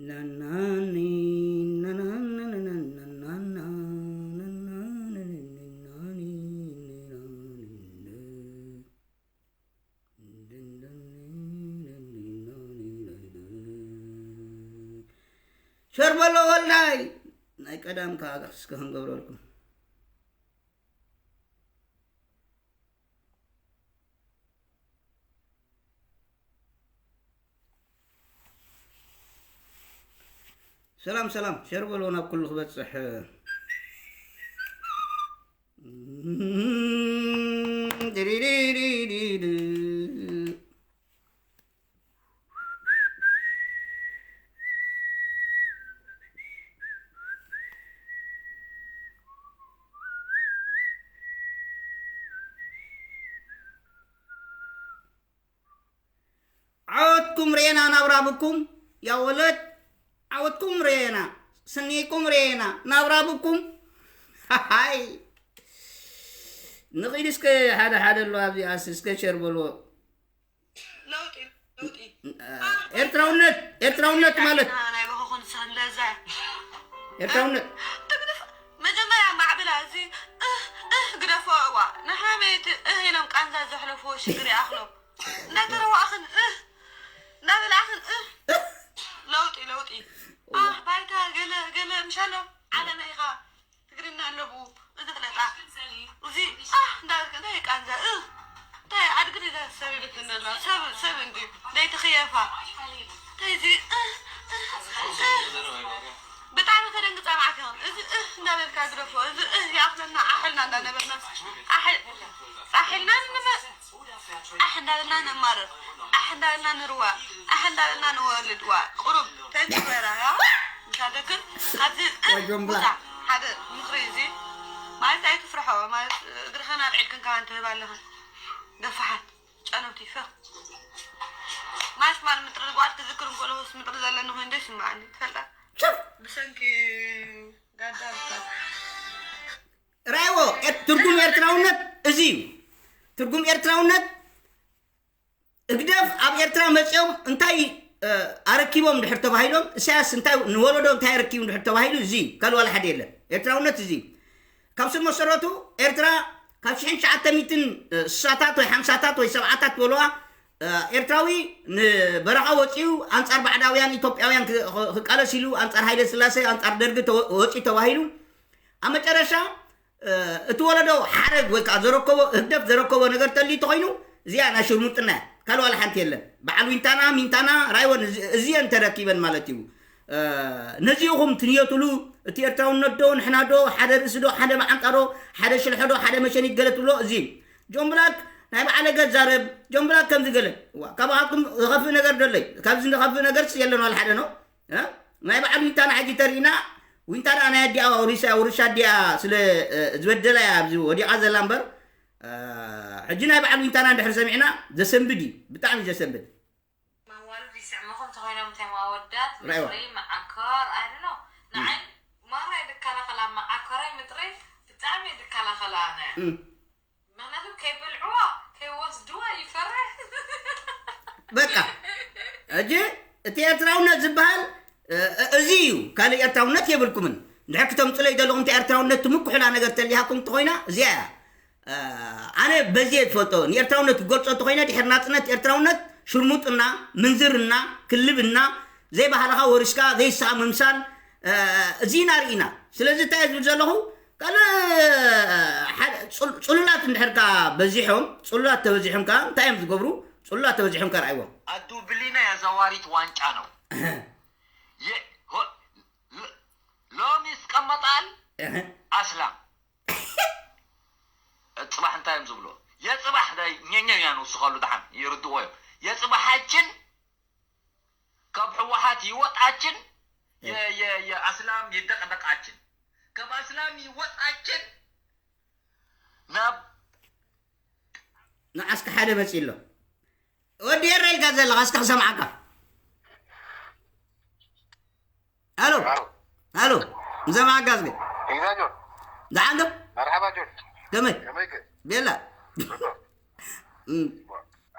ናናኒ፣ ናናናናናናና፣ ናናኒ፣ ናናኒ፣ ሸርበሎ ወልዳይ፣ ናይ ቀዳም ከዓ እስከ ክንገብረልኩም። ሰላም ሰላም፣ ሸር በሎ ናብ ኩሉ ክበጽሕ። ድሪሪሪሪሪ። ዓወትኩም ርኤና ናብራ ብኩም፣ ያ ወለድ፣ ዓወትኩም ርኤና፣ ስኒኩም ርኤና ናብራ ብኩም። ሃይ፣ ንኺድ እስከ ሓደ ሓደ ኣሎ ኣብዚኣስ፣ እስከ ሸር በልዎ። ለውጢ፣ ለውጢ። ኤርትራውነት፣ ኤርትራውነት ማለት ናይ በኸኹን ሰንለዛ። ኤርትራውነት። ትግድፍ መጀመርያ ማዕብላ እዚ እህ፣ እህ ግደፎ። እዋ ንሓመይቲ እህ ኢሎም ቃንዛ ዘሕለፍዎ ሽግር ይኣኽሎም። እንዳተረዋእኽን እህ፣ እንዳበላእኽን እህ። ለውጢ፣ ለውጢ። ኣህ ባይታ ገለ፣ ገለ ምሻሎ ዓለመ ኢኻ። ትግርኛ ኣለቡ እዚ ፍለጣ። እዚ ኣህ እንዳበልክ እንታይ ቃንዛ እህ። እንታይ ኣድግን እዛ ሰብ ይልክን ዘሎ። ሰብ፣ ሰብ እንዲ ዘይትኽየፋ። እንታይ እዚ እህ፣ እህ፣ እህ። ብጣዕሚ ከደንግጻ መዓት ይኹን። እዚ እህ እንዳበልካ ግደፎ። እዚ እህ ይኣኽለና ኣሕልና እንዳነበርና። ኣሕ-፣ ኣሕልና ንመ-፣ ኣሕ እንዳበልና ነማርር፣ ኣሕ እንዳበልና ንርዋ፣ ኣሕ እንዳበልና ንወልድ። ዋ ቁሩብ ተንትበራ ያ ምሻደክን ኣብዚ ወጆምብላ። ውፃ። ሓደ ምኽሪ እዚ ማለት ኣይትፍርሖ፣ ማለት እግርኸን ኣልዒልክን ከማን ትህብ ኣለኽን። ገፋሓት ጨነውቲ ፈኽ ማለት ማለት ምጥሪ ጓል ክዝክር እንከሎ ምስ ምጥሪ ዘለኒ ኮይኑ ዶ ይስምዓኒ ትፈልጣ? ሸፍ! ብሰንኪ ጋዳ ራይዎ ኤር-፣ ትርጉም ኤርትራውነት እዚ እዩ። ትርጉም ኤርትራውነት ህግደፍ ኣብ ኤርትራ መጺኦም እንታይ፣ እ፣ ኣረኪቦም ድሕር ተባሂሎም፣ ኢሳያስ እንታይ ንወለዶ እንታይ ኣረኪቡ ድሕር ተባሂሉ፣ እዚ ካልእ ዋላ ሓደ የለን። ኤርትራውነት እዚ ካብ ስር መሰረቱ ኤርትራ ካብ ሽሕን ትሽዓተ ሚእትን ስሳታት ወይ ሓምሳታት ወይ ሰብዓታት በልዋ፣ እ፣ ኤርትራዊ ንበረኻ ወጺኡ ኣንጻር ባዕዳውያን ኢትዮጵያውያን ክ-፣ ክ-፣ ክቃለስ ኢሉ ኣንጻር ሃይለ ስላሴ ኣንጻር ደርጊ ተወ-፣ ወጺኡ ተባሂሉ ኣብ መጨረሻ፣ እ፣ እቲ ወለዶ ሓረግ ወይ ከዓ ዘረከቦ፣ ህግደፍ ዘረከቦ ነገር ተልዩ ተኾይኑ፣ እዚኣ ናይ ሽርሙጥና እያ። ካልእ ዋላ ሓንቲ የለን። በዓል ዊንታና፣ ሚንታና፣ ራይወን፣ እዚ-፣ እዚአን ተረኪበን ማለት እዩ። እ፣ ነዚኹም ትንየቱሉ፣ እቲ ኤርትራውነት ዶ፣ ንሕና ዶ፣ ሓደ ርእሲ ዶ፣ ሓደ መዓንጣ ዶ፣ ሓደ ሽልሖ ዶ፣ ሓደ መሸኒት ገለ ትብሎ፣ እዚ ጆን ብላክ ናይ በዓለ ገዛረብ፣ ጆን ብላክ ከምዚ ገለ። ዋ፣ ካባኻትኩም ዝኸፍእ ነገር ዶ ኣለይ? ካብዚ ዝኸፍእ ነገርስ የለን ዋላ ሓደ ነው። እ? ናይ በዓል ዊንታና ሕጂ ተሪእና፣ ዊንታ ደኣ ናይ ኣዲኣ ውሪሳ፣ ውርሻ ኣዲኣ ስለ፣ እ፣ ዝበደላ እያ ኣብዚ ወዲቓ ዘላ እምበር፣ እ፣ ሕጂ ናይ በዓል ዊንታና እንድሕር ሰሚዕና ዘሰንብድ እዩ፣ ብጣዕሚ ዘሰንብድ። መዋልድ ይስዕምኹም ተኾይኖም እቶም ኣወዳት ራይዋ። ምጥረይ መዓኮር፣ I don't know። እም። ንዓይ ማራ እየ ዝከላኸላ፣ መዓኮረይ ምጥረይ ብጣዕሚ እየ ዝከላኸላ ኣነ። እም። ምኽንያቱ ከይበልዕዋ፣ ከይወስድዋ ይፈርሕ። በቃ፣ ሕጂ እቲ ኤርትራውነት ዝበሃል፣ እ፣ እ፣ እዚ እዩ። ካልእ ኤርትራውነት የብልኩምን። እንድሕር ክተምጹለይ ዘለኹም፣ እቲ ኤርትራውነት ትምክሑላ ነገር ተሊሃኩም እንተኾይና፣ እዚኣ እያ። እ፣ ኣነ በዚ እየ ዝፈልጦ። ንኤርትራውነት ክገልጾ እንተኾይነ፣ ድሕሪ ናጽነት ኤርትራውነት ሽርሙጥና፣ ምንዝርና፣ ክልብና፣ ዘይባህልኻ ወሪስካ፣ ዘይስኻ ምምሳል፣ እ፣ እዚ ኢና ርኢና። ስለዚ እንታይ እየ ዝብል ዘለኹ? ካልእ ሓደ ጽል-፣ ጽሉላት እንድሕር ከኣ በዚሖም፣ ጽሉላት ተበዚሖም ከኣ እንታይ እዮም ዝገብሩ? ጽሉላት ተበዚሖም ከኣ ርኣይዎም። ኣዱ ብሊና ያዘዋሪት ዋንጫ ነው። የ-፣ ሆ-፣ ሎ-፣ ሎሚ ይስቀመጣል እህ። ኣስላም። ጽባሕ እንታይ እዮም ዝብሎ? የጽባሕ ዳይ ኘኘ እያ ንውስኸሉ ደሓን ይርድዎ እዮም። የጽባሓችን ካብ ህወሓት ይወጣችን፣ የ-፣ የ-፣ የኣስላም ይደቕደቓችን፣ ካብ ኣስላም ይወጣችን ናብ ንዓስከ ሓደ መጺእ ኣሎ። ወዲ ኤረ ኢልካ ዘለኻ፣ እስከ ክሰምዓካ። ኣሎ፣ ኣሎ። ኣሎ፣ ንሰምዓካ እስከ። ኢዛ ጆን። ደሓን ዶ? መርሓባ ጆን። ከመይ? ከመይከ? ቤላ።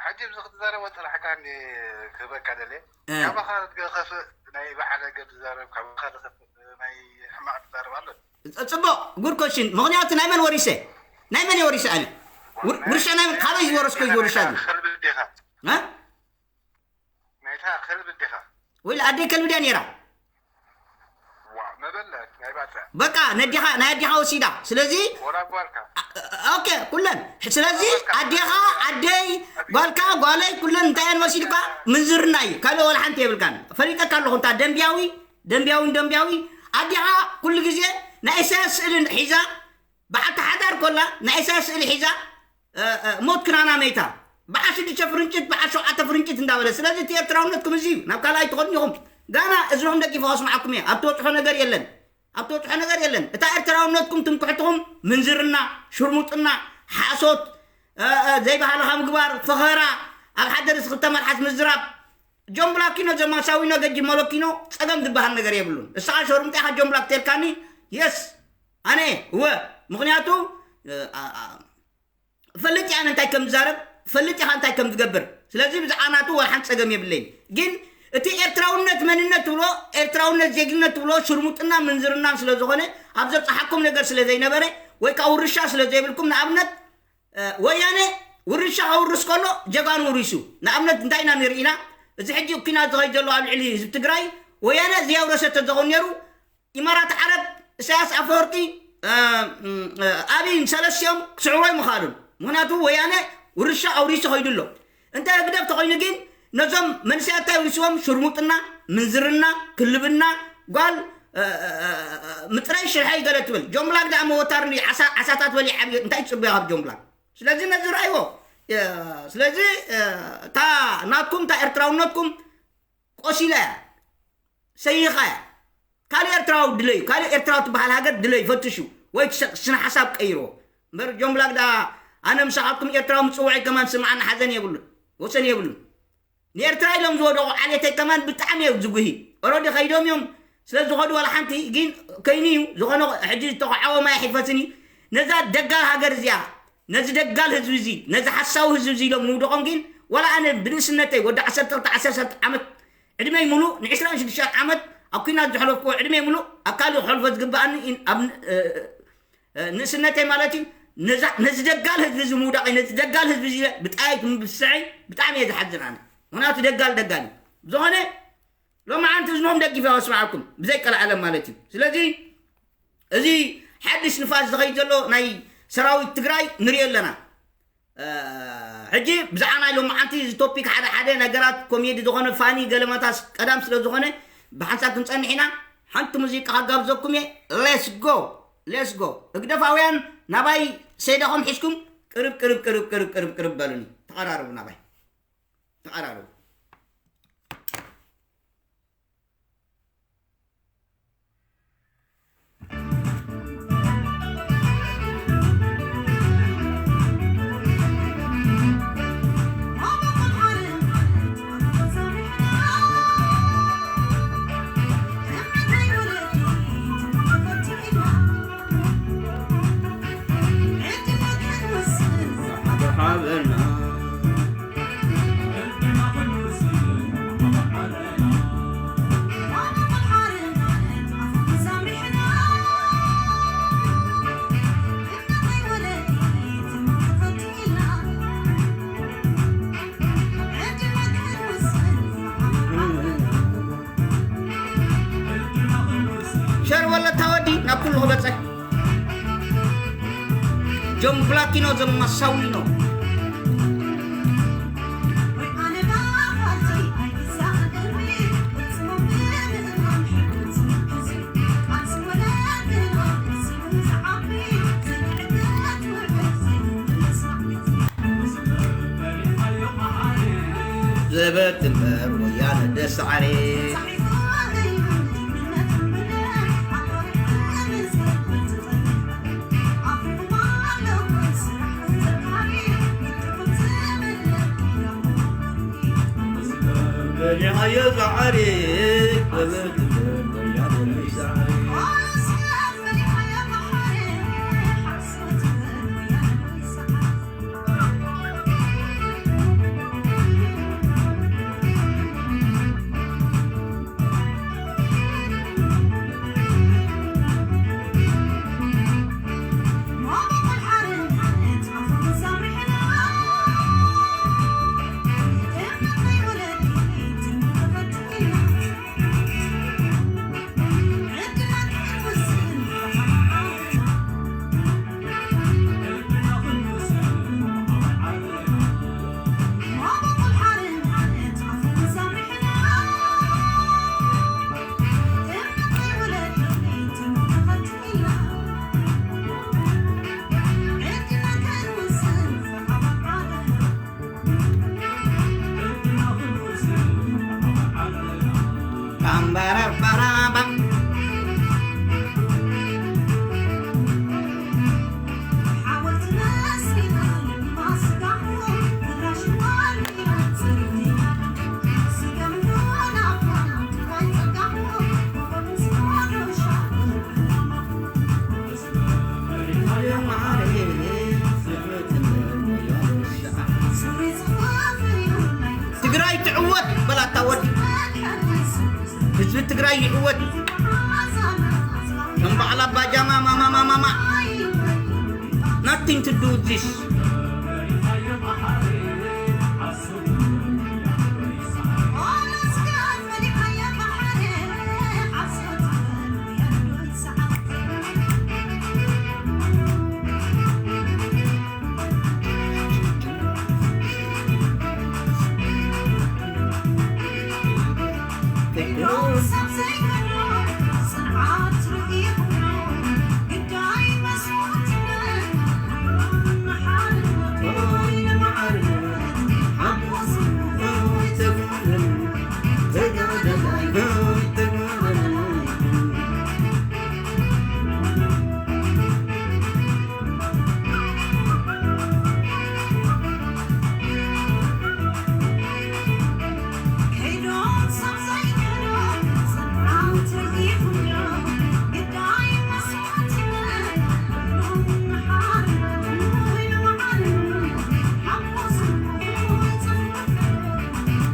ሕጂ ኣብዚ ክትዛረቦ ጸናሕካኒ ክህበካ ደልየ። እ። ካባኻ ዝኸፍእ ናይ በዓል ገድ ዝዛረብ ካብ ካልእ ናይ ሕማቕ ዝዛረብ ኣሎ። ጽቡቕ፣ ጉድ ኮሽን። ምኽንያቱ ናይ መን ወሪሰ? ናይ መን የወሪሰ ኣነ? ውር- ውርሻ ናይ መን? ካበይ ዝወረስኮ ዝወርሻ እዩ? ከልቢ ዲኻ? እ? ናይታ ከልቢ ዲኻ? ወይ ኣደይ ከልቢ ድያ ነይራ? ዋ፣ መበለት ናይ ባድራ። በቃ ነዲኻ፣ ናይ ኣዲኻ ወሲዳ። ስለዚ ወላ ጓልካ። ኦኬ፣ ኩለን። ስለዚ ኣዴኻ፣ ኣደይ፣ ጓልካ፣ ጓለይ፣ ኩለን እንታይ እየን መሲልካ? ምንዝርና እዩ። ካልእ ወላ ሓንቲ የብልካን። ፈሊጠካ ኣለኹ። እንታ ደንቢያዊ፣ ደንቢያዊ፣ ደንቢያዊ። ኣዴኻ ኩሉ ግዜ ናይ ኢሳያስ ስእሊ ሒዛ፣ በዓልቲ ሓዳር ኮላ ናይ ኢሳያስ ስእሊ ሒዛ፣ እ፣ እ፣ ሞት ክናና መይታ። በዓል ሽዱሽተ ፍርንጭት፣ በዓል ሸውዓተ ፍርንጭት እንዳበለ። ስለዚ እቲ ኤርትራውነትኩም እዚ እዩ። ናብ ካልኣይ ትኸዱ ኢኹም። ጋና እዝንኹም ደጊፈ ከስምዓኩም እየ። ኣብ ትበጽሖ ነገር የለን። ኣብ ትበጽሖ ነገር የለን። እታ ኤርትራውነትኩም ትምክሕትኹም ምንዝርና፣ ሽርሙጥና፣ ሓሶት፣ እ፣ እ፣ ዘይባህልኻ ምግባር፣ ፈኸራ፣ ኣብ ሓደ ርእሲ ክልተ መልሓስ ምዝራብ። ጆን ብላኪኖ፣ ዘማሳዊኖ፣ ገጂ መለኪኖ ጸገም ዝበሃል ነገር የብሉን። እስኻ ሸርሙጥ ኢኻ ጆን ብላክ ተልካኒ፣ የስ፣ ኣነ፣ እወ። ምኽንያቱ፣ እ፣ ኣ፣ ኣ፣ ፈልጥ እየ ኣነ እንታይ ከም ዝዛረብ፣ ፈልጥ ኢኻ እንታይ ከም ዝገብር። ስለዚ ብዛዕባ ናቱ ወላ ሓንቲ ጸገም የብለይን። ግን እቲ ኤርትራውነት መንነት ትብሎ፣ ኤርትራውነት ዜግነት ትብሎ ሽርሙጥና ምንዝርናን ስለ ዝኾነ፣ ኣብ ዘብጽሓኩም ነገር ስለ ዘይነበረ፣ ወይ ከኣ ውርሻ ስለ ዘይብልኩም፣ ንኣብነት፣ እ፣ ወያነ ውርሻ ከውርስ ከሎ ጀጋኑ ውሪሱ። ንኣብነት እንታይ ኢና ንርኢና? እዚ ሕጂ ኲናት ዝኸይድ ዘሎ ኣብ ልዕሊ ህዝቢ ትግራይ፣ ወያነ ዘየውረሰ ተዘኾን ነይሩ፣ ኢማራት ዓረብ፣ ኢሳያስ ኣፈወርቂ፣ እ፣ እ፣ ኣብይን ሰለስቲኦም ክስዕርዎ ኣይምኽኣሉን። ምኽንያቱ ወያነ ውርሻ ኣውሪሱ ኸይዱ ኣሎ። እንተ ህግደፍ ተኾይኑ ግን ነዞም መንእሰያት እንታይ ውሪስዎም? ሽርሙጥና፣ ምንዝርና፣ ክልብና፣ ጓል፣ እ፣ እ፣ እ፣ ምጥራይ ሽርሐይ ገለ ትብል። ጆን ብላክ ደኣ መወታር ዓሳ-፣ ዓሳታት በሊዕ ዓብዩ እንታይ ትጽበዮ ካብ ጆን ብላክ? ስለዚ ነዚ ረኣይዎ። እ፣ ስለዚ፣ እ፣ እታ ናትኩም፣ እታ ኤርትራውነትኩም ቆሲላ እያ፣ ሰይኻ እያ። ካልእ ኤርትራዊ ድለዩ፣ ካልእ ኤርትራዊ ትበሃል ሃገር ድለዩ፣ ፈትሹ፣ ወይ ትሰ-፣ ስነ ሓሳብ ቀይርዎ። እምበር ጆን ብላክ ደኣ ኣነ ምሳኻትኩም ኤርትራዊ ምጽውዐይ ከማን ስምዓኒ ሓዘን የብሉን፣ ወሰን የብሉን። ንኤርትራ ኢሎም ዝወደቑ ዓሌተይ ከማን ብጣዕሚ እዮም ዝጉሂ። ኦሮዲ ከይዶም እዮም፣ ስለ ዝኸዱ ዋላ ሓንቲ፣ ግን ከይኑ እዩ፣ ዝኾነ ሕጂ ዝተኸዓወ ማይ ኣይፈስን እዩ። ነዛ ደጋል ሃገር እዚኣ፣ ነዚ ደጋል ህዝቢ እዚ፣ ነዚ ሓሳዊ ህዝቢ እዚ ኢሎም ምውደቖም ግን፣ ዋላ ኣነ ብንእስነተይ፣ ወዲ ዓሰርተ ክልተ ዓሰርተ ዓመት ዕድመይ ሙሉእ፣ ንዕስራን ሽዱሽተን ዓመት ኣብ ኲናት ዘሕለፍኩዎ ዕድመይ ሙሉእ፣ ኣብ ካልእ ክሕልፎ ዝግብኣኒ፣ ኢን-፣ ኣብ ን-፣ እ፣ እ፣ ንእስነተይ ማለት እዩ፣ ነዛ-፣ ነዚ ደጋል ህዝቢ እዚ ምውዳቐይ፣ ነዚ ደጋል ህዝቢ እዚ ብጣየይ ክምብስዐይ ብጣዕሚ እየ ዝሓዝን ኣነ። ምኽንያቱ ደጋል ደጋል እዩ። ብዝኾነ፣ ሎማዓንቲ እዝኖም ደጊፈ ከስምዓኩም፣ ብዘይ ቀልዓለም ማለት እዩ። ስለዚ፣ እዚ ሓድሽ ንፋስ ዝኸይድ ዘሎ ናይ ሰራዊት ትግራይ ንሪኦ ኣለና። እ፣ ሕጂ ብዛዕባ ናይ ሎማዓንቲ እዚ ቶፒክ ሓደ ሓደ ነገራት ኮሜዲ ዝኾነ ፋኒ ገለመታስ ቀዳም ስለ ዝኾነ ብሓንሳብ ክንጸንሕ ኢና። ሓንቲ ሙዚቃ ከጋብዘኩም እየ። ሌትስ ጎ፣ ሌትስ ጎ። ህግደፋውያን ናባይ ሰይዳኹም ሒዝኩም ቅርብ፣ ቅርብ፣ ቅርብ፣ ቅርብ፣ ቅርብ፣ ቅርብ በሉኒ። ተቐራረቡ ናባይ። ተቐራረቡ። ሸር ወለታ ወዲ ናብ ኩሉ ክበጽሕ። ጆን ብላኪኖ ዘማሳዊኖ። ዘበት እምበር ወያነ ደስ ዓሬ። በሊዓዮ ዛዕሪ፣ በበትበል ወያነ ዘይዛዕሪ። ትግራይ ይዕወት። ከም በዓል ኣባጃማ ማማማማማ። Nothing to do with this.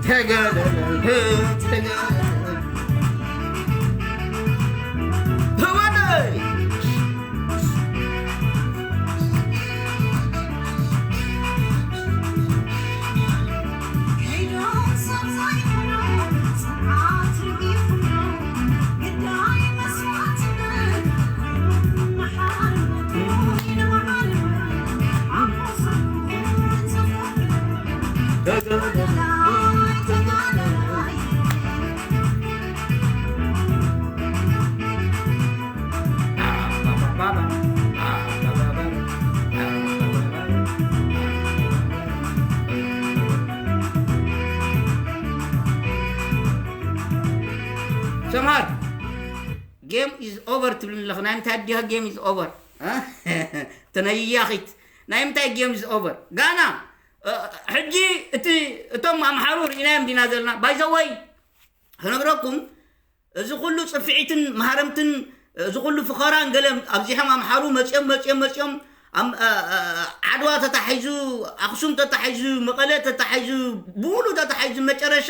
ተጋዳላይ፣ ተጋዳላይ። ህወደይ! ሰምሃር፣ game is over ትብልኒ ኣለኺ። ናይ ምንታይ ኣዲኻ game is over? እ? ተነያኺት። ናይ ምንታይ game is over? ጋና፣ እ፣ ሕጂ እቲ፣ እቶም ኣምሓሩ ርኢናዮም ዲና ዘለና? By the way፣ ክነግረኩም፣ እዚ ኩሉ ጽፍዒትን ማህረምትን፣ እዚ ኩሉ ፍኸራን ገለን ኣብዚሖም ኣምሓሩ መጺኦም፣ መጺኦም፣ መጺኦም፣ ኣም-፣ እ፣ እ፣ ዓድዋ ተታሒዙ፣ ኣኽሱም ተታሒዙ፣ መቐለ ተታሒዙ፣ ብሙሉ ተታሒዙ፣ መጨረሻ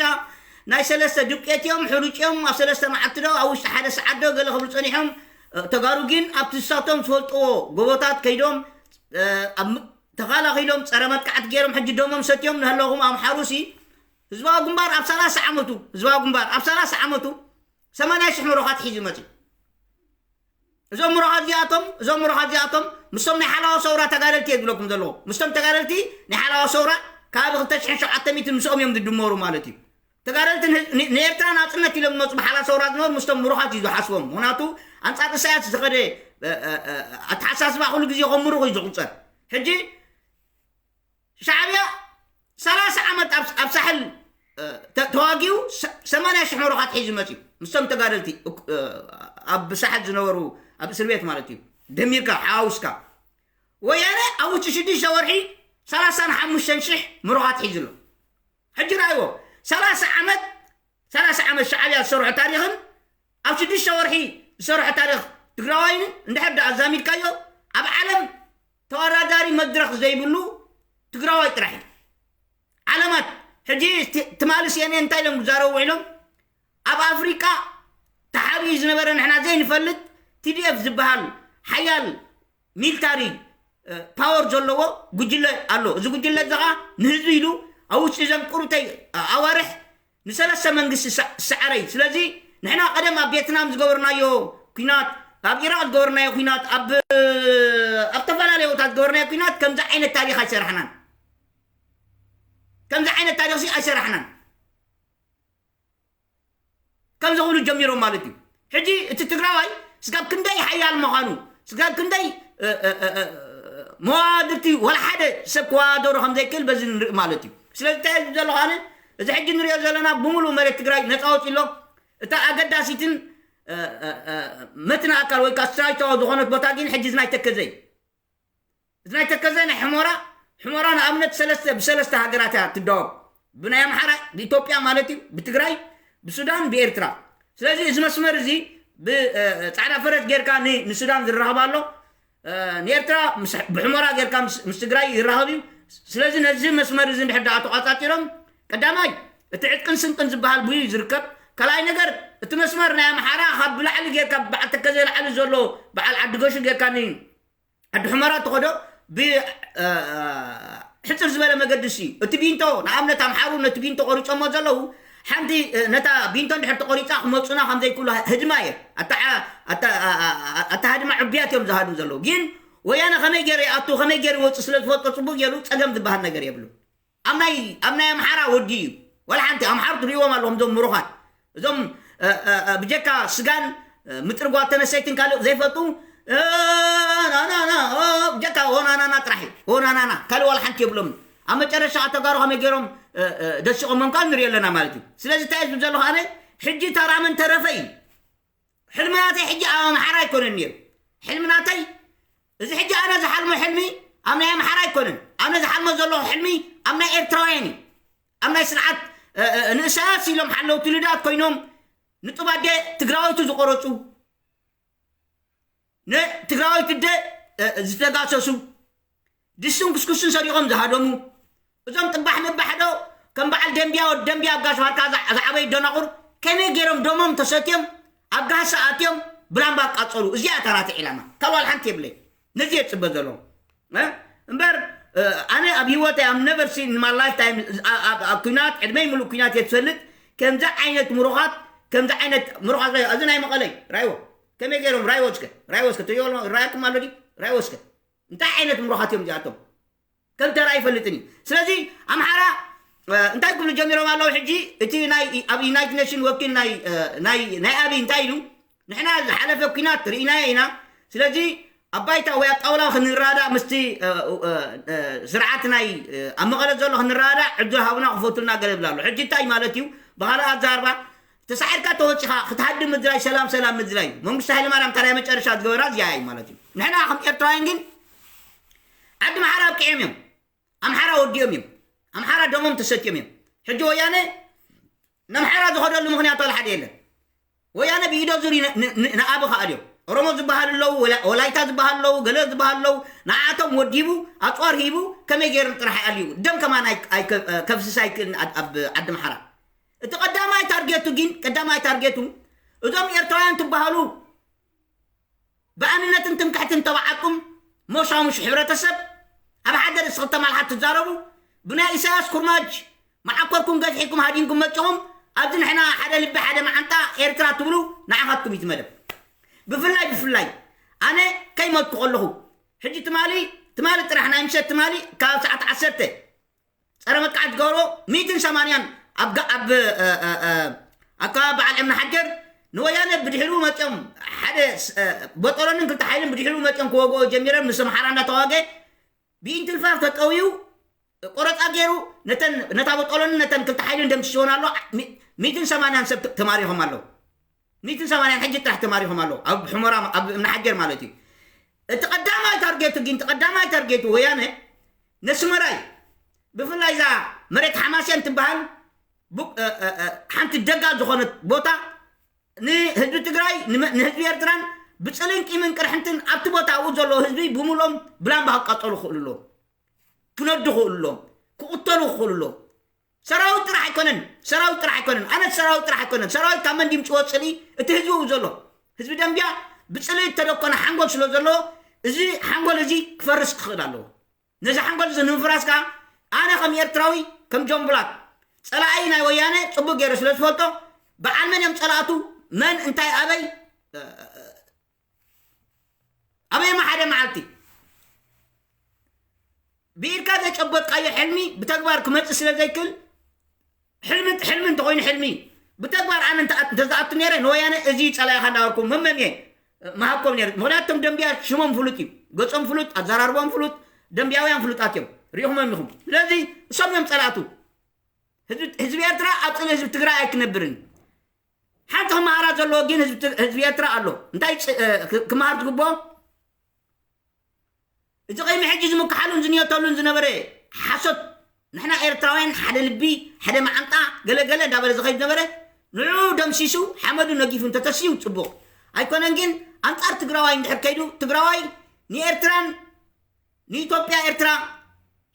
ናይ ሰለስተ ዱቄት እዮም፣ ሕሩጭ እዮም፣ ኣብ ሰለስተ መዓልቲ ዶ፣ ኣብ ውሽጢ ሓደ ሰዓት ዶ፣ ገለ ክብሉ ጸኒሖም። እ፣ ተጋሩ ግን ኣብቲ ንሳቶም ዝፈልጥዎ ጎቦታት ከይዶም፣ እ፣ ኣብ ም-፣ ተኸላኺሎም፣ ጸረ መጥቃዕቲ ገይሮም፣ ሕጂ ደሞም ሰትዮም ንህለኹም ኣምሓሩሲ፣ ህዝባዊ ግንባር ኣብ ሰላሳ ዓመቱ፣ ህዝባዊ ግንባር ኣብ ሰላሳ ዓመቱ ሰማንያ ሽሕ ምሩኻት ሒዙ መጺኡ። እዞም ምሩኻት እዚኣቶም፣ እዞም ምሩኻት እዚኣቶም ምስቶም ናይ ሓላዋ ሰውራ ተጋደልቲ እየ ዝብለኩም ዘለኹ። ምስቶም ተጋደልቲ ናይ ሓላዋ ሰውራ ካብ ክልተ ሽሕን ሸውዓተ ሚእትን ምስኦም እዮም ዝድመሩ ማለት እዩ። ተጋደልቲ ን-፣ ን-፣ ንኤርትራ ናጽነት ኢሎም ዝመጹ ብሓላ ሰውራ ዝነበሩ ምስቶም ምሩኻት እዩ ዝሓስቦም። ምኽንያቱ ኣንጻር ኢሳያስ ዝኸደ፣ እ፣ እ፣ እ፣ ኣተሓሳስባ ኩሉ ግዜ ከም ምሩኽ እዩ ዝቑጸር። ሕጂ ሻዕብያ ሰላሳ ዓመት ኣብ፣ ኣብ ሳሕል፣ እ፣ ተ-፣ ተዋጊኡ ሰ-፣ ሰማንያ ሽሕ መሮኻት ሒዙ መጺኡ። ምስቶም ተጋደልቲ እኩ-፣ እ፣ ኣብ ሳሕል ዝነበሩ፣ ኣብ እስር ቤት ማለት እዩ። ደሚርካ፣ ሓዋውስካ። ወያነ ኣብ ውሽጢ ሽዱሽተ ወርሒ ሰላሳን ሓሙሽተን ሽሕ መሮኻት ሒዙ ኣሎ። ሕጂ ረኣይዎ። ሰላሳ ዓመት፣ ሰላሳ ዓመት ሻዕብያ ዝሰርሖ ታሪኽን ኣብ ሽዱሽተ ወርሒ ዝሰርሖ ታሪኽ ትግራዋይን እንድሕር ደኣ ኣዛሚድካዮ፣ ኣብ ዓለም ተወዳዳሪ መድረኽ ዘይብሉ ትግራዋይ ጥራሕ እዩ። ዓለማት ሕጂ ቲ-፣ ትማሊ ሲ ኤን ኤን እንታይ ኢሎም ክዛረቡ ውዒሎም? ኣብ ኣፍሪቃ ተሓቢኡ ዝነበረ ንሕና ዘይንፈልጥ ቲ ዲ ኤፍ ዝበሃል ሓያል ሚልታሪ፣ እ፣ ፓወር ዘለዎ ጉጅለ ኣሎ። እዚ ጉጅለ እዚ ኸዓ ንህዝቢ ኢሉ ኣብ ውሽጢ እዘን ቁሩተይ ኣዋርሕ ንሰለስተ መንግስቲ ሰ-፣ ሰዓረ እዩ። ስለዚ ንሕና ቀደም ኣብ ቬትናም ዝገበርናዮ ኲናት፣ ኣብ ኢራቕ ዝገበርናዮ ኲናት፣ ኣብ፣ ኣብ ዝተፈላለዩ ቦታት ዝገበርናዮ ኲናት ከምዚ ዓይነት ታሪኽ ኣይሰራሕናን። ከምዚ ዓይነት ታሪኽሲ ኣይሰራሕናን። ከምዚ ክብሉ ጀሚሮም ማለት እዩ። ሕጂ እቲ ትግራዋይ ስጋብ ክንደይ ሓያል ምዃኑ፣ ስጋብ ክንደይ፣ እ፣ እ፣ እ፣ እ፣ መዋድርቲ ወላ ሓደ ሰብ ክወዳደሮ ከም ዘይክእል በዚ ንርኢ ማለት እዩ። ስለዚ እንታይ እዩ ዘሎ? ኣነ እዚ ሕጂ ንሪኦ ዘለና ብምሉእ መሬት ትግራይ ነፃ ወፂ ኣሎ። እታ ኣገዳሲትን፣ እ፣ እ፣ እ፣ መትነ ኣካል ወይ ከዓ ስትራይታዊ ዝኾነት ቦታ ግን ሕጂ እዚ ናይ ተከዘ እዩ። እዚ ናይ ተከዘ ናይ ሕሞራ፣ ሕሞራ ንኣብነት ሰለስተ፣ ብሰለስተ ሃገራት እያ ትዳወብ። ብናይ ኣምሓራ፣ ብኢትዮጵያ ማለት እዩ፣ ብትግራይ፣ ብሱዳን፣ ብኤርትራ። ስለዚ እዚ መስመር እዚ ብ-፣ እ፣ ጻዕዳ ፈረስ ጌርካ ን-፣ ንሱዳን ዝራኸብ ኣሎ፣ እ፣ ንኤርትራ ምስ፣ ብሕሞራ ጌርካ ምስ፣ ምስ ትግራይ ይራኸብ እዩ። ስለዚ ነዚ መስመር እዚ እንድሕር ደኣ ተቋጻጺሮም፣ ቀዳማይ እቲ ዕጥቅን ስንቅን ዝበሃል ብዩ ዝርከብ፣ ካልኣይ ነገር፣ እቲ መስመር ናይ ኣምሓራ ካብ ብላዕሊ ጌርካ፣ በዓል ተከዘ ላዕሊ ዘሎ፣ በዓል ዓዲ ገሹ ጌርካ ን-፣ ዓዲ ሑመራ ተኸዶ ብ-፣ እ፣ እ፣ ሕጽር ዝበለ መገዲ እዩ። እቲ ቢንቶ፣ ንኣብነት ኣምሓሩ ነቲ ቢንቶ ቆሪጾሞ ዘለዉ፣ ሓንቲ፣ እ፣ ነታ ቢንቶ እንድሕር ተቆሪጻ ክመጹና ከም ዘይክእሉ ህድማ እየ። ኣታ-፣ ኣታ-፣ ኣ-፣ ኣ-፣ ኣታ ህድማ ዕብያት እዮም ዝሃድሙ ዘለዉ። ግን ወያነ ከመይ ገይሩ ይኣቱ፣ ከመይ ገይሩ ይወጽእ ስለ ዝፈልጦ ጽቡቅ ገይሩ ጸገም ዝበሃል ነገር የብሉ። ኣብ ናይ፣ ኣብ ናይ ኣምሓራ ወዲ እዩ። ዋላ ሓንቲ ኣምሓሩ ትርእይዎም ኣለኹም፣ እዞም ምሩኻት። እዞም፣ እ፣ እ፣ እ፣ ብጀካ ስጋን፣ እ፣ ምጥርጓል ተነሰይትን ካልእ ዘይፈልጡ፣ እ፣ ና፣ ና፣ ና፣ ኦ፣ ብጀካ ኦናናና ጥራሕ እዩ። ኦናናና። ካልእ ዋላ ሓንቲ የብሎም። ኣብ መጨረሻ ተጋሩ ከመይ ገይሮም፣ እ፣ እ፣ ደሲቖሞም ከኣ ንርኢ ኣለና ማለት እዩ። ስለዚ እንታይ እዩ ዝብል ዘለኹ ኣነ? ሕጂ ተራ መን ተረፈ እዩ። ሕልሚ ናተይ ሕጂ ኣብ ኣምሓራ ኣይኮነን ነይሩ። ሕልሚ ናተይ፣ እዚ ሕጂ ኣነ ዝሓልሞ ሕልሚ ኣብ ናይ ኣምሓራ ኣይኮነን። ኣነ ዝሓልሞ ዘለኹ ሕልሚ ኣብ ናይ ኤርትራውያን እዩ። ኣብ ናይ ስርዓት፣ እ፣ እ፣ ንእሳያስ ኢሎም ሓለውቲ ልዳት ኮይኖም ንጡብ ኣደ ትግራወይቲ ዝቆረጹ፣ ንትግራወይቲ ኣደ፣ እ፣ ዝተጋሰሱ፣ ድስቱን ክስኩስቱን ሰሪቖም ዝሃደሙ፣ እዞም ጥባሕ ምባሕ ዶ ከም በዓል ደንቢያ፣ ወዲ ደንቢያ ኣብ ጋሽ ባርካ ዝዓ-፣ ዝዓበዩ ደናቑር ከመይ ገይሮም ደሞም ተሰትዮም ኣብ ጋህሲ ኣትዮም ብላምባ ኣቃጸሉ? እዚኣ እታ ናተይ ዒላማ። ካልእ ዋላ ሓንቲ የብለይ። ነዚ እየ ዝጽበ ዘለኹ። እ? እምበር፣ እ፣ ኣነ ኣብ ህይወተይ፣ ኣብ never seen in my lifetime፣ ኣ-፣ ኣብ፣ ኣብ ኲናት፣ ዕድመይ ሙሉእ ኲናት እየ ዝፈልጥ። ከምዚ ዓይነት ምሩኻት፣ ከምዚ ዓይነት ምሩኻት ራእይዎ። እዚ ናይ መቐለይ ራእይዎ። ከመይ ገይሮም ራእይዎ እስከ፣ ራእይዎ እስከ፣ ትሪእዎ ኣለኹም፣ ራእይኩም ኣሎ ድዩ? ራእይዎ እስከ። እንታይ ዓይነት ምሩኻት እዮም እዚኣቶም? ከም ተራ ኣይፈልጥን እዩ። ስለዚ ኣምሓራ፣ እ፣ እንታይ ክብሉ ጀሚሮም ኣለዉ? ሕጂ እቲ ናይ፣ ኣብ ዩናይትድ ኔሽን ወኪል ናይ፣ እ፣ ናይ፣ ናይ ኣብይ እንታይ ኢሉ? ንሕና ዝሓለፈ ኲናት ርኢናዮ ኢና። ስለዚ ኣብ ባይታ ወይ ኣብ ጣውላ ክንረዳእ ምስቲ፣ እ፣ እ፣ እ፣ ስርዓት ናይ፣ እ፣ ኣብ መቐለ ዘሎ ክንረዳእ ዕድል ሃቡና ክፈቱልና ገለ ይብል ኣሎ። ሕጂ እንታይ ማለት እዩ? ብኻልእ ኣዛርባ ተሳዒርካ ተወጺኻ ክትሃድም ምድላይ፣ ሰላም ሰላም ምድላይ። መንግስቲ ሃይለማርያም ካልኣይ መጨረሻ ዝገበራ እዚኣ እዩ ማለት እዩ። ንሕና ከም ኤርትራውያን ግን ዓዲ ኣምሓራ ኣብቂዖም እዮም። ኣምሓራ ወዲኦም እዮም። ኣምሓራ ደሞም ተሰትዮም እዮም። ሕጂ ወያነ ንኣምሓራ ዝኸደሉ ምኽንያት ዋላ ሓደ የለን። ወያነ ብኢዶ ዙር ን-፣ ን-፣ ን-፣ ንኣቢ ከኣልዮ። ኦሮሞ ዝበሃሉ ኣለዉ፣ ወላ-፣ ወላይታ ዝበሃሉ ኣለዉ፣ ገለ ዝበሃሉ ኣለዉ። ንዓቶም ወዲቡ፣ ኣጽዋር ሂቡ፣ ከመይ ገይሩ ጥራሕ ይኣልዩ። ደም ከማን ኣይ-፣ ኣይ-፣ ከ-፣ ከፍስስ ኣይክእልን ኣብ፣ ኣብ ዓዲ ኣምሓራ። እቲ ቀዳማይ ታርጌቱ ግን፣ ቀዳማይ ታርጌቱ እዞም ኤርትራውያን ትበሃሉ ብኣንነትን ትምክሕትን ተባዓጥኩም ሞሻሙሽ ሕብረተሰብ ኣብ ሓደ ርእሲ ክልተ ማልሓት ትዛረቡ፣ ብናይ ኢሳያስ ኩርማጅ መዓኮርኩም ገፊሕኩም ሃዲንኩም መጺኹም፣ ኣብዚ ንሕና ሓደ ልቢ ሓደ መዓንጣ ኤርትራ ትብሉ ንዓኻትኩም እዩ እቲ መደብ። ብፍላይ፣ ብፍላይ ኣነ ከይሞትኩ ከለኹ፣ ሕጂ ትማሊ፣ ትማሊ ጥራሕ ናይ ምሸት ትማሊ ካብ ሰዓት ዓሰርተ ጸረ መጥቃዕቲ ዝገበርዎ ሚእትን ሰማንያን ኣብ ጋ-፣ ኣብ፣ እ፣ እ፣ እ፣ ኣብ ከባቢ በዓል እምኒ ሓጀር ንወያነ ብድሕሪኡ መጺኦም ሓደ ስ-፣ እ፣ ቦጦሎንን ክልተ ሓይልን ብድሕሪኡ መጺኦም ክወግኦ ጀሚሮም ምስ ኣምሓራ እንዳተዋገ ብኢንትልፋፍ ተጠውዩ ቆረጻ ገይሩ ነተን፣ ነታ ቦጦሎንን ነተን ክልተ ሓይልን ደምሲስወን ኣሎ። ሚ-፣ ሚእትን ሰማንያን ሰብ ተ-፣ ተማሪኾም ኣለዉ። ሚእትን ሰማንያን ሕጂ ጥራሕ ተማሪኾም ኣለዉ። ኣብ ሑመራ፣ ኣብ እምኒ ሓጀር ማለት እዩ። እቲ ቀዳማይ ታርጌቱ ግን፣ እቲ ቀዳማይ ታርጌቱ ወያነ ነስመራ እዩ። ብፍላይ እዛ መሬት ሓማስያን ትበሃል ቡ-፣ እ፣ እ፣ እ፣ ሓንቲ ደጋ ዝኾነት ቦታ ንህዝቢ ትግራይ፣ ንመ-፣ ንህዝቢ ኤርትራን ብጽልን ቂምን ቅርሕንትን ኣብቲ ቦታ ኣብኡ ዘለዉ ህዝቢ ብምሎም ብላምባ ክቃጸሉ ክኽእሉ ኣለዎም። ክነዱ ክኽእሉ ኣለዎም። ክቕተሉ ክኽእሉ ኣለዎም። ሰራዊት ጥራሕ ኣይኮነን፣ ሰራዊት ጥራሕ ኣይኮነን። ኣነ ሰራዊት ጥራሕ ኣይኮነን። ሰራዊት ካብ መን ድምፂ ወፅሊ? እቲ ህዝቢ እዩ ዘሎ። ህዝቢ ደንቢያ ብፅሊ እተደኮነ ሓንጎል ስለ ዘለዎ፣ እዚ ሓንጎል እዚ ክፈርስ ክኽእል ኣለዎ። ነዚ ሓንጎል እዚ ንምፍራስ ከዓ ኣነ ከም ኤርትራዊ፣ ከም ጆን ብላክ፣ ፀላኢ ናይ ወያነ ፅቡቅ ገይረ ስለ ዝፈልጦ፣ በዓል መን እዮም ፀላእቱ፣ መን እንታይ ኣበይ፣ ኣበየማ ሓደ መዓልቲ ብኢድካ ዘጨበጥካዮ ሕልሚ ብተግባር ክመጽእ ስለ ዘይክእል፣ ሕልሚ፣ ሕልሚ እንተኾይኑ ሕልሚ፣ ብተግባር ኣነ እንተ-፣ እንተዝኣቱ ነይረ ንወያነ እዚ ጸላኢኻ እንዳበልኩ መመም እየ ምሃብኮም ነይረ። ምኽንያቱ እቶም ደንብያ ሽሞም ፍሉጥ እዩ፣ ገጾም ፍሉጥ፣ ኣዘራርቦም ፍሉጥ፣ ደንብያውያን ፍሉጣት እዮም፣ ሪኢኹሞም ኢኹም። ስለዚ እሶም እዮም ጸላእቱ። ህዝቢ፣ ህዝቢ ኤርትራ ኣብ ጽልኢ ህዝቢ ትግራይ ኣይክነብርን። ሓንቲ ክመሃራ ዘለዎ ግን ህዝቢ ት-፣ ህዝቢ ኤርትራ ኣሎ። እንታይ ጽ-፣ እ፣ ክ-፣ ክመሃር ዝግብኦ? እዚ ቅድሚ ሕጂ ዝምክሓሉን ዝንየተሉን ዝነበረ ሓሶት፣ ንሕና ኤርትራውያን ሓደ ልቢ፣ ሓደ መዓንጣ፣ ገለ ገለ እንዳበለ ዝኸይድ ዝነበረ፣ ንዕኡ ደምሲሱ፣ ሓመዱ ነጊፉ እንተተስዩ ጽቡቕ። ኣይኮነን ግን፣ ኣንጻር ትግራዋይ እንድሕር ከይዱ፣ ትግራዋይ ንኤርትራን ንኢትዮጵያ፣ ኤርትራ፣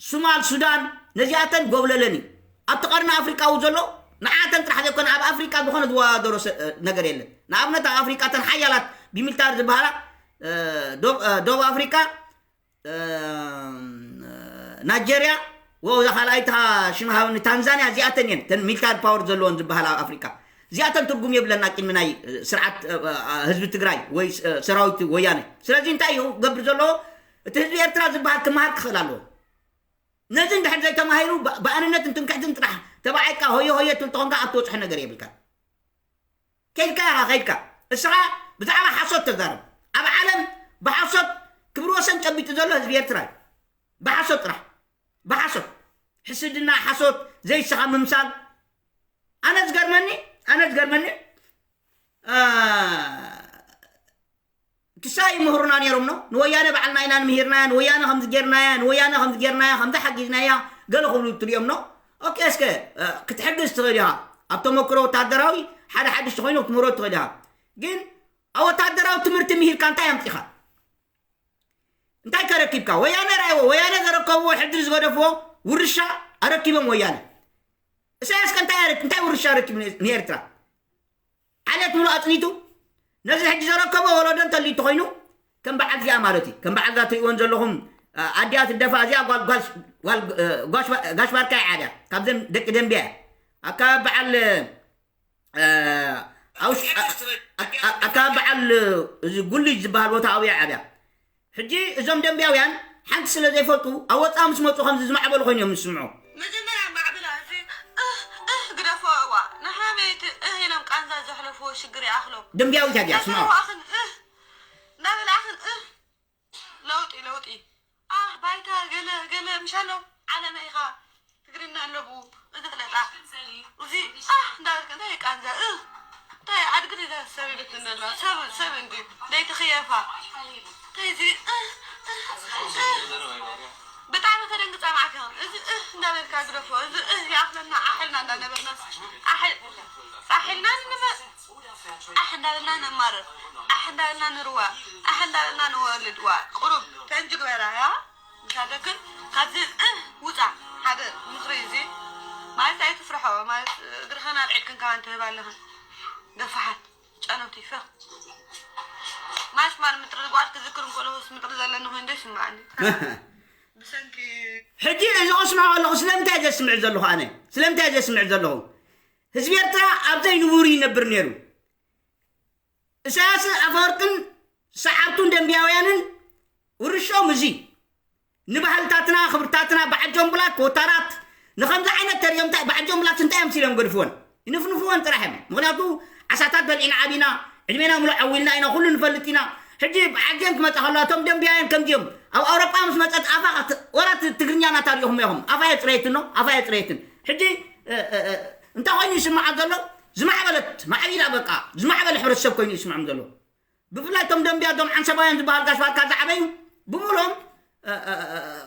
ሱማል፣ ሱዳን፣ ነዚኣተን ጎብለለን እዩ። ኣብቲ ቀርኒ ኣፍሪቃ እውን ዘሎ ንዓተን ጥራሕ ዘይኮነ ኣብ ኣፍሪቃ ዝኾነ ዝወዳደሮ ሰ- ነገር የለን። ንኣብነት ኣብ ኣፍሪቃ እተን ሓያላት ብሚልታሪ ዝበሃላ እ፣ ዶብ እ፣ ዶብ ኣፍሪቃ እ፣ ናይጀርያ ወ እዛ ካልኣይቲ ሽም ሃብኒ ታንዛንያ እዚኣተን እየን ተን ሚልታሪ ፓወር ዘለወን ዝበሃላ ኣብ ኣፍሪቃ። እዚኣተን ትርጉም የብለና ቅድሚ ናይ ስርዓት እ፣ እ፣ ህዝቢ ትግራይ ወይ እ፣ ሰራዊት ወያነ። ስለዚ እንታይ እዩ ገብር ዘለዎ? እቲ ህዝቢ ኤርትራ ዝበሃል ክመሃር ክኽእል ኣለዎ። ነዚ እንድሕር ዘይተማሂሩ ብ- ብኣንነትን ትምክሕትን ጥራሕ ተባዓይካ ሆየ ሆየ ትብል ተኾንካ ኣብ ትበፅሖ ነገር የብልካ። ከይድካ ኢኻ ከይድካ እስኻ ብዛዕባ ሓሶት ተዛረብ። ኣብ ዓለም ብሓሶት ክብሪ ወሰን ጨቢጡ ዘሎ ህዝቢ ኤርትራ እዩ። ብሓሶት ጥራሕ ብሓሶት ሕስድና ሓሶት ዘይስኻ ምምሳል። ኣነ ዝገርመኒ ኣነ ዝገርመኒ እ፣ ክሳይ ይምህሩና ነይሮም ኖ ንወያነ ባዕልና ኢና ንምሂርናያ ንወያነ ከምዚ ጌርናያ ንወያነ ከምዚ ጌርናያ ከምዚ ሓጊዝናያ ገለ ክብሉ ትሪኦም ኖ። ኦኬ እስከ እ፣ ክትሕግዝ ትኽእል ኢኻ። ኣብ ተመክሮ ወታደራዊ ሓደ ሓድሽ ተኮይኑ ክትምህሮ ትኽእል ኢኻ። ግን ኣብ ወታደራዊ ትምህርቲ ምሂርካ እንታይ ኣምፂኻ? እንታይ ከረኪብካ? ወያነ ራይዎ ወያነ ዘረከብዎ ሕድሪ ዝገደፍዎ ውርሻ ኣረኪቦም ወያነ። እሳያስ ከ እንታይ ኣረክ- እንታይ ውርሻ ረኪቡ ን- ንኤርትራ? ዓሌት ምሉእ ኣጽኒቱ ነዚ ሕጂ ዘረከቦ ወለዶ እንተልዩ እንተኾይኑ ከም በዓል እዚኣ ማለት እዩ። ከም በዓል እዛ ትሪእወን ዘለኹም ኣ- ኣዲኣ ትደፋ እዚኣ ጓል- ጓል- ጓል- እ፣ ጓሽ ባ- ጋሽ ባርካ እያ ዓድያ ካብዘን ደቂ ደንቢያ እያ። ኣካባቢ በዓል እ፣ ኣውሽ- ኣ- ኣ- ኣካባቢ በዓል እዚ ጉልጅ ዝበሃል ቦታ ኣብያ ዓብያ። ሕጂ እዞም ደንብያውያን ሓንቲ ስለ ዘይፈልጡ ኣብ ወፃእ ምስ መፁ ከምዚ ዝማዕበሉ ኮይኖም ዝስምዑ። መጀመርያ ማዕበላ እዚ እህ እህ ግደፎ እዋ ንሓመይቲ እህ ኢሎም ቃንዛ ዘሕለፍዎ ሽግር ይኣኽሎም። ደንብያዊት እያ እዚኣ ስምዑ። ኣኽን እህ እንዳበላ ኣኽን እህ ለውጢ ለውጢ ኣህ ባይታ ገለ ገለ ምሻሎ ዓለመ ኢኻ ትግርኛ ኣለቡ እዚ ፍለጣ እዚ ኣህ እንዳበልካ እንታይ ቃንዛ እህ እንታይ ኣድግዲ ዘሰብ ይልክን ዘሎ ሰብ ሰብ እንዲ ደይትኽየፋ እንታይ እዚ እህ እህ እህ ብጣዕሚ ተደንግፃ ማዕከ እዚ እህ እንዳበልካ ግደፎ እዚ እህ ይኣኽለና ኣሕልና እንዳነበርና ኣሕ ፃሒልና ንመ ኣሕ እንዳበልና ነማርር ኣሕ እንዳበልና ንርዋ ኣሕ እንዳበልና ንወልድ ዋ ቁሩብ ተንጅግበራ ያ ምሻለክን ካብዚ እህ ውፃ ሓደ ምኽሪ እዚ ማለት ኣይትፍርሖ ማለት እግርኸን ኣልዒልክን ካባን ትህብ ኣለኽን ገፋሓት ጨነውቲ ፈኽ ማለት ማለት ምጥሪ ጓል ክዝክር እንከሎ ምስ ምጥሪ ዘለኒ ኮይኑ ዶ ይስምዓኒ ብሰንኪ ሕጂ እዚ ክስምዖ ኣለኹ ስለምንታይ ዘስምዕ ዘለኹ ኣነ ስለምንታይ ዘስምዕ ዘለኹ ህዝቢ ኤርትራ ኣብ ዘይንቡር ይነብር ነይሩ። ኢሳያስን ኣፈወርቅን ሰዓብቱን ደንቢያውያንን ውርሾም እዚ ንባህልታትና ክብርታትና በዓል ጆምብላት ኮታራት ንኸምዚ ዓይነት ተሪኦም እንታይ በዓል ጆምብላት እንታይ እዮም ሲሎም ገድፍወን ይንፍንፍወን ጥራሕ እዮም ምክንያቱ ዓሳታት በልዒና ዓቢና ዕድሜና ምሉእ ዓዊልና ኢና ኩሉ ንፈልጥ ኢና ሕጂ ብዓጀን ክመፃ ከለዋ እቶም ደንቢያውያን ከምዚኦም ኣብ ኣውሮጳ ምስ መፀት ኣፋ ወራት ትግርኛ ናታ ሪኢኹም ኢኹም ኣፋ የፅረየትን ኖ ኣፋ የፅረየትን ሕጂ እንታይ ኮይኑ ይስምዓ ዘሎ ዝማዕበለት ማዕቢላ በቃ ዝማዕበለ ሕብረተሰብ ኮይኑ ይስምዖም ዘሎ ብፍላይ እቶም ደንብያ እቶም ዓንሰባውያን ዝበሃል ጋሽ ባርካ ዝዓበዩ ብምሎም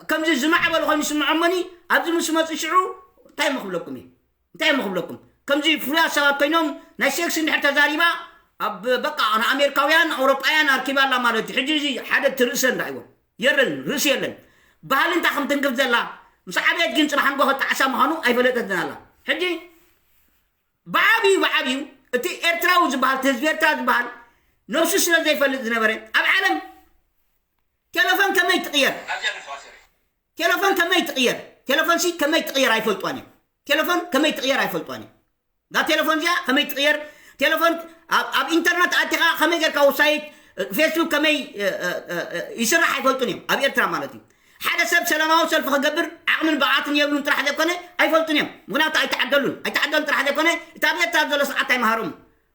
ከምዚ ዝማዕበሉ ኮይኑ ይስምዖሞኒ ኣብዚ ምስ መፁ ሽዑ እንታይ መክብለኩም እዩ እንታይ መክብለኩም ከምዚ ፍሉያት ሰባት ኮይኖም ናይ ሴክስ እንድሕር ተዛሪባ ኣብ በቃ ንኣሜሪካውያን ኣውሮጳውያን ኣርኪባ ኣላ ማለት እዩ ሕጂ እዚ ሓደ እቲ ርእሰ እንዳይዎም የለን ርእሲ የለን ባህሊ እንታይ ከም ትንክፍ ዘላ ምስ ዓበየት ግን ፅባሕ ንጎ ከጣዕሳ ምዃኑ ኣይፈለጠትን ኣላ ሕጂ ብዓብዩ ብዓብዩ እቲ ኤርትራዊ ዝበሃል እቲ ህዝቢ ኤርትራ ዝበሃል ነብሱ ስለ ዘይፈልጥ ዝነበረ ኣብ ዓለም ቴሌፎን ከመይ ትቕየር ቴሌፎን ከመይ ትቕየር ቴሌፎን ሲ ከመይ ትቕየር ኣይፈልጧን እዮም ቴሌፎን ከመይ ትቕየር ኣይፈልጧን እዮም እዛ ቴሌፎን እዚኣ ከመይ ትቕየር ቴሌፎን ኣብ ኢንተርነት ኣቲኻ ከመይ ጌርካ ወብሳይት ፌስቡክ ከመይ ይስራሕ ኣይፈልጡን እዮም ኣብ ኤርትራ ማለት እዩ ሓደ ሰብ ሰላማዊ ሰልፊ ክገብር ዓቕምን ብቕዓትን የብሉን ጥራሕ ዘይኮነ ኣይፈልጡን እዮም ምክንያቱ ኣይተዓደሉን ኣይተዓደሉን ጥራሕ ዘይኮነ እቲ ኣብ ኤርትራ ዘሎ ስርዓት ኣይመሃሮም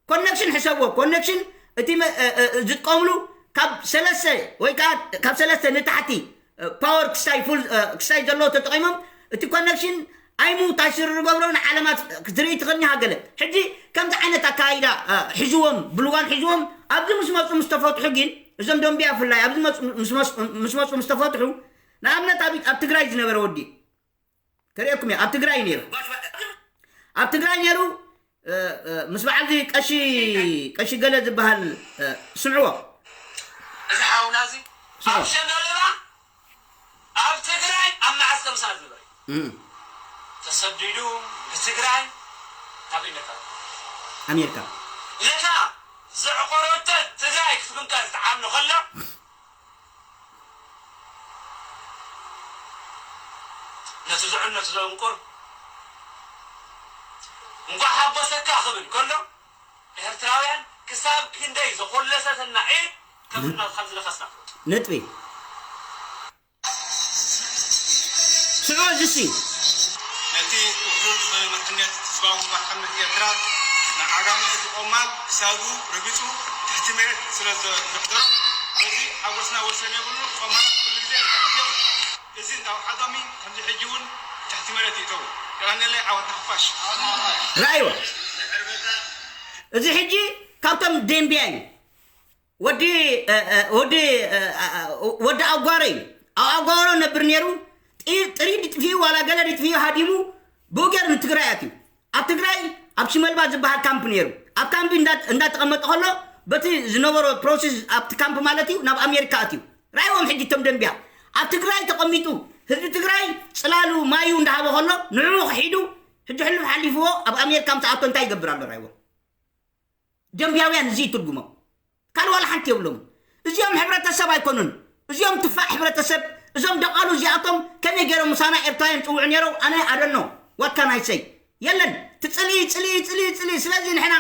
ኮኔክሽን ሕሰብዎ ኮኔክሽን እቲ ዝጥቀምሉ ካብ ሰለስተ ወይ ከዓ ካብ ሰለስተ ንታሕቲ ፓወር ክሳይ ፉል ክሳይ ዘለዎ ተጠቂሞም እቲ ኮኔክሽን ኣይምውታሽ ዝገብሮ ንዓለማት ክትርኢ ትኽእል ሃገለ ሕጂ ከምዚ ዓይነት ኣካይዳ ሒዝዎም ብልዋን ሒዝዎም ኣብዚ ምስ መፁ ምስ ተፈትሑ ግን እዞም ደንቢያ ፍላይ ኣብዚ ምስ መፁ ምስ ተፈትሑ ንኣብነት ኣብ ትግራይ ዝነበረ ወዲ ከርእየኩም እየ ኣብ ትግራይ ነይሩ ኣብ ትግራይ ነይሩ ምስ በዓል ቀሺ ቀሺ ገለ ዝበሃል ስምዕዎ እዚ ሓውና እዚ ኣብ ሸመልባ ኣብ ትግራይ ኣብ መዓስ ከምሳ ዝነበረ ተሰዲዱ ብትግራይ ኣሜሪካ ነታ ዘዕቆረተት ትግራይ ክትብንቀር ትዓኑ ከላ ነቲ ዝዕነቱ ዘንቁር እንኳዕ ሓጎሰካ ክብል ከሎ ኤርትራውያን ክሳብ ክንደይ ዘኾለሰትና ኢድ ከም ዝነኸስና ነጥቢ ስዑ ዝሲ ነቲ ውሕሉል ዝኾነ መርሕነት ህዝባዊ ግንባር ሓርነት ኤርትራ ንዓጋመ እቲ ቆማል ክሳዱ ረጊጹ ትሕቲ መሬት ስለ ዘምሕደሮ በዚ ሓጎስና ወሰን የብሉ። ቆማላት ኩሉ ግዜ ንተሓስዮም እዚ እንዳውሓዶም ከምዚ ሕጂ እውን ትሕቲ መሬት ይእተው። የቐንየለይ ዓወት ንሓፋሽ። ረኣይዎ እዚ ሕጂ ካብቶም ደንቢያ እዩ ወዲ ወዲ ወዲ ኣጓረ እዩ ኣብ ኣጓሮ ነብር ነይሩ ጥሪ ድጥፊኡ ዋላ ገለ ድጥፊኡ ሃዲሙ ብኡ ገይሩ ንትግራይ ኣትዩ ኣብ ትግራይ ኣብ ሽመልባ ዝበሃል ካምፕ ነይሩ ኣብ ካምፕ እንዳተቐመጠ ከሎ በቲ ዝነበሮ ፕሮሴስ ኣብቲ ካምፕ ማለት እዩ ናብ ኣሜሪካ ኣትዩ ራይዎም ሕጂ እቶም ደንቢያ ኣብ ትግራይ ተቐሚጡ ህዝቢ ትግራይ ፅላሉ ማዩ እንዳሃበ ከሎ ንዕኡ ክሒዱ ሕጂ ሕሉፍ ሓሊፍዎ ኣብ ኣሜሪካ ምስ ኣቶ እንታይ ይገብር ኣሎ ራይዎም ደንቢያውያን እዚ ትርጉሞም ካልእ ዋላ ሓንቲ የብሎም እዚኦም ሕብረተሰብ ኣይኮኑን እዚኦም ትፋእ ሕብረተሰብ እዞም ደቓሉ እዚኣቶም ከመይ ገይሮም ምሳና ኤርትራውያን ፅውዑ ነይረው ኣነ ኣደኖ ዋትካ ናይ ሰይ የለን ትፅሊ ፅሊ ፅሊ ፅሊ ስለዚ ንሕና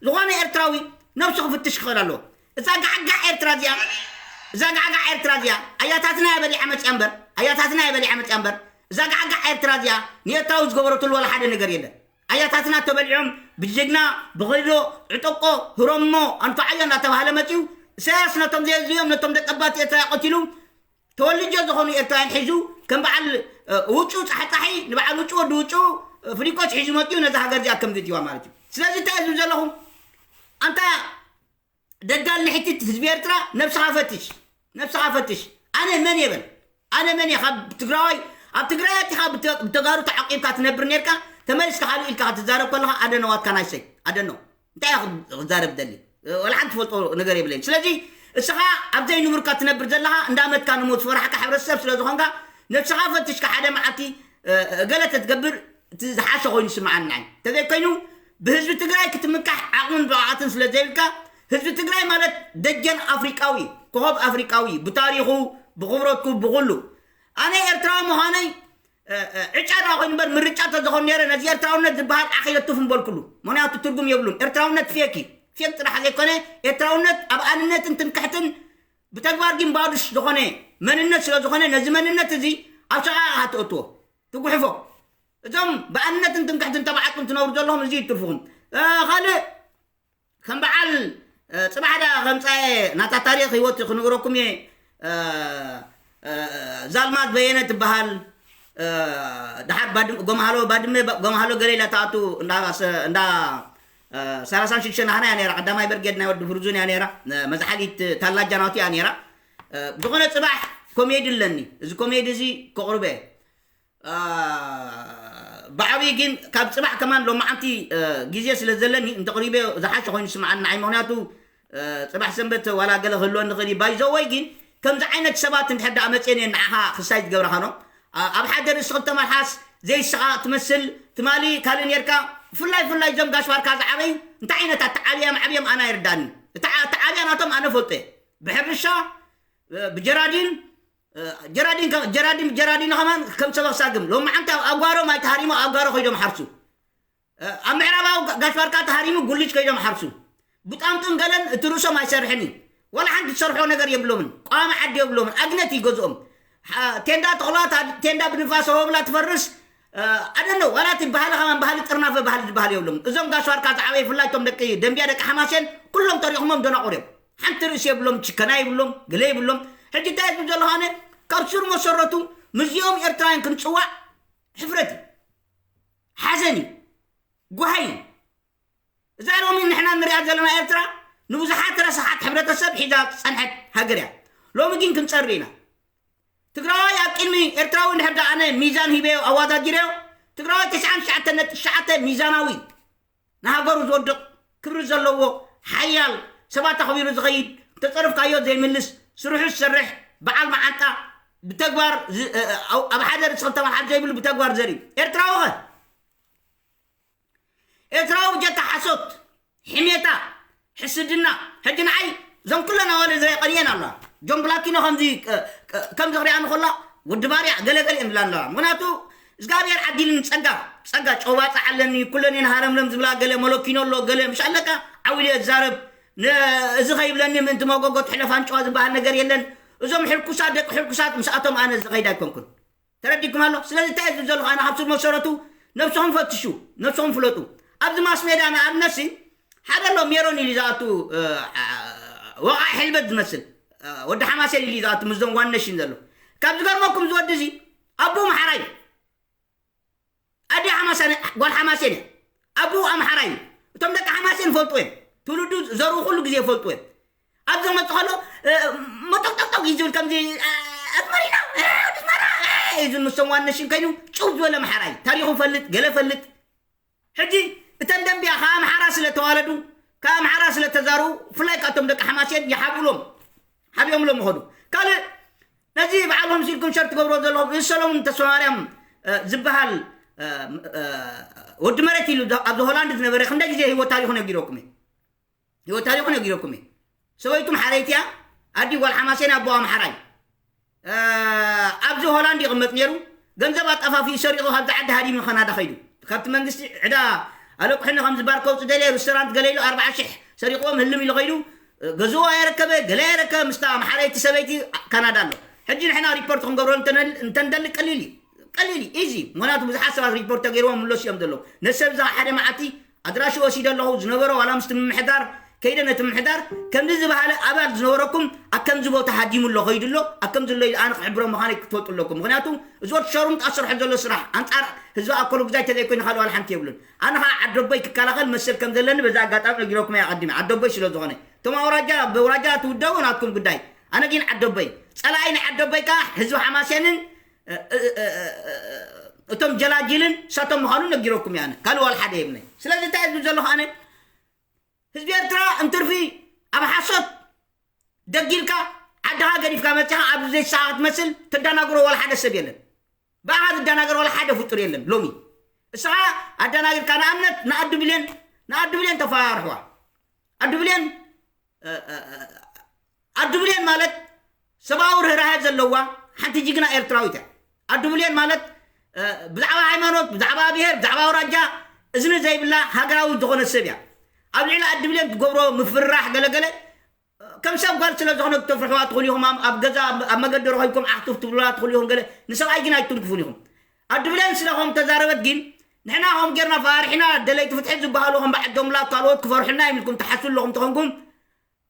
ዝኾነ ኤርትራዊ ነብሱ ክፍትሽ ክኽእል ኣለዎ እዛ ጋዕጋዕ ኤርትራ እዚኣ እዛ ጋዕጋዕ ኤርትራ እዚኣ ኣያታትና የበሊዓ መፅያ እምበር ኣያታትና የበሊዓ መፅያ እምበር እዛ ጋዕጋዕ ኤርትራ እዚኣ ንኤርትራዊ ዝገበረትሉ ዋላ ሓደ ነገር የለን ኣያታትና ተበሊዖም ብጀግና ብኸይዶ ዕጠቆ ህሮሞ ኣንፋዓዮ እናተባህለ መፅዩ ኢሳያስ ነቶም ዘየዝዮም ነቶም ደቀባት ኤርትራ ቀቲሉ ተወልጀ ዝኾኑ ኤርትራውያን ሒዙ ከም በዓል ውጩ ፃሕፃሒ ንበዓል ውጩ ወዲ ውጩ ፍሊቆስ ሒዙ መፅዩ ነዛ ሃገር እዚኣ ከም ዝእትዋ ማለት እዩ ስለዚ እንታይ ዝብል ዘለኹ ኣንታ ደጋል ንሕቲት ህዝቢ ኤርትራ ነብስኻ ፈትሽ ነብስኻ ፈትሽ ኣነ መን የበል ኣነ መን እየ ካብ ትግራዋይ ኣብ ትግራይ ኣቲኻ ብተጋሩ ተዓቂብካ ትነብር ነርካ ተመሊስካ ካልእ ኢልካ ክትዛረብ ከለኻ ኣደነዋትካ ናይሰይ ኣደነው እንታይ እየ ክዛረብ ደሊ ወላ ሓንቲ ትፈልጦ ነገር የብለይን ስለዚ እስኻ ኣብ ዘይንቡርካ ትነብር ዘለኻ እንዳመትካ ንሞት ዝፈራሕካ ሕብረተሰብ ስለ ዝኾንካ ነብስኻ ፈትሽካ ሓደ መዓልቲ ገለ ተትገብር እቲ ዝሓሸ ኮይኑ ይስምዓኒ ንዓይ እንተዘይኮይኑ ብህዝቢ ትግራይ ክትምካሕ ዓቕምን ብቕዓትን ስለ ዘይብልካ ህዝቢ ትግራይ ማለት ደጀን ኣፍሪቃዊ ኮኸብ ኣፍሪቃዊ ብታሪኹ ብኽብረቱ ብኹሉ ኣነ ኤርትራዊ ምዃነይ ዕጫ ዳ ኮይኑ እምበር ምርጫ ተዝኾን ነይረ ነዚ ኤርትራውነት ዝበሃል ዓኺ ለቱፍ ምበልኩሉ ምክንያቱ ትርጉም የብሉን ኤርትራውነት ፌክ እዩ ፌክ ጥራሕ ዘይኮነ ኤርትራውነት ኣብ ኣንነትን ትምክሕትን ብተግባር ግን ባዱሽ ዝኾነ መንነት ስለ ዝኾነ ነዚ መንነት እዚ ኣብ ሸቓቕ ሃትእትዎ ትጉሕፎ እዞም ብኣንነትን ትምክሕትን ተባዓጥኩም ትነብሩ ዘለኹም እዚ ይትርፍኹም ካልእ ከም በዓል ፅባሕ ዳ ከምፃኤ ናታ ታሪክ ህይወት ክንግረኩም እየ ዛልማት በየነ ትበሃል ድሓር ጎማሃሎ ባድመ ጎማሃሎ ገለ ኢላ ተኣቱ እንዳ ሰላሳን ሽዱሽተ ናህና እያ ነራ ቀዳማይ በርጌድ ናይ ወዲ ፍርዙን እያ ነራ መዝሓሊት ታላጃ ናቱ እያ ነራ ዝኾነ ፅባሕ ኮሜዲ ኣለኒ እዚ ኮሜዲ እዚ ከቕርበ ብዓብዪ ግን ካብ ፅባሕ ከማን ሎማዓንቲ ግዜ ስለ ዘለኒ እንተቕሪበ ዝሓሸ ኮይኑ ስምዓኒ ንዓይ ምክንያቱ ፅባሕ ሰንበት ዋላ ገለ ክህልወኒ ክእል ባይዘወይ ግን ከምዚ ዓይነት ሰባት እንድሕር ደኣ መፅየን እየን ንዓኻ ክሳይ ዝገብረኻኖ ኣብ ሓደ ርእሲ ክልተ መልሓስ ዘይስኻ ትመስል ትማሊ ካልእ ነርካ ብፍላይ ብፍላይ እዞም ጋሽ ባርካ ዝዓበዩ እንታይ ዓይነት ኣተዓብያ ማዕብዮም ኣና ይርዳኒ እቲ ኣተዓብያ ናቶም ኣነ ፈልጦ ብሕርሻ ብጀራዲን ጀራዲን ጀራዲን ጀራዲን ከማን ከም ሰበኽ ሳግም ሎሚ ዓንታ ኣጓሮም ኣይተሃሪሞ ኣጓሮ ኮይዶም ሓርሱ ኣብ ምዕራባዊ ጋሽ ባርካ ተሃሪሙ ጉልች ኮይዶም ሓርሱ ብጣምጡን ገለን እቲ ርእሶም ኣይሰርሕን እዩ ዋላ ሓንቲ ዝሰርሖ ነገር የብሎምን ቋሚ ዓዲ የብሎምን ኣግነት እዩ ገዝኦም ቴንዳ ተኽሏት ቴንዳ ብንፋስ ወብላ ትፈርስ ኣደነው ዋላ እቲ ባህሊ ከማን ባህሊ ጥርናፈ ባህሊ ዝበሃል የብሎም እዞም ጋሽ ባርካ ዝዓበይ ፍላይ እቶም ደቂ ደንቢያ ደቂ ሓማሴን ኩሎም ተሪኹሞም ደናቑር እዮም ሓንቲ ርእሲ የብሎም ችከና ይብሎም ገለ ይብሎም ሕጂ እንታይ ዝብል ዘለኹ ኣነ ካብ ስሩ መሰረቱ ምስዚኦም ኤርትራውያን ክንፅዋዕ ሕፍረት እዩ ሓዘን እዩ ጓሃይ እዩ እዛ ሎሚ ንሕና ንሪኣ ዘለና ኤርትራ ንብዙሓት ረሳሓት ሕብረተሰብ ሒዛ ዝፀንሐት ሃገር እያ ሎሚ ግን ክንፀሪ ኢና ትግራዋይ ኣብ ቅድሚ ኤርትራዊ እንድሕር ኣነ ሚዛን ሂበዮ ኣዋዳዲረዮ ትግራዋይ ተስዓን ትሽዓተ ነጥቢ ትሽዓተ ሚዛናዊ ንሃገሩ ዝወድቕ ክብሪ ዘለዎ ሓያል ሰባት ኣኽቢሩ ዝኸይድ እንተፀርፍካዮ ዘይምልስ ስርሑ ዝሰርሕ በዓል መዓንጣ ብተግባር ኣብ ሓደ ርእሲ ክልተ መልሓስ ዘይብሉ ብተግባር ዘርኢ ኤርትራዊ ኸ ኤርትራዊ ብጀካ ሓሶት፣ ሕሜታ፣ ሕስድና። ሕጂ ንዓይ እዞም ኩለን ኣዋልድ ዝሪኣ ቀንየን ኣለዋ። ጆን ብላኪኖ ከምዚ ከምዚ ክሪኣ ንኮላ፣ ወዲ ባርያ ገለ ገለ እየን ዝብላ ኣለዋ። ምክንያቱ እግዚኣብሔር ዓዲልን ጸጋ ጸጋ ጨውባጻ ኣለኒ፣ ኩለን እየን ሃረምረም ዝብላ፣ ገለ መለኪኖ ኣሎ፣ ገለ ምሽ ኣለካ ዓው ኢለ እዛረብ። እዚ ከይብለኒ ምእንቲ መጎጎ ትሕለፍ ኣንጭዋ ዝበሃል ነገር የለን። እዞም ሕርኩሳት ደቂ ሕርኩሳት ምስኣቶም ኣነ ዝኸይድ ኣይኮንኩን። ተረዲኩም ኣሎ። ስለዚ እንታይ እዩ ዘለኹ? ኣነ ካብ ስር መሰረቱ ነብስኹም ፈትሹ፣ ነብስኹም ፍለጡ። ኣብዚ ማስ ሜዳ ንኣብነትሲ ሓደ ኣሎ ሜሮን ኢሉ ዝኣቱ፣ ወቓዒ ሕልበት ዝመስል፣ ወዲ ሓማሴን ኢሉ ዝኣቱ ምስዞም ዋን ነሽን ዘሎ። ካብ ዝገርመኩም ዝወዲ እዚ ኣቦ ኣምሓራይ፣ ኣዲ ሓማሳን ጓል ሓማሴን እያ። ኣቦ ኣምሓራይ እዩ። እቶም ደቂ ሓማሴን ፈልጡ እዮም። ትውልዱ ዘርኡ ኩሉ ግዜ ፈልጡ እዮም። ኣብ ዘመጽእ ከሎ መጠቅጠቅጠቅ እዩ ዝብል፣ ከምዚ ኣዝመሪና ኣስመራ እዩ ዝብል። ምስቶም ዋን ነሽን ከይኑ ጭው ዝበለ ኣምሓራይ፣ ታሪኹ ፈልጥ፣ ገለ ፈልጥ። ሕጂ እተን ደንብያ ካብ ኣምሓራ ስለ ተዋለዱ፣ ካብ ኣምሓራ ስለ ተዛሩ፣ ብፍላይ ካብቶም ደቂ ሓማሴን ይሓብእሎም፣ ሓቢኦምሎም ይኸዱ። ካልእ ነዚ በዓልኹም ሲልኩም ሸር ትገብሮ ዘለኹም፣ እዚ ሰሎሙን ተስፋማርያም ዝበሃል ወዲ መሬት ኢሉ ኣብዚ ሆላንድ ዝነበረ ክንደይ ግዜ ህይወት ታሪኹ ነጊረኩም እዩ። ህይወት ታሪኹ ነጊረኩም እዩ። ሰበይቱ ኣምሓረይቲ እያ። ኣዲ ጓል ሓማሴን፣ ኣቦ ኣምሓራይ። ኣብዚ ሆላንድ ይቕመጥ ነይሩ። ገንዘብ ኣጣፋፊኡ ሰሪቑ ካብዚ ዓዲ ሃዲሙ ካናዳ ከይዱ። ካብቲ መንግስቲ ዕዳ ኣለቁሕኒ ከም ዝባርከው ጽደለ ሬስቶራንት ገለ ኢሉ ኣርባዓ ሽሕ ሰሪቕዎም ህልም ኢሉ ከይዱ። ገዝኡ ኣየረከበ፣ ገለ ኣየረከበ። ምስታ ኣምሓረይቲ ሰበይቲ ካናዳ ኣሎ። ሕጂ ንሕና ሪፖርት ክንገብሮ እንተንደሊ ቀሊል እዩ። ቀሊል እዩ፣ ኢዚ። ምክንያቱ ብዙሓት ሰባት ሪፖርት ተገይርዎም ምለሱ እዮም ዘለዉ። ነሰብ እዛ ሓደ መዓልቲ ኣድራሹ ወሲደ ኣለኹ ዝነበረ ዋላ ምስቲ ምምሕዳር ከይደ ነቲ ምምሕዳር ከምዚ ዝበሃለ ኣባል ዝነበረኩም ኣብ ከምዚ ቦታ ሃዲሙ ኣሎ ከይዱ ኣሎ ኣብ ከምዚ ኣሎ ኢሉ ኣነ ክሕብሮ ምዃነይ ክትፈልጡ ኣለኩም። ምክንያቱ እዚ ወዲ ሸሩምጣ ዝሰርሖ ዘሎ ስራሕ ኣንጻር ህዝቢ ኣኮሎ ጉዛይ ተዘይኮይኑ ካልእ ዋላ ሓንቲ የብሉን። ኣነ ከዓ ዓደቦይ ክከላኸል መሰል ከም ዘለኒ በዛ ኣጋጣሚ ነጊረኩም እየ ኣቐዲመ። ዓደቦይ ስለ ዝኾነ እቶም ኣውራጃ ብውራጃ ትውደቡ ናትኩም ጉዳይ። ኣነ ግን ዓደቦይ ጸላኢ ንዓደቦይ ከዓ ህዝቢ ሓማሴንን እቶም ጀላጅልን ሳቶም ምዃኑ ነጊረኩም እየ ኣነ። ካልእ ዋላ ሓደ የብለይ። ስለዚ እንታይ ዝብል ዘለኹ ኣነ ህዝቢ ኤርትራ እንትርፊ ኣብ ሓሶት ደጊልካ ዓድኻ ገዲፍካ መጺኻ ኣብዚ ዘይሳኻ ክትመስል ትዳናግሮ ዋላ ሓደ ሰብ የለን። ብኣኻ ዝዳናገር ዋላ ሓደ ፍጡር የለን። ሎሚ እስኻ ኣዳናጊርካ ንኣብነት ንኣዱ ብሌን ንኣዱ ብሌን ተፈራርሕዋ። ኣዱ ብሌን ኣዱ ብሌን ማለት ሰብኣዊ ርህራሄ ዘለዋ ሓንቲ ጅግና ኤርትራዊት እያ። ኣዱ ብሌን ማለት ብዛዕባ ሃይማኖት፣ ብዛዕባ ብሄር፣ ብዛዕባ ኣውራጃ እዝኒ ዘይብላ ሃገራዊ ዝኾነ ሰብ እያ። ኣብ ልዕሊ ኣዱ ብሌን ትገብሮ ምፍርራሕ ገለገለ ከም ሰብ ጓል ስለ ዝኾነ ትፍርሕዋ ትኽእሉ ኢኹም። ኣብ ገዛ ኣብ መገዲ ረኺብኩም ዓኽቱፍ ትብሉላ ትኽእሉ ኢኹም። ገለ ንሰብኣይ ግን ኣይትንክፉን ኢኹም። ኣዱ ብሌን ስለ ከም ተዛረበት ግን ንሕና ከም ጌርና ፈራርሒና ደለይቲ ፍትሒ ዝበሃሉ ከም በዓል ጆምብላክ ካልኦት ክፈርሑልና እዮም ኢልኩም ትሓስቡ ኣለኹም ተኾንኩም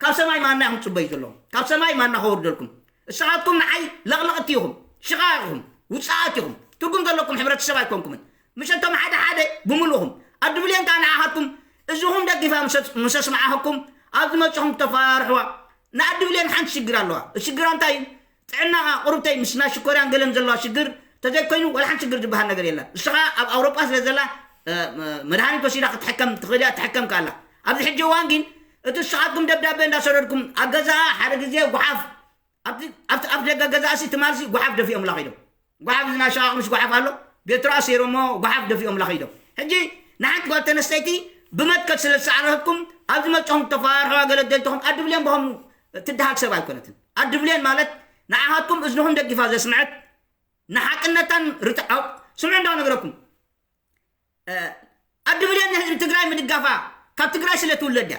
ካብ ሰማይ ማና ኢኹም ትጽበዩ ዘለኹም። ካብ ሰማይ ማና ከወርደልኩም። እሳኻትኩም ንዓይ ለቕለቕቲ ኢኹም፣ ሽቓቕ ኢኹም፣ ውጽኣት ኢኹም። ትርጉም ዘለኩም ሕብረተሰብ ኣይኮንኩምን። ምሸቶም ሓደ ሓደ ብምልኡኹም ኣዱ ብሌን ከኣ ንዓኻትኩም እዚኹም ደጊፋ ምስ ኣስምዓኹም ኣብ ዝመጽኹም ተፈራርሕዋ። ንኣዱ ብሌን ሓንቲ ሽግር ኣለዋ። እቲ ሽግራ እንታይ እዩ? ጥዕናኻ ቁሩብተይ ምስ ናይ ሽኮርያን ገለን ዘለዋ ሽግር ተዘይኮይኑ ዋላ ሓንቲ ሽግር ዝበሃል ነገር የላን። ንስኻ ኣብ ኣውሮጳ ስለ ዘላ መድሃኒት ወሲዳ ክትሕከም ትኽእል እያ፣ ትሕከም ከኣላ። ኣብዚ ሕጂ እዋን ግን እቲ ንስኻትኩም ደብዳቤ እንዳሰደድኩም ኣብ ገዛኣ ሓደ ግዜ ጓሓፍ ኣብቲ ኣብቲ ኣፍ ደገ ገዛእሲ ትማልሲ ጓሓፍ ደፊኦምላ ከይዶም። ጓሓፍ እዚ ናይ ሸቓቕ ምሽ ጓሓፍ ኣሎ ቤትሮ ኣሰይሮሞ ጓሓፍ ደፊኦምላ ከይዶም። ሕጂ ንሓንቲ ጓል ተነስተይቲ ብመትከል ስለ ዝሰዓረትኩም ኣብ ዝመጽኹም ተፈራርሕዋ ገለ ደልትኹም ኣድብልዮም ብኸም ትደሃግ ሰብ ኣይኮነትን። ኣድብልዮን ማለት ንዓኻትኩም እዝንኹም ደጊፋ ዘስምዐት ንሓቅነታን ርትዓው ስምዑ እንዳነግረኩም ኣዱ ብሌን ንህዝቢ ትግራይ ምድጋፋ ካብ ትግራይ ስለ ትውለድ እያ።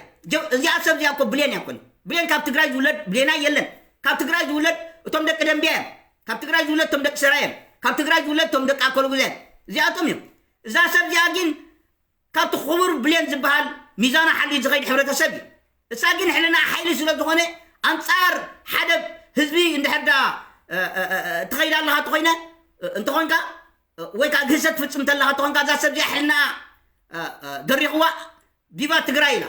እዚኣ ሰብ እዚኣ እኮ ብሌን እያ እኮ። ብሌን ካብ ትግራይ ዝውለድ ብሌናይ የለን። ካብ ትግራይ ዝውለድ እቶም ደቂ ደንቢያ እዮም። ካብ ትግራይ ዝውለድ እቶም ደቂ ሰራይ እዮም። ካብ ትግራይ ዝውለድ እቶም ደቂ ኣኮለጉዛይ እዮም። እዚኣቶም እዮም። እዛ ሰብ እዚኣ ግን ካብቲ ክቡር ብሌን ዝበሃል ሚዛና ሓልዩ ዝኸይድ ሕብረተሰብ እዩ። እሳ ግን ሕልና ሓይሊ ስለ ዝኾነ ኣንጻር ሓደ ህዝቢ እንድሕር ዳ ትኸይድ ኣለኻ ተኾይነ እንተኾንካ ወይ ከዓ ግህሰት ትፍጽም እንተለኻ ተኾንካ እዛ ሰብ እዚኣ ሕልና ደሪኽዋ ቪቫ ትግራይ ኢላ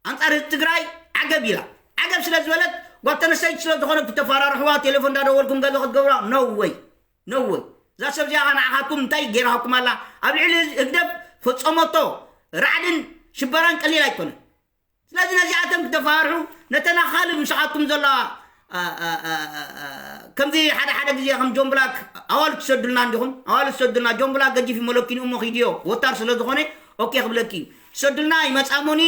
ኣንጻር ህዝቢ ትግራይ ዓገብ ኢላ። ዓገብ ስለ ዝበለት ጓል ተነስተይቲ ስለ ዝኾነ ክተፈራርሕዋ ቴሌፎን እንዳደወልኩም ገለ ክትገብራ no way no way። እዛ ሰብ እዚኣ ንዓኻትኩም እንታይ ገይራኩም ኣላ? ኣብ ልዕሊ ህግደፍ ፈጸመቶ ራዕድን ሽበራን ቀሊል ኣይኮነን። ስለዚ ነዚኣቶም ክተፈራርሑ ነተን ኣኻልብ ምሳኻትኩም ዘለዋ ከምዚ ሓደ ሓደ ግዜ ከም ጆን ብላክ ኣዋልድ ትሰዱልና እንዲኹም ኣዋልድ ትሰዱልና ጆን ብላክ ገዲፍ መለኪኑ እሞ ኪድዮ ወታር ስለ ዝኾነ ኦኬ ክብለኪ እዩ። ክሰዱልና ይመጻሙኒ።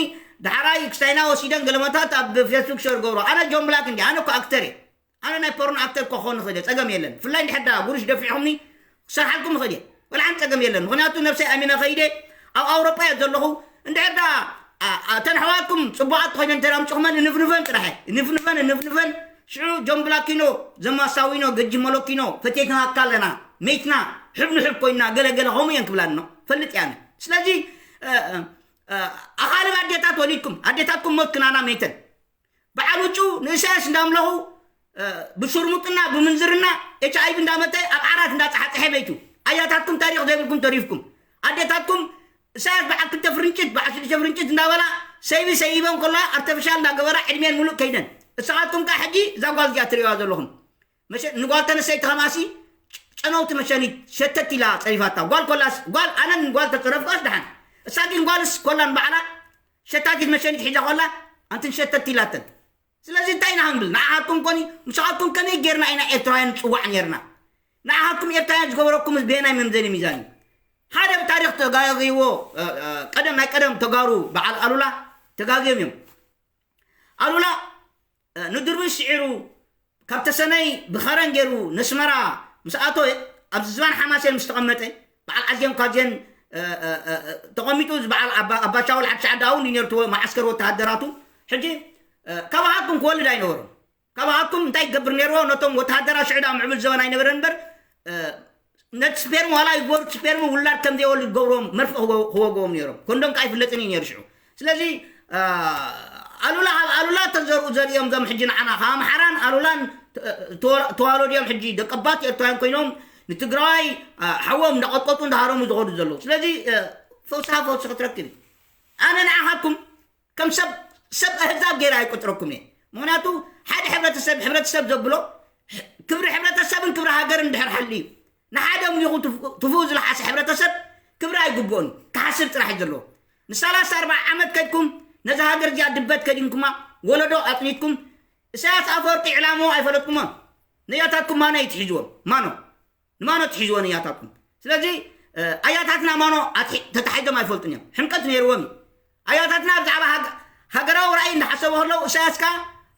ዳሕራይ ክስታይና ወሲደን ገለመታት ኣብ ፌስቡክ ሸር ገብሮ። ኣነ ጆን ብላክ እንዲ ኣነ እኮ ኣክተር እየ። ኣነ ናይ ፖርን ኣክተር እኮ ክኾን ይኽእል እየ፣ ጸገም የለን። ብፍላይ እንድሕር ዳ ጉርሽ ደፊዕኹምኒ ክሰርሓልኩም ይኽእል እየ፣ ወላ ሓንቲ ጸገም የለን። ምኽንያቱ ነብሰይ ኣሚነ ኸይደ ኣብ ኣውሮጳ እየ ዘለኹ። እንድሕር ዳ ኣ- ኣ- እተን ኣሕዋትኩም ጽቡቓት ኮይነን እንተ ኣምጽኹመን እንፍንፈን ጥራሕ እየ። እንፍንፈን እንፍንፈን ሽዑ ጆን ብላኪኖ ዘማሳዊኖ ገጅ መለኪኖ ፈቴትናካ ኣለና፣ ሜትና፣ ሕብኒ ሕብ ኮይና ገለገለ ከምኡ እየን ክብላኒ ነው ፈልጥ ያነ። ስለዚ እ- እ- እ- ኣኻልብ ኣዴታት ወሊድኩም ኣዴታትኩም ሞት ክናና ሜተን በዓል ውጩ ንእሳያስ እንዳምለኹ ብሽርሙጥና ብምንዝርና ኤች ኣይቪ እንዳመተ ኣብ ዓራት እንዳፀሓፀሐ መይቱ። ኣያታትኩም ታሪክ ዘይብልኩም ተሪፍኩም። ኣዴታትኩም እሳያስ በዓል ክልተ ፍርንጭት በዓል ሽዱሽተ ፍርንጭት እንዳበላ ሰይቢ ሰይበን ከላ ኣርተፊሻል እንዳገበራ ዕድሜን ሙሉእ ከይደን። እሳኻትኩም ከዓ ሕጂ እዛ ጓል እዚኣ ትሪእዋ ዘለኹም መሸ- ንጓል ተነሰይቲ ከማሲ ጨነውቲ መሸኒት ሸተት ኢላ ፀሪፋታ። ጓል ኮላስ ጓል ኣነን ጓል ተፀረፍካስ ደሓን። እሳ ግን ጓልስ ኮላን ባዕላ ሸታቲት መሸኒት ሒዛ ኮላ ኣንትን ሸተት ኢላተን። ስለዚ እንታይ ኢና ክንብል ንዓኻትኩም ኮኒ ምሳኻትኩም ከመይ ጌርና ኢና ኤርትራውያን ንፅዋዕ ኔርና? ንዓኻትኩም ኤርትራውያን ዝገበረኩምስ ብየናይ መምዘኒ ሚዛን እዩ? ሓደ ብታሪክ ተጋግይዎ ቀደም ናይ ቀደም ተጋሩ በዓል ኣሉላ ተጋግዮም እዮም። ኣሉላ ንድርብሽ ስዒሩ ካብ ተሰነይ ብኸረን ገይሩ ነስመራ ምስ ኣቶ ኣብዚ ዝባን ሓማሴን ምስ ተቐመጠ በዓል ዓዜን ኳዜን ተቐሚጡ ዝበዓል ኣባሻውል ሓድሻ ዓዲ ኣውን ኔርትዎ መዓስከር ወተሃደራቱ ሕጂ ካባሃኩም ክወልድ ኣይነበሮም። ካባሃኩም እንታይ ይገብር ነርዎ? ነቶም ወተሃደራ ሽዑ ዳ ምዕብል ዘበን ኣይነበረ እምበር ነቲ ስፔርም ዋላ ይጎርድ ስፔርም ውላድ ከም ዘይወልድ ገብሮም መርፍእ ክወግዎም ነይሮም። ኮንዶም ከዓ ይፍለጥን እዩ ነይሩ ሽዑ። ስለዚ ኣሉላ ካብ ኣሉላ ተዘርኡ ዘርእዮም ዞም ሕጂ ንዓና ካብ ኣምሓራን ኣሉላን ተዋለዱ እዮም። ሕጂ ደቀባት ኤርትራውያን ኮይኖም ንትግራዋይ ሓዎም እንዳቐጥቀጡ እንዳሃረሙ ዝኸዱ ዘለዉ። ስለዚ ፈውስኻ ፈውሲ ክትረክብ ኣነ ንዓኻትኩም ከም ሰብ ሰብ ኣህዛብ ገይረ ኣይቆጥረኩም እየ። ምክንያቱ ሓደ ሕብረተሰብ ሕብረተሰብ ዘብሎ ክብሪ ሕብረተሰብን ክብሪ ሃገርን ድሕር ሓሊ እዩ። ንሓደ ምሊኹ ትፉኡ ዝለሓሰ ሕብረተሰብ ክብሪ ኣይግብኦን ክሓስብ ጥራሕ እዩ ዘለዎ። ንሰላሳ ኣርባዓ ዓመት ከድኩም ነዛ ሃገር እዚኣ ድበት ከዲንኩማ ወለዶ ኣጥኒትኩም እሳያስ ኣፈወርቂ ዕላምኡ ኣይፈለጥኩሞን። ነያታትኩም ማኖ እዩ ትሒዝዎም ማኖ ንማኖ ትሒዝዎ ንያታትኩም። ስለዚ ኣያታትና ማኖ ተታሒዞም ኣይፈልጡን እዮም። ሕምቀት ነይርዎም እዩ። ኣያታትና ብዛዕባ ሃገራዊ ራእይ እንዳሓሰቡ ከለዉ እሳያስ ከኣ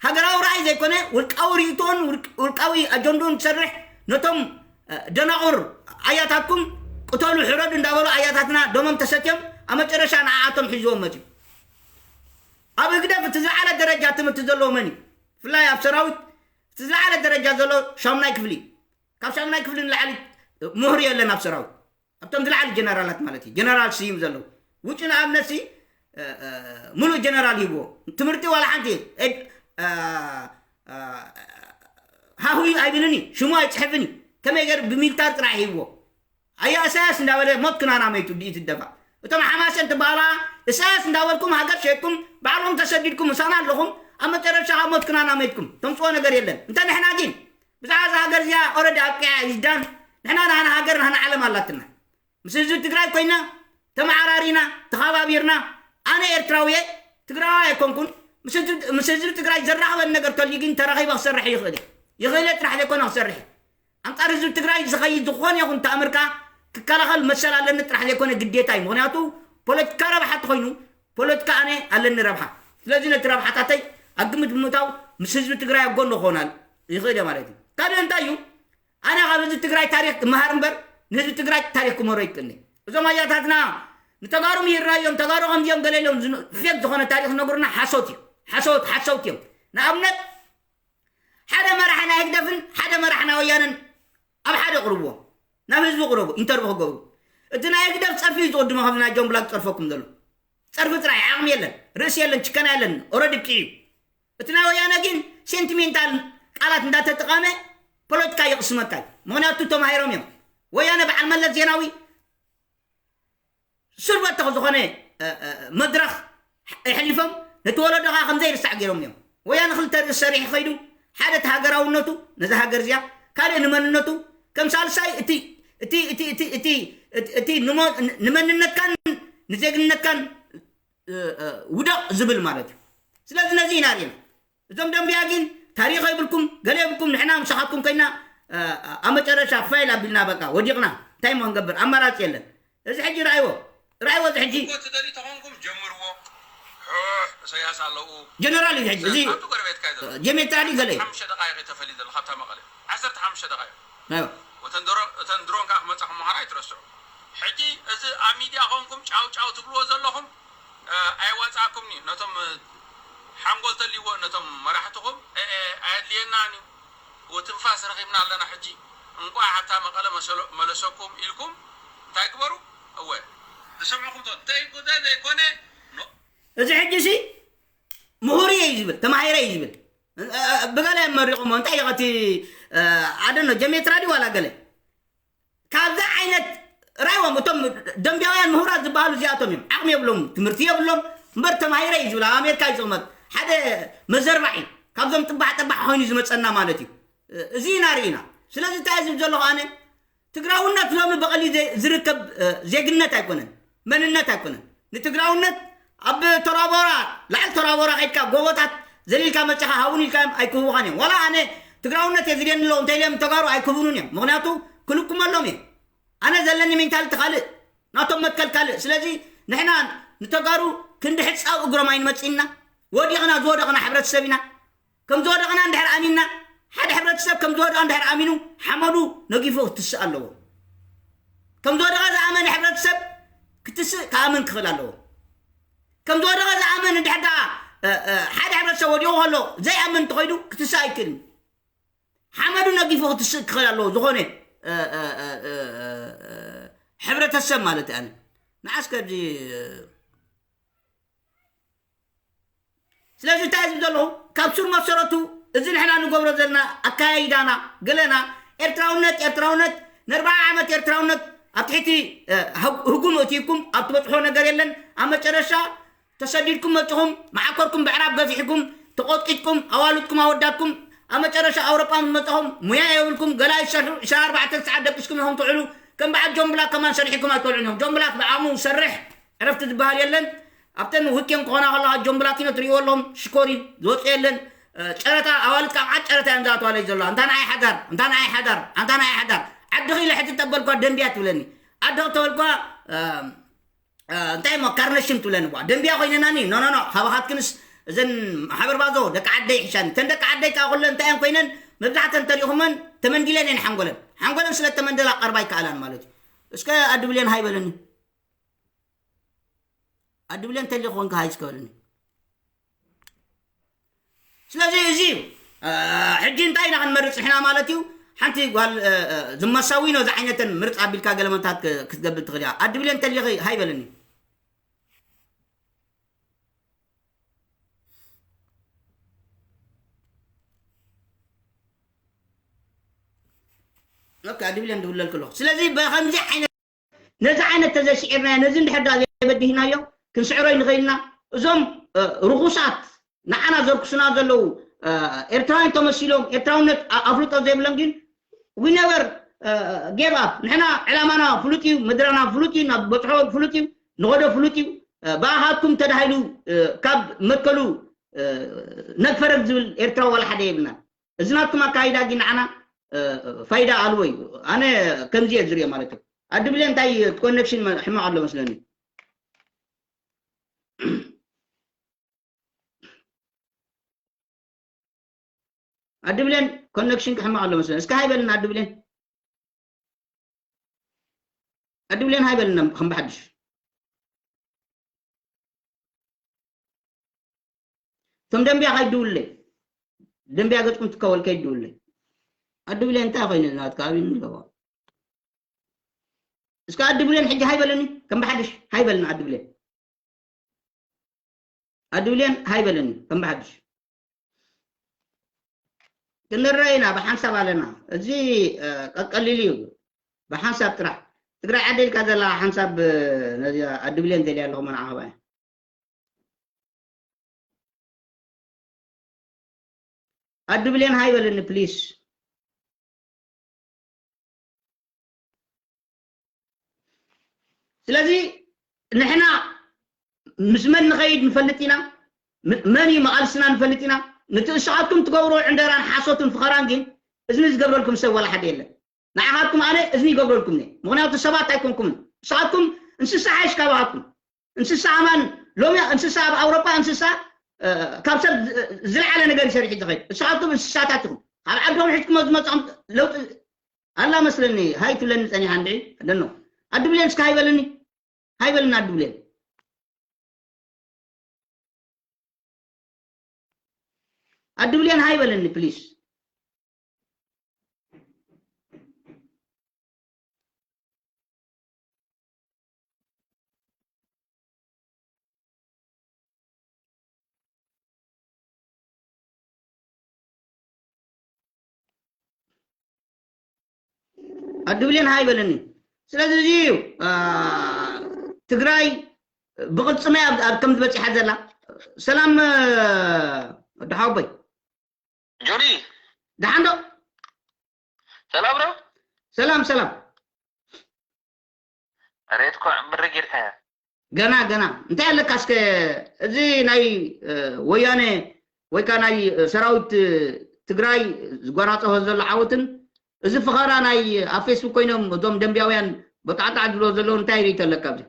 ሃገራዊ ራእይ ዘይኮነ ውልቃዊ ርእይቶን ውልቃዊ ኣጀንድኡን ክሰርሕ ነቶም ደናቑር ኣያታትኩም ቅተሉ ሕረዱ እንዳበሉ ኣያታትና ደሞም ተሰትዮም ኣብ መጨረሻ ንዓኣቶም ሒዝዎም መፅዩ። ኣብ ህግደፍ እቲ ዝለዓለ ደረጃ ትምህርቲ ዘለዎ መን እዩ? ብፍላይ ኣብ ሰራዊት እቲ ዝለዓለ ደረጃ ዘሎ ሻሙናይ ክፍሊ ካብ ሻሙናይ ክፍሊ ንላዕሊ ምሁር የለን ኣብ ሰራዊት ኣብቶም ዝለዓሊ ጀነራላት ማለት እዩ። ጀነራል ስዩም ዘለዉ ውጭ ንኣብነት ሲ ሙሉእ ጀነራል ሂብዎ ትምህርቲ ዋላ ሓንቲ ሃሁ ኣይብልን እዩ ሽሙ ኣይፅሕፍን እዩ። ከመይ ገር ብሚልታር ጥራሕ ሂብዎ ኣያ እሳያስ እንዳበለ ሞት ክናና መይቱ ድኢት ደፋ እቶም ሓማሴን ትበሃላ እሳያስ እንዳበልኩም ሃገር ሸይጥኩም ባዕልኩም ተሰዲድኩም ምሳና ኣለኹም ኣብ መጨረሻ ካብ ሞት ክናና መይትኩም ተምፅዎ ነገር የለን። እንተ ንሕና ግን ብዛዕባ እዛ ሃገር እዚኣ ኦረዲ ኣብቂዓ ይዝዳን ንሕና ናህና ሃገር ናህና ዓለም ኣላትና ምስ ህዝቢ ትግራይ ኮይና ተመዓራሪና ተኻባቢርና ኣነ ኤርትራዊ እየ ትግራዋይ ኣይኮንኩን ምስ ህዝቢ ትግራይ ዘራኽበን ነገር ተልዩ ግን ተራኺበ ክሰርሕ ይኽእል እየ ይኽእል እየ ጥራሕ ዘይኮነ ክሰርሕ እየ ኣንጻር ህዝቢ ትግራይ ዝኸይድ ዝኾነ ይኹን ተኣምርካ ክከላኸል መሰል ኣለኒ ጥራሕ ዘይኮነ ግዴታ እዩ። ምኽንያቱ ፖለቲካ ረብሓ ተኾይኑ ፖለቲካ ኣነ ኣለኒ ረብሓ። ስለዚ ነቲ ረብሓታተይ ኣብ ግምት ብምእታው ምስ ህዝቢ ትግራይ ኣብ ጎኒ ክኾናል ይኽእል እየ ማለት እዩ። ካልእ እንታይ እዩ? ኣነ ካብ ህዝቢ ትግራይ ታሪክ ክመሃር እምበር ንህዝቢ ትግራይ ታሪክ ክምህሮ ይክእልኒ። እዞም ኣያታትና ንተጋሩ ምሂርናዮም ተጋሩ ከምዚኦም ገለ ኢሎም ፌክ ዝኾነ ታሪክ ዝነግሩና ሓሶት እዩ። ሓሶት ሓሰውቲ እዮም። ንኣብነት ሓደ መራሒ ናይ ህግደፍን ሓደ መራሒ ናይ ወያነን ኣብ ሓደ ቅርብዎ ናብ ህዝቢ ቅረቡ ኢንተርቪ ክገብሩ እቲ ናይ ህግደፍ ጸርፊ እዩ ዝቕድሞ ከምዚ ናይ ጆን ብላክ ጸርፈኩም ዘሎ ጸርፊ ጥራይ ዓቕሚ የለን ርእሲ የለን ችከና የለን ኦረዲ ብቂ እዩ እቲ ናይ ወያነ ግን ሴንቲሜንታል ቃላት እንዳተጠቐመ ፖለቲካ ይቕስመካ እዩ ምክንያቱ ተማሂሮም እዮም ወያነ በዓል መለስ ዜናዊ ሱር በተኽ ዝኾነ መድረኽ ኣሕሊፎም ነቲ ወለዶ ከዓ ከምዘይርሳዕ ገይሮም እዮም። ወያነ ክልተ ርእሲ ሰሪሑ ከይዱ ሓደ እቲ ሃገራውነቱ ነዛ ሃገር እዚኣ ካልእ ንመንነቱ ከም ሳልሳይ እቲ እቲ እቲ እቲ እቲ እቲ እቲ ንመንነትካን ንዜግነትካን ውደቕ ዝብል ማለት እዩ። ስለዚ ነዚ ኢና ርኢና እዞም ደንብያ ግን ታሪኽ ይብልኩም ገለ ይብልኩም ንሕና ምሳኻትኩም ኮይና ኣብ መጨረሻ ፋይል ኣቢልና በቃ ወዲቕና እንታይ ሞ ክንገብር ኣማራፂ የለን። እዚ ሕጂ ረኣይዎ ራእይዎ እዚ ሕጂ እኮ ትደልዩ ተኾንኩም ጀምርዎ። ሕሕ፣ እሰያስ ኣለዉ። ጀነራል እዩ ሕጂ። እዚ እሰያስ ኣብቲ ጎረቤትካ እዩ ዘሎ። ጀሜትራ ድዩ ገለ እዩ? ሓሙሽተ ደቃይቕ እዩ ተፈልዩ ዘሎ ካብታ መቐለ። ዓሰርተ ሓሙሽተ ደቃይቕ። ኣይዋ። ወተን ድሮ-፣ እተን ድሮን ከኣ ክመጻኹም ምዃና ኣይትረስዑ። ሕጂ እዚ ኣብ ሚድያ ኮንኩም ጫው ጫው ትብልዎ ዘለኹም፣ እ፣ ኣይዋጻእኩምን እዩ። ነቶም፣ እ፣ ሓንጎል ተልይዎ ነቶም መራሕትኹም፣ እ፣ እ፣ ኣየድልየናን እዩ። ወትንፋስ ረኺብና ኣለና ሕጂ። እንቋዕ ኣብታ መቐለ መሰሎ-፣ መለሰኩም ኢልኩም እንታይ ግበሩ? እወ። ዝሰምዕኹም ቶ-፣ እንተይ ጉዳይ ዘይኮነ፣ ኖ-፣ እዚ ሕጂ ሲ ምሁር እየ እዩ ዝብል፣ ተማሂረ እዩ ዝብል። እ፣ እ፣ ብገለ እዮም መሪቖሞ። እንታይ እዩ እቲ፣ እ፣ ኣደኖ፣ ጀሜትራ ድዩ ዋላ ገለ? ካብዚ ዓይነት ራእይዎም፣ እቶም ደንቢያውያን ምሁራት ዝበሃሉ እዚኣቶም እዮም። ዓቕሚ የብሎም፣ ትምህርቲ የብሎም። እምበር ተማሂረ እዩ ዝብል፣ ኣብ ኣሜሪካ እዩ ዝቕመጥ። ሓደ መዘርባዕ እዩ። ካብዞም ጥባሕ ጥባሕ ኮይኑ ዝመጸና ማለት እዩ። እ፣ እዚ ኢና ርኢና። ስለዚ እንታይ ዝብል ዘለኹ ኣነ፣ ትግራውነት ሎሚ ብቐሊል ዘ-፣ ዝርከብ፣ እ፣ ዜግነት ኣይኮነን፣ መንነት ኣይኮነን። ንትግራውነት ኣብ ተራቦራ፣ ላዕሊ ተራቦራ ከይድካ ጎቦታት ዘሊልካ መጺኻ ሃቡን ኢልካ እዮም ኣይክህቡኻን እዮም። ዋላ ኣነ ትግራውነት እየ ዝደሊ ኣለዉ እንተ ኢለ ተጋሩ ኣይክህቡንን እዮም። ምኽንያቱ ክልኩመሎም እየ። ኣነ ዘለኒ ሜንታሊቲ ካልእ፣ ናቶም መትከል ካልእ። ስለዚ ንሕና ንተጋሩ ክንዲ ሕጻው እግሮም ኣይንመጽእና። ወዲቕና ዝወደቕና ሕብረተሰብ ኢና። ከም ዝወደቕና እንድሕር ኣሚንና፣ ሓደ ሕብረተሰብ ከም ዝወደቐ እንድሕር ኣሚኑ፣ ሓመዱ ነጊፉ ክትስእ ኣለዎ። ከም ዝወደቐ ዝኣመነ ሕብረተሰብ ክትስእ ክኣምን ክኽእል ኣለዎ። ከም ዝወደቐ ዝኣመን እንድሕር ደኣ፣ እ፣ እ፣ ሓደ ሕብረተሰብ ወዲቑ ከሎ ዘይኣምን እንተኾይኑ፣ ክትስእ ኣይክእልን። ሓመዱ ነጊፉ ክትስእ ክኽእል ኣለዎ። ዝኾነ፣ እ፣ እ፣ ሕብረተሰብ ማለት እያ። ንዓስ ከዚ፣ እ፣ ስለዚ እንታይ ዝብል ዘለኹ፣ ካብ ሱር መሰረቱ እዚ ንሕና ንገብሮ ዘለና ኣካያይዳና፣ ገለና፣ ኤርትራውነት፣ ኤርትራውነት፣ ንኣርብዓ ዓመት ኤርትራውነት ኣብ ትሕቲ፣ እ፣ ህጉ-፣ ህጉም እትይኩም ኣብ ትበጽሖ ነገር የለን። ኣብ መጨረሻ ተሰዲድኩም መጽኹም፣ መዓኮርኩም ብዕራብ ገፊሕኩም፣ ተቆጥቂጥኩም፣ ኣዋልድኩም ኣወዳትኩም፣ ኣብ መጨረሻ ኣውሮጳ ምስ መጻኹም፣ ሙያ የብልኩም፣ ገላ ይሰርሑ፣ ዕስራን ኣርባዕተን ሰዓት ደቂስኩም ኢኹም ትውዕሉ። ከም በዓል ጆን ብላክ ከማን ሰሪሕኩም ኣይትበልዑን ኢኹም። ጆን ብላክ ብዓቕሙ ዝሰርሕ ዕረፍቲ ዝበሃል የለን። ኣብተን ዊኬንድ ክኾና ከለኻ ጆን ብላኪኖ ትርእይዎ ኣለኹም፣ ሽኮር እዩ፣ ዝወጽኦ የለን። እ፣ ጨረታ፣ ኣዋልድ ካብ ዓድ ጨረታ እየን ዝኣትዋ ኣለይ ዘለዋ። እንታ ንዓይ ሓዳር፣ እንታ ንዓይ ሓዳር፣ ኣንታ ንዓይ ሓዳር። ዓድኺ ኢለ ሕጂ ተበልኳ ደንብያ ትብለኒ። ዓድኺ ተበልኳ፣ እ፣ እ፣ እንታይ እሞ ካርነሽም ትብለኒ ቧ። ደንብያ ኮይነናኒ? ኖ፣ ኖ፣ ኖ። ካባኻትክንስ እዘን ማሕበር ባዞ ደቂ ዓደይ ይሕሻኒ። እተን ደቂ ዓደይ ከኣ ኩለን እንታይ እየን ኮይነን? መብዛሕተን ተሪኹመን ተመንዲለን እየን ሓንጎለን። ሓንጎለን ስለ ተመንደላ ቀርባ ይከኣላን ማለት እዩ። እስከ ኣድብልየን ሃይ በለኒ። ኣድብልየን ተሊኹ ኮንካ ሃይ እስከ በለኒ። ስለዚ እዚ እዩ። እ፣ ሕጂ እንታይ ኢና ክንመርጽ ንሕና ማለት እዩ? ሓንቲ ጓል፣ እ፣ እ፣ ዝመሳዊኖ ዝዓይነተን ምርጽ ኣቢልካ ገለመታት ክ-፣ ክትገብር ትኽእል እያ። ኣድብልየን ተሊኺ ሃይ በለኒ። ኦኬ፣ ኣድብልየን ድውለልክ ኣለኹ። ስለዚ ብኸምዚ ዓይነት ነዚ ዓይነት ተዘይስዒርናዮ፣ ነዚ እንድሕር ደኣ ዘይበዲህናዮ፣ ክንስዕሮ ኣይንኽእልና። እዞም፣ እ፣ ርኹሳት ንዓና ዘርክሱና ዘለዉ፣ እ፣ ኤርትራውያን ተመሲሎም፣ ኤርትራውነት ኣ-፣ ኣፍልጦ ዘይብሎም ግን፣ we never፣ እ፣ gave up። ንሕና ዕላማና ፍሉጥ እዩ፣ ምድራና ፍሉጥ እዩ፣ ናብ በጽሖ ፍሉጥ እዩ፣ ንኸዶ ፍሉጥ እዩ። እ፣ ብኣኻትኩም ተዳሂሉ፣ እ፣ ካብ መትከሉ፣ እ፣ ነግፈረግ ዝብል ኤርትራዊ ዋላ ሓደ የብልናን። እዚ ናትኩም ኣካይዳ ግን ንዓና፣ እ፣ ፋይዳ ኣልቦ እዩ። ኣነ ከምዚ እየ ዝሪኦ ማለት እዩ። ኣድብለ እንታይ ኮኔክሽን መ-፣ ሕማቕ ኣሎ መስለኒ። ኣድብሌን ኮኔክሽን ክሕማቕ ኣሎ መስለኒ። እስከ ሃይ በልና ኣድብሌን። ኣድብሌን ሃይ በልና ከም ብሓድሽ። እቶም ደንቢያ ከይድውለይ። ደንቢያ ገጽኩም ትከወል ከይድውለይ። ኣድብሌን እንታይ ኮይኑ ናትካ ኣቢኒ ኣለዋ። እስከ ኣድብሌን ሕጂ ሃይ በለኒ ከም ብሓድሽ ሃይ በልና ኣድብሌን። ኣድብሌን ሃይ በለኒ ከም ብሓድሽ። ክንረአ ኢና ብሓንሳብ ኣለና። እዚ፣ እ፣ ቀቀሊል እዩ። ብሓንሳብ ጥራሕ። ትግራይ ዓደ ኢልካ ዘላ ሓንሳብ፣ እ፣ ነዚኣ ኣድብሌን ደልያ ኣለኹ መርዓ ኸባእያ። ኣድብሌን ሃይ በለኒ ፕሊስ። ስለዚ ንሕና ምስ መን ንኸይድ ንፈልጥ ኢና፣ ም-፣ መን እዩ መቓልስና ንፈልጥ ኢና። ነቲ ንስኻትኩም ትገብርዎ ዕንደራን ሓሶትን ፍኸራን ግን እዝኒ ዝገብረልኩም ሰብ ዋላ ሓደ የለን። ንዓኻትኩም ኣነ እዝኒ ይገብረልኩም እየ። ምኽንያቱ ሰባት ኣይኮንኩምን። ንስኻትኩም እንስሳ ሓይሽ ካባኻትኩም። እንስሳ ኣማን ሎሚ እንስሳ ኣብ ኣውሮጳ እንስሳ ካብ ሰብ ዝለዓለ ነገር ይሰርሕ ዝኸይድ። ንስኻትኩም እንስሳታት ኢኹም። ካብ ዓዶም ሒዝኩም ዝመፅኦም ለውጢ ኣላ መስለኒ። ሃይ ትብለኒ ፀኒሓ እንድዒ ደኖ ኣድብሌን እስካ ሃይበልኒ ሃይበልና ኣድብሌን ኣድብሌን ሃይበልኒ ፕሊስ። ኣድብሌን ሃይ በለኒ። ስለዚ እዚ እዩ ትግራይ ብቕልፅመይ ኣብ ከም ዝበፂሓት ዘላ። ሰላም ወዲ ሓወቦይ። ጆኒ ደሓን ዶ? ሰላም ዶ? ሰላም ሰላም። ሬት ኮ ዕምር ጌርካያ። ገና ገና እንታይ ኣለካ እስከ እዚ ናይ ወያነ ወይ ከዓ ናይ ሰራዊት ትግራይ ዝጓናፀፎ ዘሎ ዓወትን እዚ ፍኸራ ናይ ኣብ ፌስቡክ ኮይኖም እዞም ደንቢያውያን በጣዕጣዕ ዝብሎ ዘለዉ እንታይ ርእይቶ ኣለካ ኣብዚ?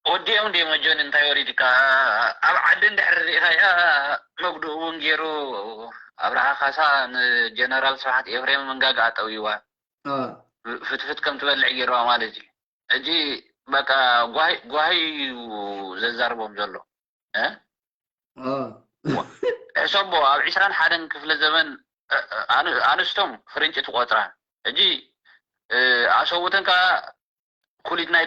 ወዲኦም እንዲኦም ጆን እንታይ ወሪድካ ኣብ ዓዲ እንድሕር ርኢኻያ መጉድኡ እውን ገይሩ ኣብርሃ ካሳ ንጀነራል ስብሓት ኤፍሬም መንጋግኣ ጠውይዋ ፍትፍት ከም ትበልዕ ገይርዋ ማለት እዩ። ሕጂ በቃ ጓሂ እዩ ዘዛርቦም ዘሎ። ሕሰቦ ኣብ ዕስራን ሓደን ክፍለ ዘመን ኣንስቶም ፍርንጭ ትቆፅራ። ሕጂ ኣሰውተን ከዓ ኩሊት ናይ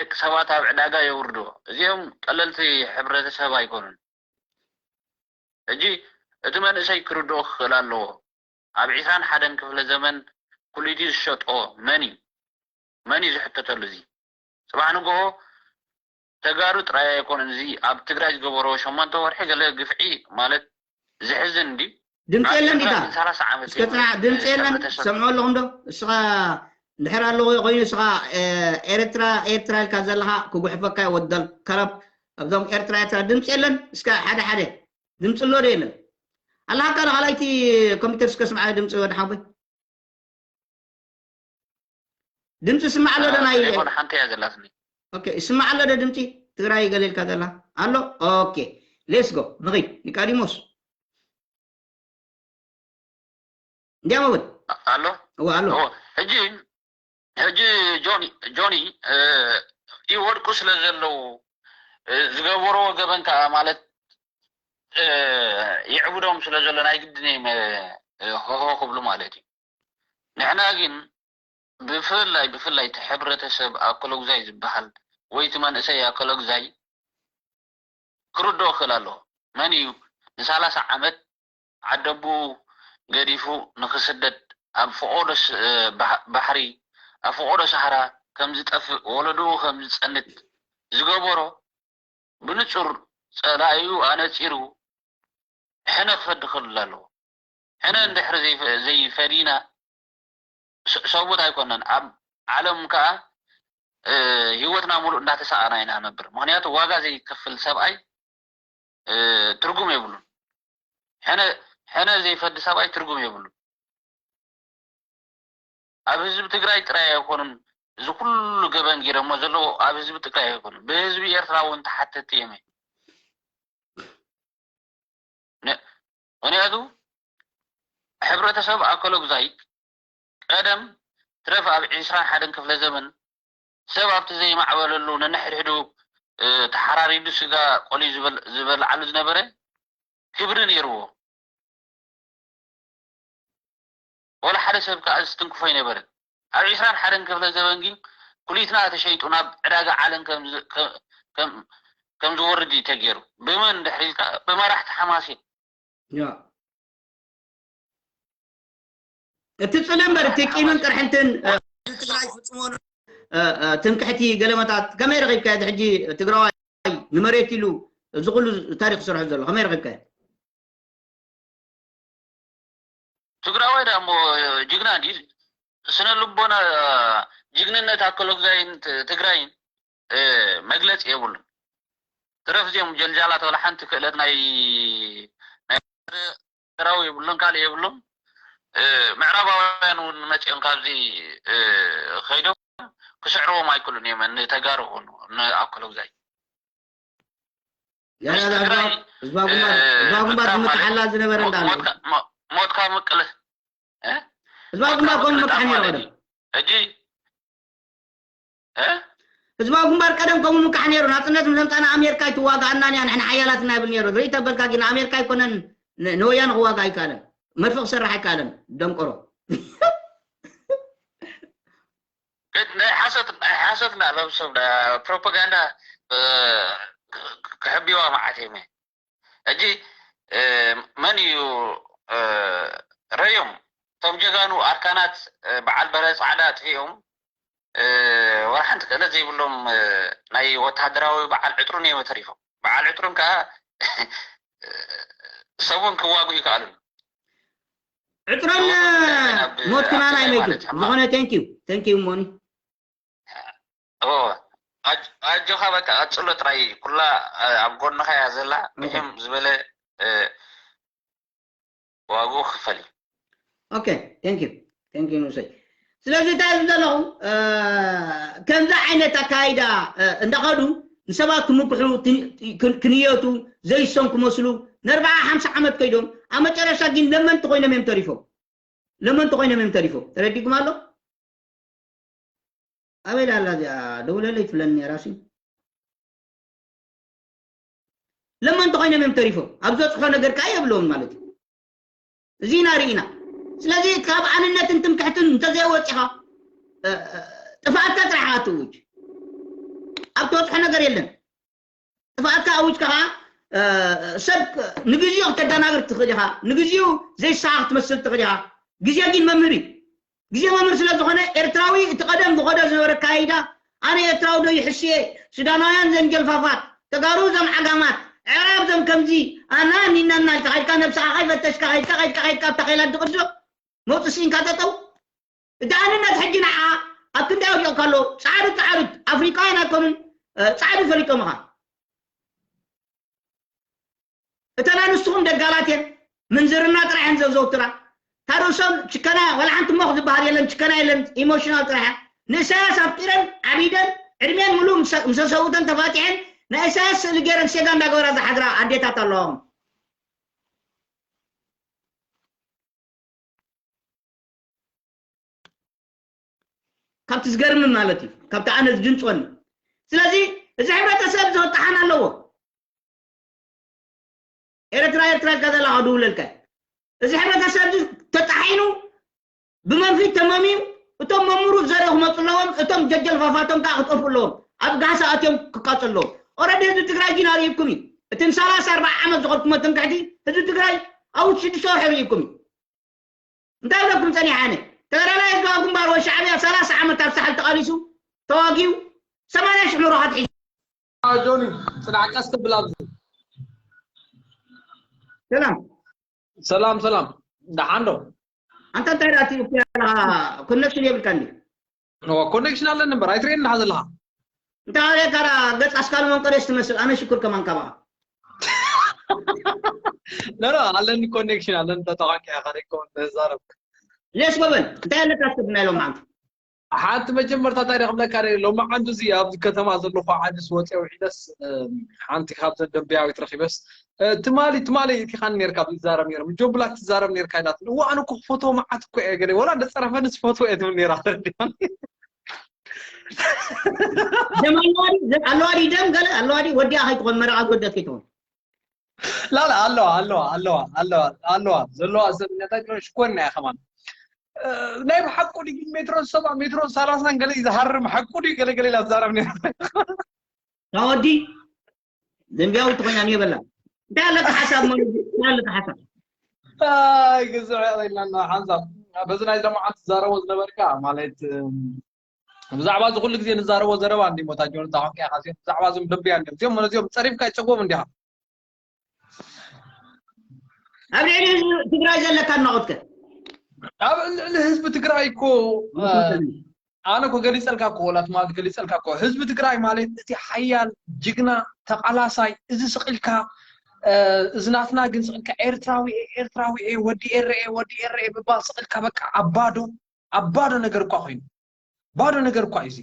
ደቂ ሰባት ኣብ ዕዳጋ የውርዶ። እዚኦም ቀለልቲ ሕብረተሰብ ኣይኮኑን። ሕጂ እቲ መንእሰይ ክርድኦ ክኽእል ኣለዎ። ኣብ ዕስራን ሓደን ክፍለ ዘመን ኩሊቱ ዝሸጦ መን እዩ? መን እዩ ዝሕተተሉ? እዚ ፅባሕ ንግሆ ተጋሩ ጥራይ ኣይኮኑን። እዚ ኣብ ትግራይ ዝገበሮ ሸሞንተ ወርሒ ገለ ግፍዒ ማለት ዝሕዝን እንዲ ድምፂ የለን ዲታ ሰላሳ ዓመት እስከ ፅናዕ ድምፂ የለን ሰምዖ ኣለኹም ዶ እስኻ እንድሕር ኣለኹ ኮይኑ እስኻ ኤርትራ ኤርትራ ኢልካ ዘለኻ ክጉሕፈካ ወደል ከረብ ኣብዞም ኤርትራ ኤርትራ ድምፂ የለን እስከ ሓደ ሓደ ድምፂ ኣሎ ዶ የለን ኣለካ ካልኣይቲ ኮምፒተር እስከ ስምዓ ድምፂ ወዲ ሓወይ ድምፂ ስማዕ ኣሎ ዶ ናይ ቴሌፎን ሓንቲ እያ ዘላትኒ። ኦኬ ይስማዕ ኣሎ ዶ ድምፂ ትግራይ ገለ ኢልካ ዘላ ኣሎ ኦኬ let's go ንኺድ ኒቃዲሞስ እንዲያ መብል ኣሎ እወ ኣሎ ሕጂ ሕጂ ጆኒ ጆኒ ይወድቁ ስለ ዘለዉ ዝገበርዎ ገበን ከዓ ማለት ይዕብዶም ስለ ዘሎ ናይ ግድን እዮም ሆሆ ክብሉ ማለት እዩ። ንሕና ግን ብፍላይ ብፍላይ እቲ ሕብረተሰብ ኣኮሎጉዛይ ዝበሃል ወይ እቲ መንእሰይ ኣኮሎጉዛይ ክርድኦ ክእል ኣለዎ። መን እዩ ንሳላሳ ዓመት ዓደቡ ገዲፉ ንክስደድ ኣብ ፈቆዶ ባሕሪ ኣብ ፈቆዶ ሳህራ ከምዝጠፍእ ወለድኡ ከምዝፀንት ዝገበሮ ብንፁር ፀላኢኡ ኣነፂሩ ሕነ ክፈዲ ክእል ኣለዎ። ሕነ እንድሕሪ ዘይፈዲና ሰብኡት ኣይኮነን ኣብ ዓለም ከዓ ህይወትና ሙሉእ እንዳተሰኣና ኢና ነብር። ምክንያቱ ዋጋ ዘይከፍል ሰብኣይ ትርጉም የብሉን። ሕነ ዘይፈዲ ሰብኣይ ትርጉም የብሉን። ኣብ ህዝቢ ትግራይ ጥራይ ኣይኮኑን እዚ ኩሉ ገበን ጌረሞ ዘለዉ ኣብ ህዝቢ ትግራይ ኣይኮኑን ብህዝቢ ኤርትራ እውን ተሓተቲ እዮም። ምክንያቱ ሕብረተሰብ ኣኮሎጉዛይ ቀደም ትረፍ ኣብ ዕስራን ሓደን ክፍለ ዘመን ሰብ ኣብቲ ዘይማዕበለሉ ነንሕድሕዱ ተሓራሪዱ ስጋ ቆልዩ ዝበልዓሉ ዝነበረ ክብሪ ነይርዎ። ወላ ሓደ ሰብ ከዓ ዝትንክፎ ኣይነበረን። ኣብ ዕስራን ሓደን ክፍለ ዘበን ግን ኩሊትና ተሸይጡ ናብ ዕዳጋ ዓለም ከም ዝወርድ እዩ ተገይሩ። ብመን ድሕሪ ኢልካ ብመራሕቲ ሓማሴን። እቲ ፅልኢ እምበር እቲ ቂምን ቅርሕንትን ትግራይ ፍፅሞ ትምክሕቲ ገለመታት ከመይ ረኺብካዮ? ሕጂ ትግራዋይ ንመሬት ኢሉ እዚ ኩሉ ታሪክ ዝሰርሖ ዘሎ ከመይ ረኺብካዮ? ትግራዋይ ዳ እሞ ጅግና እንዲ ስነ ልቦና ጅግንነት ኣኮሎግዛይን ትግራይን መግለፂ የብሉን። ትረፍ እዚኦም ጀልጃላት ወላ ሓንቲ ክእለት ናይ ናይ ኤርትራዊ የብሉን ካልእ የብሉን። ምዕራባውያን እውን መፂኦም ካብዚ ከይዶም ክስዕርዎም ኣይክእሉን እዮም። ንተጋሩ ኹኑ ንኣክሎግዛይ ህዝባ ግንባር ዝመታሓላ ዝነበረ እንዳለ ሞትካ ምቅልስ ህዝባ ግንባር ኮም መካሕ ነይሩ ቀደም እጂ ህዝባዊ ግንባር ቀደም ከምኡ ምካሕ ነይሩ። ናፅነት ምስ ኣምፃና ኣሜሪካ ኣይትዋጋኣናን እያ ንሕና ሓያላት ኢና ይብል ነይሩ። ርኢ ተበልካ ግን ኣሜሪካ ኣይኮነን ንወያነ ክዋጋ ኣይከኣለን። መርፊ ክሰርሕ ኣይከኣለን። ደንቆሮ ናይ ሓሰት ናይ ሓሰት እንዳሎም ሰብ ፕሮፓጋንዳ ክሕብዋ መዓት እየ ሕጂ መን እዩ ረዮም እቶም ጀጋኑ ኣርካናት በዓል በረ ፃዕዳ ኣጥፊኦም ወላ ሓንቲ ክእለት ዘይብሎም ናይ ወታደራዊ በዓል ዕጥሩን እዮም ተሪፎም። በዓል ዕጥሩን ከዓ ሰቡን ክዋጉ ይከኣሉን። ዕጥሮን ሞት ክናና ይመይቱ ዝኾነ thank you thank you ሞኒ ኣጆኻ በቃ ቀፅሎ ጥራይ ኩላ ኣብ ጎንኻ እያ ዘላ ብሕም ዝበለ ዋግኡ ክፈል እዩ okay thank you thank you ንሰይ ስለዚ እንታይ ዝብ ዘለኹ ከምዚ ዓይነት ኣካይዳ እንዳኸዱ ንሰባት ክምክሑ ክንየቱ ዘይሶም ክመስሉ ንኣርባዓ ሓምሳ ዓመት ከይዶም ኣብ መጨረሻ ግን ለመንቲ ኮይኖም እዮም ተሪፎም ለመንቲ ኮይኖም እዮም ተሪፎም ተረዲኩም ኣሎ ኣበይ ዳላ እዚኣ ደውለለይ ትብለኒ ነራ ሲ ለመንቲ ኮይኖም እዮም ተሪፎም ኣብ ዘፅሖ ነገር ከዓ የብለውን ማለት እዩ እዚና ርኢና ስለዚ ካብ ኣንነትን ትምክሕትን እንተዘይወፂኻ ጥፍኣትካ ጥራሕ ትውጅ ኣብ ትበፅሖ ነገር የለን ጥፍኣትካ ኣውጅካ ከዓ ሰብ ንግዚኡ ክተደናግር ትኽእል ኢኻ ንግዚኡ ዘይሰሓ ክትመስል ትኽእል ኢኻ ግዜ ግን መምህር እዩ ግዜ መምህር ስለ ዝኾነ ኤርትራዊ እቲ ቀደም ዝኸዶ ዝነበረ ካይዳ ኣነ ኤርትራዊ ዶ ይሕሽየ ሱዳናውያን ዘንጀልፋፋት ተጋሩ ዘም ዓጋማት ዕራብ ዘም ከምዚ ኣና ኒናና ኢልካ ከድካ ነብስኻ ከይፈተሽካ ከድካ ከድካ ከድካ ኣብታ ከይላ ድቕድቕ መውፅእ ስኢንካ ጠጠው እቲ ኣንነት ሕጂ ንዓ ኣብ ክንደይ ኣውዲቕካ ኣሎ ፃዕዱ ፃዕዱ ኣፍሪቃውያን ኣይኮኑን ፃዕዱ ፈሊጦም ኢኻ እተን ኣንስትኹም ደጋላት እየን ምንዝርና ጥራሕ እየን ዘዘውትራ ታርእሶም ችከና ዋላ ሓንቲ ሞኽ ዝበሃል የለን ችከና የለን ኢሞሽናል ጥራሕ እያ ንእሳያስ ኣፍቂረን ዓቢደን ዕድሜን ሙሉ ምሰሰውተን ተፋቲሐን ናይ እሳያስ ስእሊ ገይረን ሴጋ እንዳገበራ ዝሓድራ ኣዴታት ኣለዋኹም ካብቲ ዝገርም ማለት እዩ ካብቲ ኣነ ዝድንፅወኒ ስለዚ እዚ ሕብረተሰብ ዝወጣሓን ኣለዎ ኤርትራ ኤርትራ ኢልካ ዘለካ ድውለልካ እዚ ሕብረተሰብ ተጣሒኑ ብመንፊት ተመምዩ እቶም መምሩ ዘርኢ ክመፁ ኣለዎም እቶም ጀጀልፋፋቶም ከዓ ክጠፍኡ ኣለዎም ኣብ ጋህሳ ኣትዮም ክቃፀሉ ኣለዎም ኦረዲ ህዝቢ ትግራይ ግን ኣርእይኩም እዩ እቲ ንሰላሳ ኣርባዓ ዓመት ዝኸድኩሞ ትምክሕቲ ህዝቢ ትግራይ ኣብ ሽዱሽተ ወርሒ ርእይኩም እዩ እንታይ ኢለኩም ፀኒሐ ኣነ ተጋዳላይ ህዝባዊ ግንባር ወይ ሻዕብያ ሰላሳ ዓመት ኣብ ሳሕል ተቓሊሱ ተዋጊኡ ሰማንያ ሽሕ መራኸት ሒዙ ጆኒ ፅናዕ ቀስ ተብል ኣብዚ ሰላም ሰላም ሰላም ደሓን ዶ ኣንታ እንታይ ዳ ትልኩ ያለኻ ኮኔክሽን የብልካ እንዲ ኮኔክሽን ኣለኒ እምበር ኣይትርእየኒ ዳ ዘለኻ እንታይ ኣበየካ ዳ ገጽ ኣስካል መንቀሬስ ትመስል ኣነ ሽኩር ከማን ካባኻ ኖ ኖ ኣለኒ ኮኔክሽን ኣለኒ ተተቋቂዐ ከሪኮ ተዛረብ ሌስ ጎበል እንታይ ኣለካ ስብ ናይ ሎም ዓንቱ ሓንቲ መጀመርታ እንታይ ክብለካ ደ ሎሚ ዓንዱ እዚ ኣብዚ ከተማ ዘለኹ ዓዲ ስወፅኦ ውዒለስ ሓንቲ ካብዘን ደንበያዊት ረኪበስ ትማሊ ትማሊ እቲኻን ነርካ ዝዛረብ ነይሮም ጆብላ ትዛረብ ነርካ ኢላት እዋ ኣነ እኮ ክፈትዎ መዓት እኮ እየ ገለ ወላ እንደ ፀረፈንስ ክፈትዎ እየ ትብል ነራ ተረዲኻኒ ደም ኣለዋ ድዩ? ደም ኣለዋ ድዩ? ደም ገለ ኣለዋ ድዩ? ወዲኣ ከይትኾን መርዓ ዝወደት ከይትኾን ላላ ኣለዋ ኣለዋ ኣለዋ ኣለዋ ኣለዋ ዘለዋ ሰብ ነታ ሽኮር ናይ ከማን ናይ ብሓቁ ድዩ ሜትሮን ሰባ ሜትሮን ሰላሳን ገለ እዩ ዝሃርም ሓቁ ድዩ ገለ ገለ ኢላ ትዛረብ ነራ ታወዲ ደንቢያዊ ትኾኛ ንየበላ እንታይ ኣለካ ሓሳብ ማለት እንታይ ኣለካ ሓሳብ ኣይ ግዝዕ ኢልና ሓንሳብ በዚ ናይ ሎማዓንቲ ትዛረቦ ዝነበርካ ማለት ብዛዕባ እዚ ኩሉ ግዜ ንዛረቦ ዘረባ እንዲ ሞታ ጆን ታኾንካ ኢኻ እዚኦም ብዛዕባ እዞም ደንቢያ እንዲኦም እዚኦም ነዚኦም ፀሪፍካ ይፀግቦም እንዲኻ ኣብ ልዕሊ ህዝቢ ትግራይ ዘለካ ኣድናቖትከ ኣብ ልዕሊ ህዝቢ ትግራይ እኮ ኣነ እኮ ገሊፀልካ እኮ ወላ ትማሊ ገሊፀልካ እኮ ህዝቢ ትግራይ ማለት እቲ ሓያል ጅግና ተቃላሳይ እዚ ስቂልካ እዚ ናትና ግን ስቕልካ ኤርትራዊ እየ፣ ኤርትራዊ እየ፣ ወዲ ኤረ እየ፣ ወዲ ኤረ እየ ምባል ስቕልካ በቃ ኣብ ባዶ፣ ኣብ ባዶ ነገር እኳ ኮይኑ። ባዶ ነገር እኳ እዩ እዚ።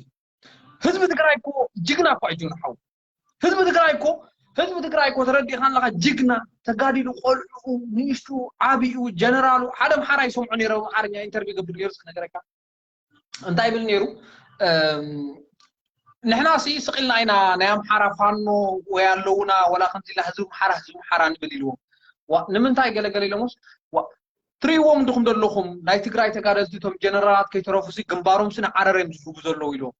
ህዝቢ ትግራይ እኮ ጅግና እኳ እዩ ጅግና ሓው። ህዝቢ ትግራይ እኮ፣ ህዝቢ ትግራይ እኮ ተረዲእካ ኣለካ ጅግና፣ ተጋዲሉ ቆልዑ፣ ንእሽቱ፣ ዓብዩ፣ ጀነራሉ፣ ሓደ ኣምሓራ ይሰምዑ ነይሮም፣ ኣምሓርኛ ኢንተርቪው ገብር ነይሩ ዝነገረካ። እንታይ ይብል ነይሩ? እም፣ ንሕና ሲ ስቕ ኢልና ኢና ናይ ኣምሓራ ፋኖ ወይ ኣለውና፣ ወላ ከምዚ ኢላ ህዝቢ ኣምሓራ፣ ህዝቢ ኣምሓራ ንብል ኢልዎም። ዋ፣ ንምንታይ ገለገለ ኢሎምስ? ዋ፣ ትርእይዎም እንዲኹም ዘለኹም ናይ ትግራይ ተጋደልቲ፣ እቶም ጀነራላት ከይተረፉ ሲ ግንባሮም ሲ ንዓረር እዮም ዝህቡ ዘለዉ ኢልዎም።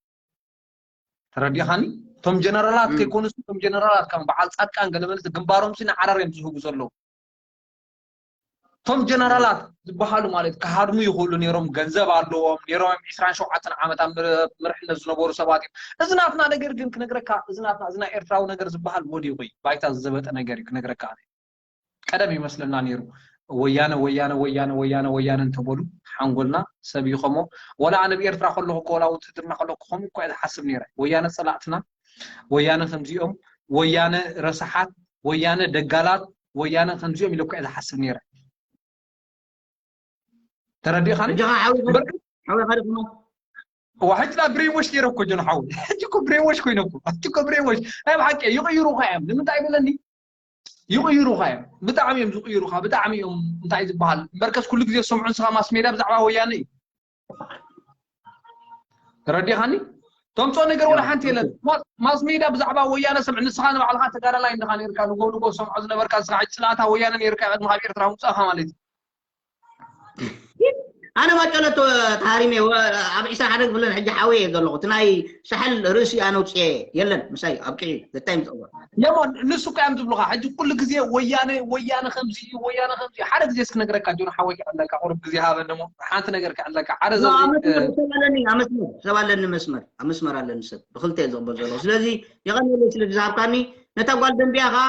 ተረዲኻኒ? እቶም ጀነራላት እም። ከይኮኑ ሲ፣ እቶም ጀነራላት ከም በዓል ጻድቃን ገለ መለ ሲ ግንባሮም ሲ ንዓረር እዮም ዝህቡ ዘለዉ። እቶም ጀነራላት ዝበሃሉ ማለት ክሃድሙ ይኽእሉ ነይሮም፣ ገንዘብ ኣለዎም ነይሮም፣ ዒስራን ሸውዓተን ዓመት ኣብ ምር-፣ ምርሕነት ዝነበሩ ሰባት እዮም። እዚ ናትና ነገር ግን ክነግረካ፣ እዚ ናትና፣ እዚ ናይ ኤርትራዊ ነገር ዝበሃል ወዲቑ እዩ። ባይታ ዝዘበጠ ነገር እዩ ክነግረካ ኣነ። ቀደም ይመስለና ነይሩ። ወያነ፣ ወያነ፣ ወያነ፣ ወያነ፣ ወያነ እንተበሉ ሓንጎልና ሰብ ይኸሞ። ወላ ኣነ ብኤርትራ ከለኹ እኮ፣ ወላ ውትህድርና ከለኹ ከምኡ እኮ እየ ዝሓስብ ነይረ። ወያነ ጸላእትና፣ ወያነ ከምዚኦም፣ ወያነ ረሳሓት፣ ወያነ ደጋላት፣ ወያነ ከምዚኦም ኢለ እኮ እየ ዝሓስብ ነይረ። ተረዲእኻኒ? ሕጂ ኸዓ ሓዊ ኸ-፣ እምበር ሓዊ ኸ ደኹም? እዋ፣ ሕጂ ዳ ብሬንዎሽ ገይረ እኮ ጆን ሓዊ። ሕጂ እኮ ብሬንዎሽ ኮይነ እኮ። ሕጂ እኮ ብሬንዎሽ። ናይ ብሓቂ ይቕይሩኻ እዮም። ንምንታይ ይብለኒ? ይቕይሩኻ እዮም። ብጣዕሚ እዮም ዝቕይሩኻ። ብጣዕሚ እዮም እንታይ ዝበሃል። እምበርከስ ኩሉ ግዜ ዝሰምዑ ንስኻ ማስ ሜድያ ብዛዕባ ወያነ እዩ። ተረዲኻኒ? ተምፅኦ ነገር ወላ ሓንቲ የለን። ማ-፣ ማስ ሜድያ ብዛዕባ ወያነ ሰምዕ፣ ንስኻ ንባዕልኻ ተጋዳላይ እንድኻ ነይርካ፣ ንጎ ንጎ ሰምዖ ዝነበርካ፣ ንስኻ ሕጂ ፅላእታ ወያነ ነይርካ፣ ቅድሚ ካብ ኤርትራ ምውፃእኻ ማለት እዩ። ኣነ ባጨለቶ ተሃሪመ ወ-፣ ኣብ ዒስራ ሓደ ክፍለን ሕጂ ሓወየ ዘለኹ። እቲ ናይ ሳሕል ርእሲ ኣነ ውፅኤ የለን፣ ምሳይ ኣብቂዑ፣ ዘታይ ምፅእዎ። የሞ፣ ንሱ እኮ እዮም ዝብሉኻ። ሕጂ ኩሉ ግዜ ወያነ፣ ወያነ ከምዚ እዩ፣ ወያነ ከምዚ እዩ። ሓደ ግዜ እስኪ ነግረካ፣ ጆን ሓወይ፣ ክዕለካ፣ ቁሩብ ግዜ ሃበኒ እሞ፣ ሓንቲ ነገር ክዕለካ። ሓደ ኖ፣ ዘዚ-፣ ኣብ መስመር እ፣ ሰብ ኣለኒ፣ ኣብ መስመር፣ ሰብ ኣለኒ መስመር፣ ኣብ መስመር ኣለኒ ሰብ፣ ብኽልተ እየ ዝቕበል ዘለኹ። ስለዚ፣ የቐንየለይ ስለ ዝሃብካኒ፣ ነታ ጓል ደንቢያ ኸዓ፣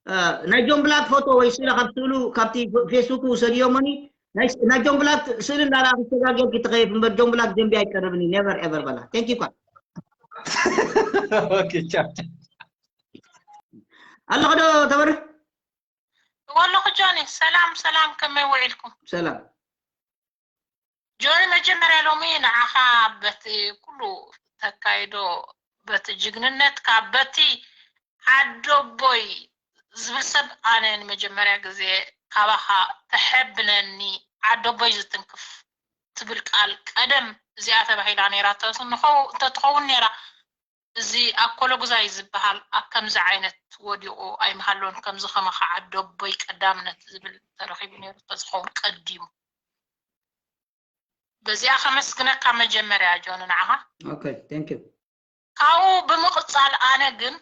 እ፣ ናይ ጆን ብላክ ፎቶ ወይ ስእሊ ካብ ስእሉ፣ ካብቲ ፌስቡክ ውሰድዮ እሞኒ፣ ናይ፣ ናይ ጆን ብላክ ስእሊ እንዳረኣኺ ተጋጊርኪ ትኸይፍ እምበር ጆን ብላክ ደንቢያ ኣይቀርብን እዩ። ኔቨር ኤቨር በላ። ቴንክ ዩ እኳ። ኦኬ፣ ቻው፣ ቻው። ኣለኹ ዶ ተበርህ? ኣለኹ ጆኒ። ሰላም፣ ሰላም፣ ከመይ ውዒልኩም? ሰላም። ጆኒ፣ መጀመርያ ሎሚ ንዓኻ በቲ ኩሉ ተካይዶ፣ በቲ ጅግንነትካ፣ በቲ ዓደቦይ ዝብል ሰብ ኣነ ንመጀመርያ ግዜ ካባኻ ተሐብነኒ፣ ዓደቦይ ዝትንክፍ ትብል ቃል ቀደም እዚኣ ተባሂላ ነይራ ተስ-፣ ንኸው-፣ እንተትኸውን ነይራ፣ እዚ ኣኮሎጉዛይ ዝበሃል ኣብ ከምዚ ዓይነት ወዲቑ ኣይምሃሎን፣ ከምዚ ከማኻ ዓደቦይ ቀዳምነት ዝብል ተረኺቡ ነይሩ ተዝኸውን ቀዲሙ። በዚኣ ከመስግነካ መጀመርያ ጆን ንዓኻ። ኦኬ፣ ቴንክ ዩ። ካብኡ ብምቕጻል ኣነ ግን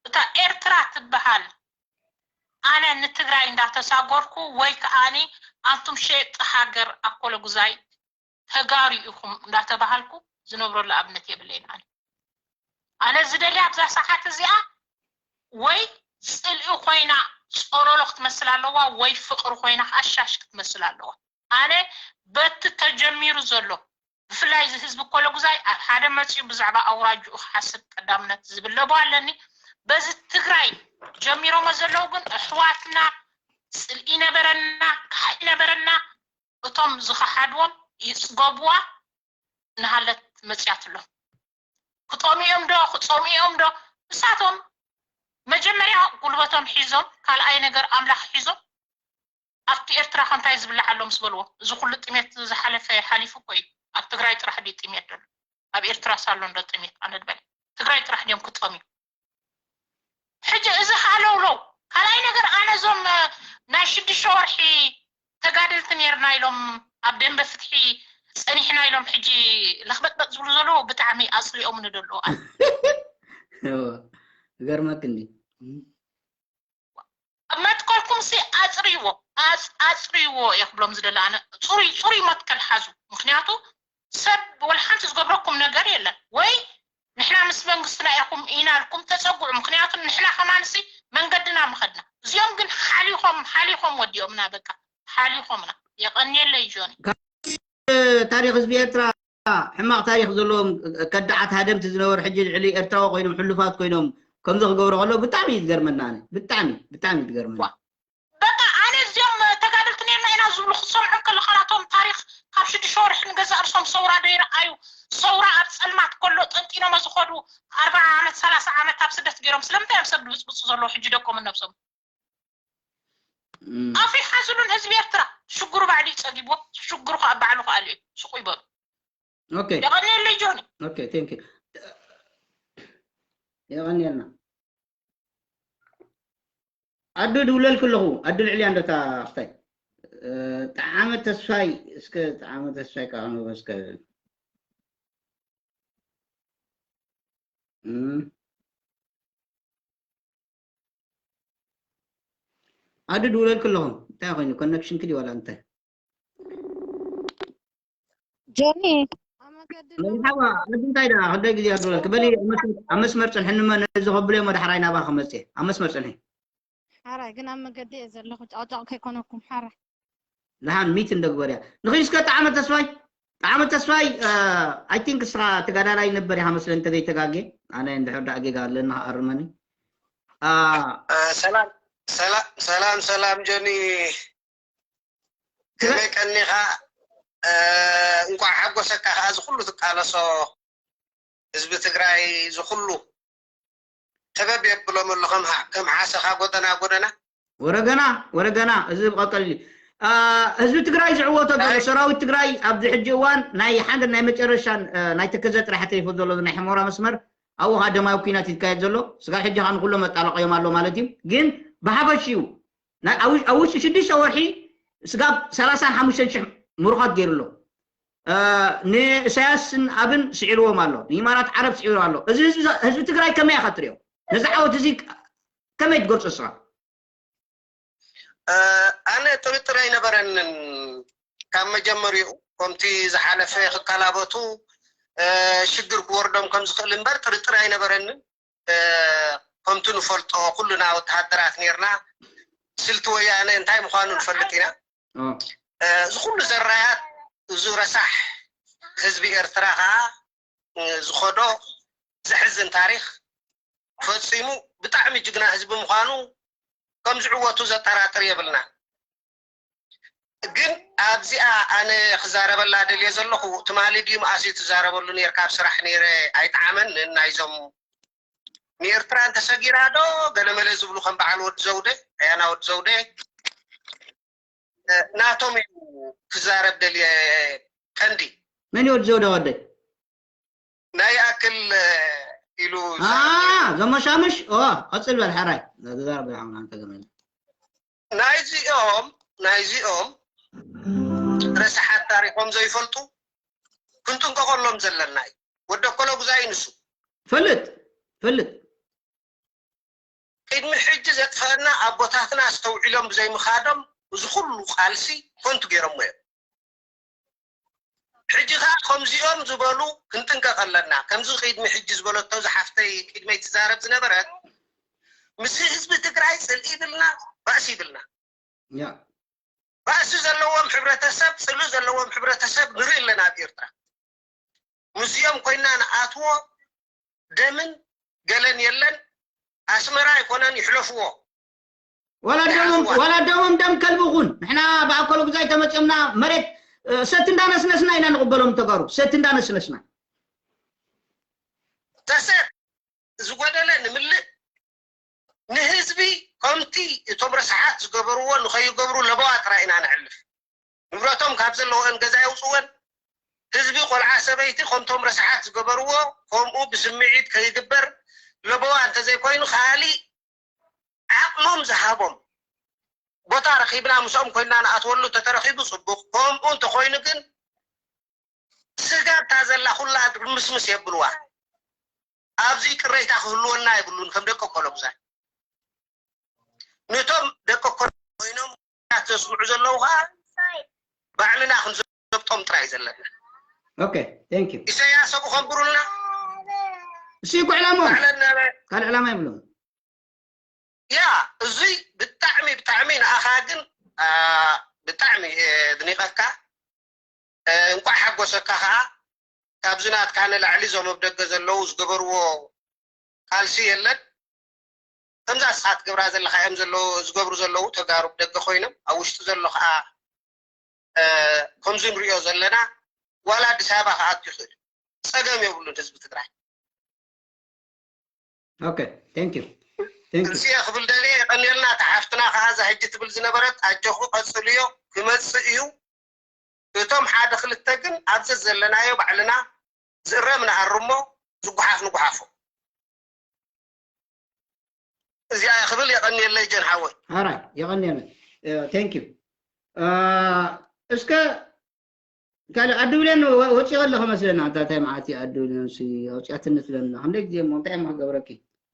እታ ኤርትራ ትበሃል ኣነ ንትግራይ እንዳተሳጎርኩ ወይ ከኣኒ ኣንቱም ሸየጥቲ ሃገር ኣኮሎጉዛይ ተጋሩ ኢኹም እንዳተባሃልኩ ዝነብረሉ ኣብነት የብለይን። ኣነ፣ ኣነ ዝደልያ ኣብዛ ሰዓት እዚኣ ወይ ጽልኢ ኮይና ጾሎሎ ክትመስል ኣለዋ ወይ ፍቕሪ ኮይና ከዓ ሻሽ ክትመስል ኣለዋ። ኣነ በቲ ተጀሚሩ ዘሎ ብፍላይ እዚ ህዝቢ ኮለጉዛይ ኣብ ሓደ መፂኡ ብዛዕባ ኣውራጅኡ ክሓስብ ቀዳምነት ዝብለቦ ኣለኒ። በዚ ትግራይ ጀሚሮሞ ዘለዉ ግን ኣሕዋትና ጽልኢ ነበረና፣ ካሕሊ ነበረና፣ እቶም ዝኸሓድዎም ይፅገቡዋ እናሃለት መፅያትሎም። ክጠምዮም ዶ ክፀምዮም ዶ? ንሳቶም መጀመርያ ጉልበቶም ሒዞም፣ ካልኣይ ነገር ኣምላኽ ሒዞም ኣብቲ ኤርትራ ከ እንታይ ዝብላዕ ኣሎ ምስ በልዎ፣ እዚ ኩሉ ጥሜት ዝሓለፈ ሓሊፉ እኮ እዩ። ኣብ ትግራይ ጥራሕ ድዩ ጥሜት ዘሎ? ኣብ ኤርትራ ሳሎ እንዶ ጥሜት ኣነ ዝበለ? ትግራይ ጥራሕ ድዮም ክጠምዩ? ሕጂ እዚ ሃለውለው። ካልኣይ ነገር ኣነ እዞም፣ እ፣ ናይ ሽዱሽተ ወርሒ ተጋደልቲ ነርና ኢሎም ኣብ ደንበ ፍትሒ ጸኒሕና ኢሎም ሕጂ ለኽበጥበጥ ዝብሉ ዘለዉ ብጣዕሚ ኣጽሊኦምኒ ዘለዉ ኣነ። እዎ፣ ይገርመክ እንዲ። ኣብ መትከልኩም ሲ ኣጽርይዎ፣ ኣጽ-፣ ኣጽርይዎ እየ ክብሎም ዝደሊ ኣነ። ጽሩይ፣ ጽሩይ መትከል ሓዙ። ምኽንያቱ ሰብ ወላ ሓንቲ ዝገብረኩም ነገር የለን። ወይ ንሕና ምስ መንግስትና ኢኹም ኢና ኢልኩም ተጸግዑ። ምኽንያቱ ንሕና ከማንሲ መንገድና ምኸድና። እዚኦም ግን ሓሊኾም፣ ሓሊኾም ወዲኦምና በቃ። ሓሊኾምና። የቐንየለይ ጆኒ። ታሪኽ ህዝቢ ኤርትራ ሕማቕ ታሪኽ ዘለዎም ከዳዓት ሃደምቲ ዝነበሩ ሕጂ ልዕሊ ኤርትራዊ ኮይኖም ሕሉፋት ኮይኖም ከምዚ ክገብሮ ከሎ ብጣዕሚ እዩ ዝገርመና። ኣነ ብጣዕሚ ብጣዕሚ እዩ ዝገርመና። በቃ ኣነ እዚኦም ተጋደልቲ ነርና ኢና ዝብሉ ክትሰምዖም ከለካ ናቶም ታሪክ ካብ ሽዱሽተ ወርሒ ንገዛእ ርሶም ሰውራ ደይረኣዩ ሰውራ ኣብ ፀልማት ከሎ ጠንጢኖመ ዝኸዱ ኣርባዓ ዓመት ሰላሳ ዓመት ኣብ ስደት ገይሮም ስለምንታይ እዮም ሰብ ድብፅብፁ ዘለዉ ሕጂ ደቆምን ነብሶም ኣፉ ይሓዝሉን ህዝቢ ኤርትራ ሽግሩ ባዕሉ ይፀጊብዎ ሽግሩ ከዓ ባዕሉ ከዓ ልዑ ስቁ ይበሉ Okay. የቐንየለይ ጆኒ Okay, thank you. የቐንየልና። ኣዱ ድውለልክ ኣለኹ። ኣዱ ልዕልያ እንደታ ኣኽታይ ጠዓመ ተስፋይ እስከ ጠዓመ ተስፋይ ከዓ እስከ ኣዱ ድውለልክ ኣለኹ። እንታይ ኮይኑ ኮነክሽን ክዲ ዋላ እንታይ ጆኒ መርሓባ ኣዱ እንታይ ደኣ ክዳይ ግዜ ኣድወለልክ በሊ ኣብ መስመር ጽንሕንመ ነዚ ከብሎ እሞ ዳሕራይ ናባ ክመጽእ ኣብ መስመር ጽንሒ ሓራይ ግን ኣብ መገዲ እየ ዘለኹ ጫውጫው ከይኮነኩም ሓራይ ደሓን ሚት እንደግበር እያ ንኽይድ እስከ ጣዕመ ተስፋይ ጣዕመ ተስፋይ ኣይ ቲንክ እስኻ ተጋዳላይ ነበር ኢኻ መስለ እንተዘይተጋጌ ኣነ እንድሕር ዳኣ ጌጋ ኣለና ኣርመኒ ሰላም ሰላም ሰላም ጆኒ ከመይ ቀኒኻ እንኳዕ ሓጎሰካ ከዓ ዝኩሉ ትቃለሶ ህዝቢ ትግራይ ዝኩሉ ተበብ የብሎም ኣሎ ከም ሓሰኻ ጎደና ጎደና ወረገና ወረገና እዚ ብቐቀል ህዝቢ ትግራይ ዝዕወቶ ዘሎ ሰራዊት ትግራይ ኣብዚ ሕጂ እዋን ናይ ሓደ ናይ መጨረሻን ናይ ተከዘ ጥራሕ ተሪፎ ዘሎ ናይ ሕሞራ መስመር ኣብኡ ከዓ ደማዊ ኩናት ይካየድ ዘሎ ስጋብ ሕጂ ከዓ ንኩሎም መጣለቀዮም ኣሎ ማለት እዩ ግን ብሓፈሽኡ ኣብ ውሽጢ ሽዱሽተ ወርሒ ስጋብ ሰላሳን ሓሙሽተን ሽሕ ምሩኻት ገይሩ ኣሎ ንእሳያስን ኣብን ስዒርዎም ኣሎ ንኢማራት ዓረብ ስዒሩ ኣሎ እዚ ህዝቢ ትግራይ ከመይ ኢኻ ትሪኦ ነዚ ዓወት እዚ ከመይ ትገልፆ ስኻ ኣነ ጥርጥር ኣይነበረንን ካብ መጀመሪኡ ከምቲ ዝሓለፈ ክከላበቱ ሽግር ክወርዶም ከም ዝኽእል እምበር ጥርጥር ኣይነበረንን ከምቲ ንፈልጦ ኩሉና ወተሃደራት ነርና ስልቲ ወያነ እንታይ ምዃኑ ንፈልጥ ኢና እዚ ኩሉ ዘራያት እዚ ረሳሕ ህዝቢ ኤርትራ ከዓ ዝኸዶ ዘሕዝን ታሪክ ፈፂሙ ብጣዕሚ ጅግና ህዝቢ ምዃኑ ከም ዝዕወቱ ዘጠራጥር የብልና ግን ኣብዚኣ ኣነ ክዛረበላ ደልየ ዘለኹ ትማሊ ድዩ መኣስ እዩ ትዛረበሉ ነርካ ኣብ ስራሕ ነይረ ኣይጠዓመንን ናይዞም ንኤርትራ እንተሰጊራ ዶ ገለመለ ዝብሉ ከም በዓል ወዲ ዘውደ ኣያና ወዲ ዘውደ ናቶም እዩ ክዛረብ ደልየ ቀንዲ መን እዩ ወዲ ዘውደ ወደይ ናይ ኣክል ኢሉ ዘመሻምሽ ቀፅል በል ሓራይ ተዛረብ ሓምና እንተገመለ ናይዚኦም ናይዚኦም ረስሓት ታሪኮም ዘይፈልጡ ክንጥንቀቀሎም ዘለና እዩ ወደ ኮሎ ጉዛይ ንሱ ፈልጥ ፈልጥ ቅድሚ ሕጂ ዘጥፈአና ኣቦታትና ኣስተውዒሎም ብዘይምኻዶም እዚ ኩሉ ቃልሲ ኮንቱ ገይሮሞ እዮም ሕጂ ከዓ ከምዚኦም ዝበሉ ክንጥንቀቅ ኣለና ከምዚ ቅድሚ ሕጂ ዝበለቶ ዝሓፍተይ ቅድመይ ትዛረብ ዝነበረት ምስ ህዝቢ ትግራይ ፅልኢ ይብልና ባእሲ ይብልና ባእሲ ዘለዎም ሕብረተሰብ ፅልኢ ዘለዎም ሕብረተሰብ ንርኢ ኣለና ኣብ ኤርትራ ምስዚኦም ኮይና ንኣትዎ ደምን ገለን የለን ኣስመራ ኣይኮነን ይሕለፍዎ ዋላ ደሞም ደም ከልቢ ኩን ንሕና ብኣኮሎ ግዛይ ተመፅኦምና መሬት ሰቲ እንዳነስነስና ኢና ንቕበሎም ተጋሩ ሰቲ እንዳነስነስና ተሰር ዝጎደለ ንምልእ ንህዝቢ ከምቲ እቶም ረስሓት ዝገበርዎ ንኸይገብሩ ለበዋ ጥራይ ኢና ነዕልፍ ንብረቶም ካብ ዘለዎን ገዛ የውፅወን ህዝቢ ቆልዓ ሰበይቲ ከምቶም ረስሓት ዝገበርዎ ከምኡ ብስምዒት ከይግበር ለበዋ እንተዘይኮይኑ ካሊእ ዓቕሞም ዝሃቦም ቦታ ረኺብና ምስኦም ኮይና ንኣትወሉ ተተረኺቡ ፅቡቕ ከምኡ እንተኮይኑ ግን ስጋ እታ ዘላ ኩላ ድርምስምስ የብልዋ ኣብዚ ቅሬታ ክህልወና የብሉን ከም ደቂ ኮሎጉዛይ ነቶም ደቂ ኮይኖም ዘስምዑ ዘለዉ ከዓ ባዕልና ክንዘብጦም ጥራይ ዘለና okay thank you ኢሳያስ ኣብኡ ከንብሩልና እሱ ይኩ ዕላማ ካልእ ዕላማ የብሎም ያ እዙይ ብጣዕሚ ብጣዕሚ ንኣኻ ግን ብጣዕሚ ድኒቐካ እንቋዕ ሓጎሰካ ከዓ ካብዚ ናትካ ንላዕሊ እዞም ኣብ ደገ ዘለዉ ዝገበርዎ ቃልሲ የለን ከምዛ ንስኻ ትገብራ ዘለኻ እዮም ዘለዉ፣ ዝገብሩ ዘለዉ ተጋሩ ብደገ ኮይኖም፣ ኣብ ውሽጢ ዘሎ ከዓ፣ እ፣ ከምዚ ንሪኦ ዘለና ዋላ ኣዲስ ኣበባ ክኣቱ ይኽእል። ጸገም የብሉን ህዝቢ ትግራይ። Okay, thank you. Thank you. እዚኣ ክብል ደልየ። የቐንየልና። እታ ሓፍትና ከዓ እዛ ሕጂ ትብል ዝነበረት ኣጆኹ ቀጽልዮ፣ ክመጽእ እዩ። እቶም ሓደ ክልተ ግን ኣብዚ ዘለናዮ ባዕልና ዝእረም ንኣርሞ፣ ዝጓሓፍ ንጓሓፎ። እዚኣ ክብል። የቐንየለይ ጀን ሓወይ። ኣራይ የቐንየለይ። Thank you. እስከ ካልእ ኣዱ ብሌን ወፂኦ ኣለኸ መስለና። እንታይ መዓት እዩ ኣዱ ብሌን ሲ ኣውፅኣትኒ ትብለና። ክንደይ ግዜ እሞ እንታይ እሞ ክገብረኪ?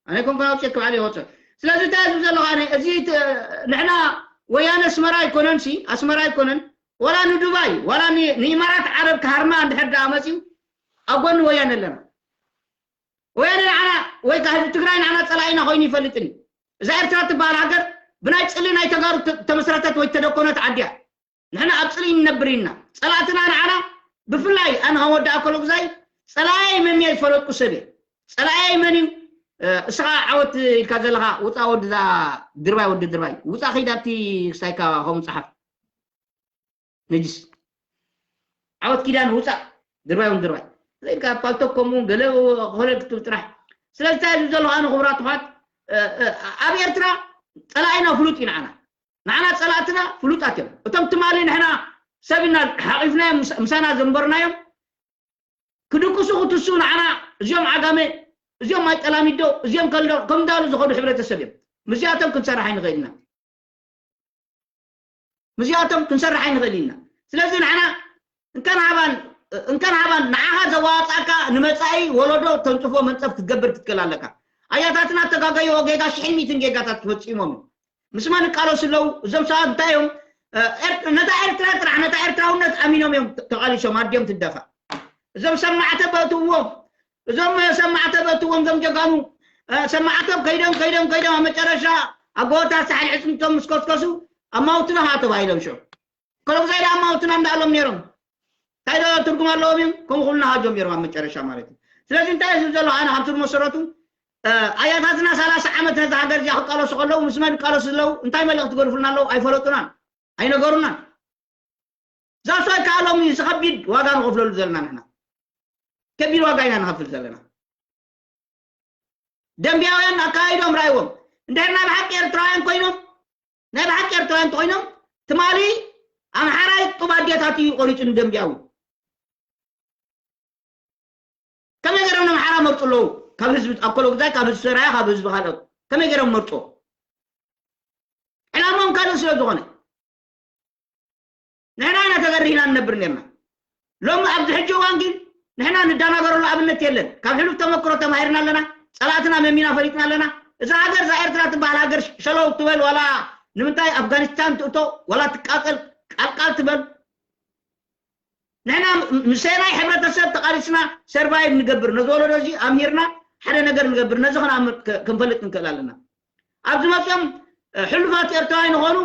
ኣነ ኮንኮን ኣውፅኦ ክባዕል ይወፅኦ። ስለዚ እንታይ ዝብ ዘለኹ ኣነ እዚ ንሕና ወያነ ኣስመራ ኣይኮነን ሲ ኣስመራ ኣይኮነን፣ ወላ ንዱባይ ወላ ንኢማራት ዓረብ ክሃርማ እንድሕር ደኣ መፅዩ ኣብ ጎኒ ወያነ ኣለና። ወያነ ንዓና ወይ ከዓ ህዝቢ ትግራይ ንዓና ፀላኢና ኮይኑ ይፈልጥን እዩ። እዛ ኤርትራ ትበሃል ሃገር ብናይ ፅሊ ናይ ተጋሩ ተመስረተት ወይ ተደኮነት ዓዲ እያ። ንሕና ኣብ ፅልኢ ንነብር ኢና። ፀላእትና ንዓና ብፍላይ ኣነ ከም ወዲ ኣከለጉዛይ ፀላእይ መን እየ ዝፈለጥኩ ሰብ እየ። ፀላእይ መን እዩ? እስኻ ዓወት ኢልካ ዘለኻ ውፃ ወዲ እዛ ድርባይ ወዲ ድርባይ ውፃ ኺድ ኣብቲ ክሳይካ ከምኡ ፀሓፍ ነጅስ ዓወት ኪዳን ውፃ ድርባይ እውን ድርባይ ዘይልካ ፓልቶክ ከምኡ ገለ ኮለ ክትብል ጥራሕ። ስለዚ እንታይ እዩ ዘሎ ኣነ ክቡራት ኣሕዋት ኣብ ኤርትራ ፀላኢና ፍሉጥ እዩ ንዓና። ንዓና ፀላእትና ፍሉጣት እዮም። እቶም ትማሊ ንሕና ሰብ ኢና ሓቂፍናዮም ምሳና ዘንበርናዮም ክድቅሱ ክትሱ ንዓና እዚኦም ዓጋመ እዚኦም ኣይጠላሚዶ እዚኦም ከልዶ ከም እንዳሉ ዝኸዱ ሕብረተሰብ እዮም። ምስዚኣቶም ክንሰርሕ ኣይንኽእል ኢና። ምስዚኣቶም ክንሰርሕ ኣይንኽእል ኢና። ስለዚ ንዓና እንከን ሃባን እንከን ሃባን ንዓኻ ዘዋፃእካ ንመፃኢ ወለዶ ተንፅፎ መንፀፍ ክትገብር ክትክእል ኣለካ። ኣያታትና ተጋገይዎ ጌጋ ሽሕን ሚትን ጌጋታት ፈፂሞም እዮም። ምስ መን ይቃለሱ ኣለዉ? እዞም ሰባት እንታይ እዮም? ነታ ኤርትራ ጥራሕ ነታ ኤርትራውነት ኣሚኖም እዮም ተቃሊሶም ኣድዮም ትደፋ። እዞም ሰማዕተ በእትዎም እዞም ሰማዕተ በእትዎም እዞም ጀጋኑ ሰማዕቶም ከይዶም ከይዶም ከይዶም ኣብ መጨረሻ ኣብ ጎቦታት ሳሕል ዕፅምቶም ምስ ኮስከሱ ኣማውትና ከዓ ተባሂሎም ሽዑ ከሎም ዛይዳ ኣማውትና እንዳኣሎም ነይሮም እንታይ ዶ ትርጉም ኣለዎም እዮም ከምኡ ኩልና ሃጆም ነይሮም ኣብ መጨረሻ ማለት እዩ። ስለዚ እንታይ ዝብ ዘሎ ኣነ ካብቲ መሰረቱ ኣያታትና ሰላሳ ዓመት ነዛ ሃገር እዚኣ ክቃለሱ ከለዉ ምስ መን ይቃለሱ ዘለዉ እንታይ መልእክቲ ገድፉልና ኣለዉ ኣይፈለጡናን ኣይነገሩናን። ዛሶ ከኣሎም እዩ ዝኸቢድ ዋጋ ንኸፍለሉ ዘለና ንሕና ከቢድ ዋጋ ኢና ንኸፍል ዘለና። ደንቢያውያን ኣካይዶም ራይዎም እንድሕር ናይ ብሓቂ ኤርትራውያን ኮይኖም ናይ ብሓቂ ኤርትራውያን እንተኮይኖም ትማሊ ኣምሓራይ ጡብ ኣዴታት እዩ ቆሪፁ ንደንቢያዊ ከመይ ገይሮም ንኣምሓራ መርፁ ኣለዉ ካብ ህዝቢ ኣኮሎ ግዛይ ካብ ህዝቢ ሰራያ ካብ ህዝቢ ካልኦት ከመይ ገይሮም መርፁ ዕላማም ካልእ ስለ ዝኾነ ንሕና ኢና ተገሪህና ንነብር ነርና። ሎሚ ኣብዚ ሕጂ እዋን ግን ንሕና ንዳናገረሉ ኣብነት የለን። ካብ ሕሉፍ ተመክሮ ተማሂርና ኣለና። ጸላእትና መሚና ፈሊጥና ኣለና። እዛ ሃገር እዛ ኤርትራ ትበሃል ሃገር ሸለው ትበል ዋላ ንምንታይ ኣፍጋኒስታን ትእቶ ዋላ ትቃጸል ቃልቃል ትበል ንሕና ምስ ናይ ሕብረተሰብ ተቃሊስና ሰርቫይቭ ንገብር ነዚ ወለዶ እዚ ኣምሂርና ሓደ ነገር ንገብር ነዚ ክንፈልጥ ክንክእል ኣለና። ኣብዚ መፅኦም ሕሉፋት ኤርትራውያን ይኾኑ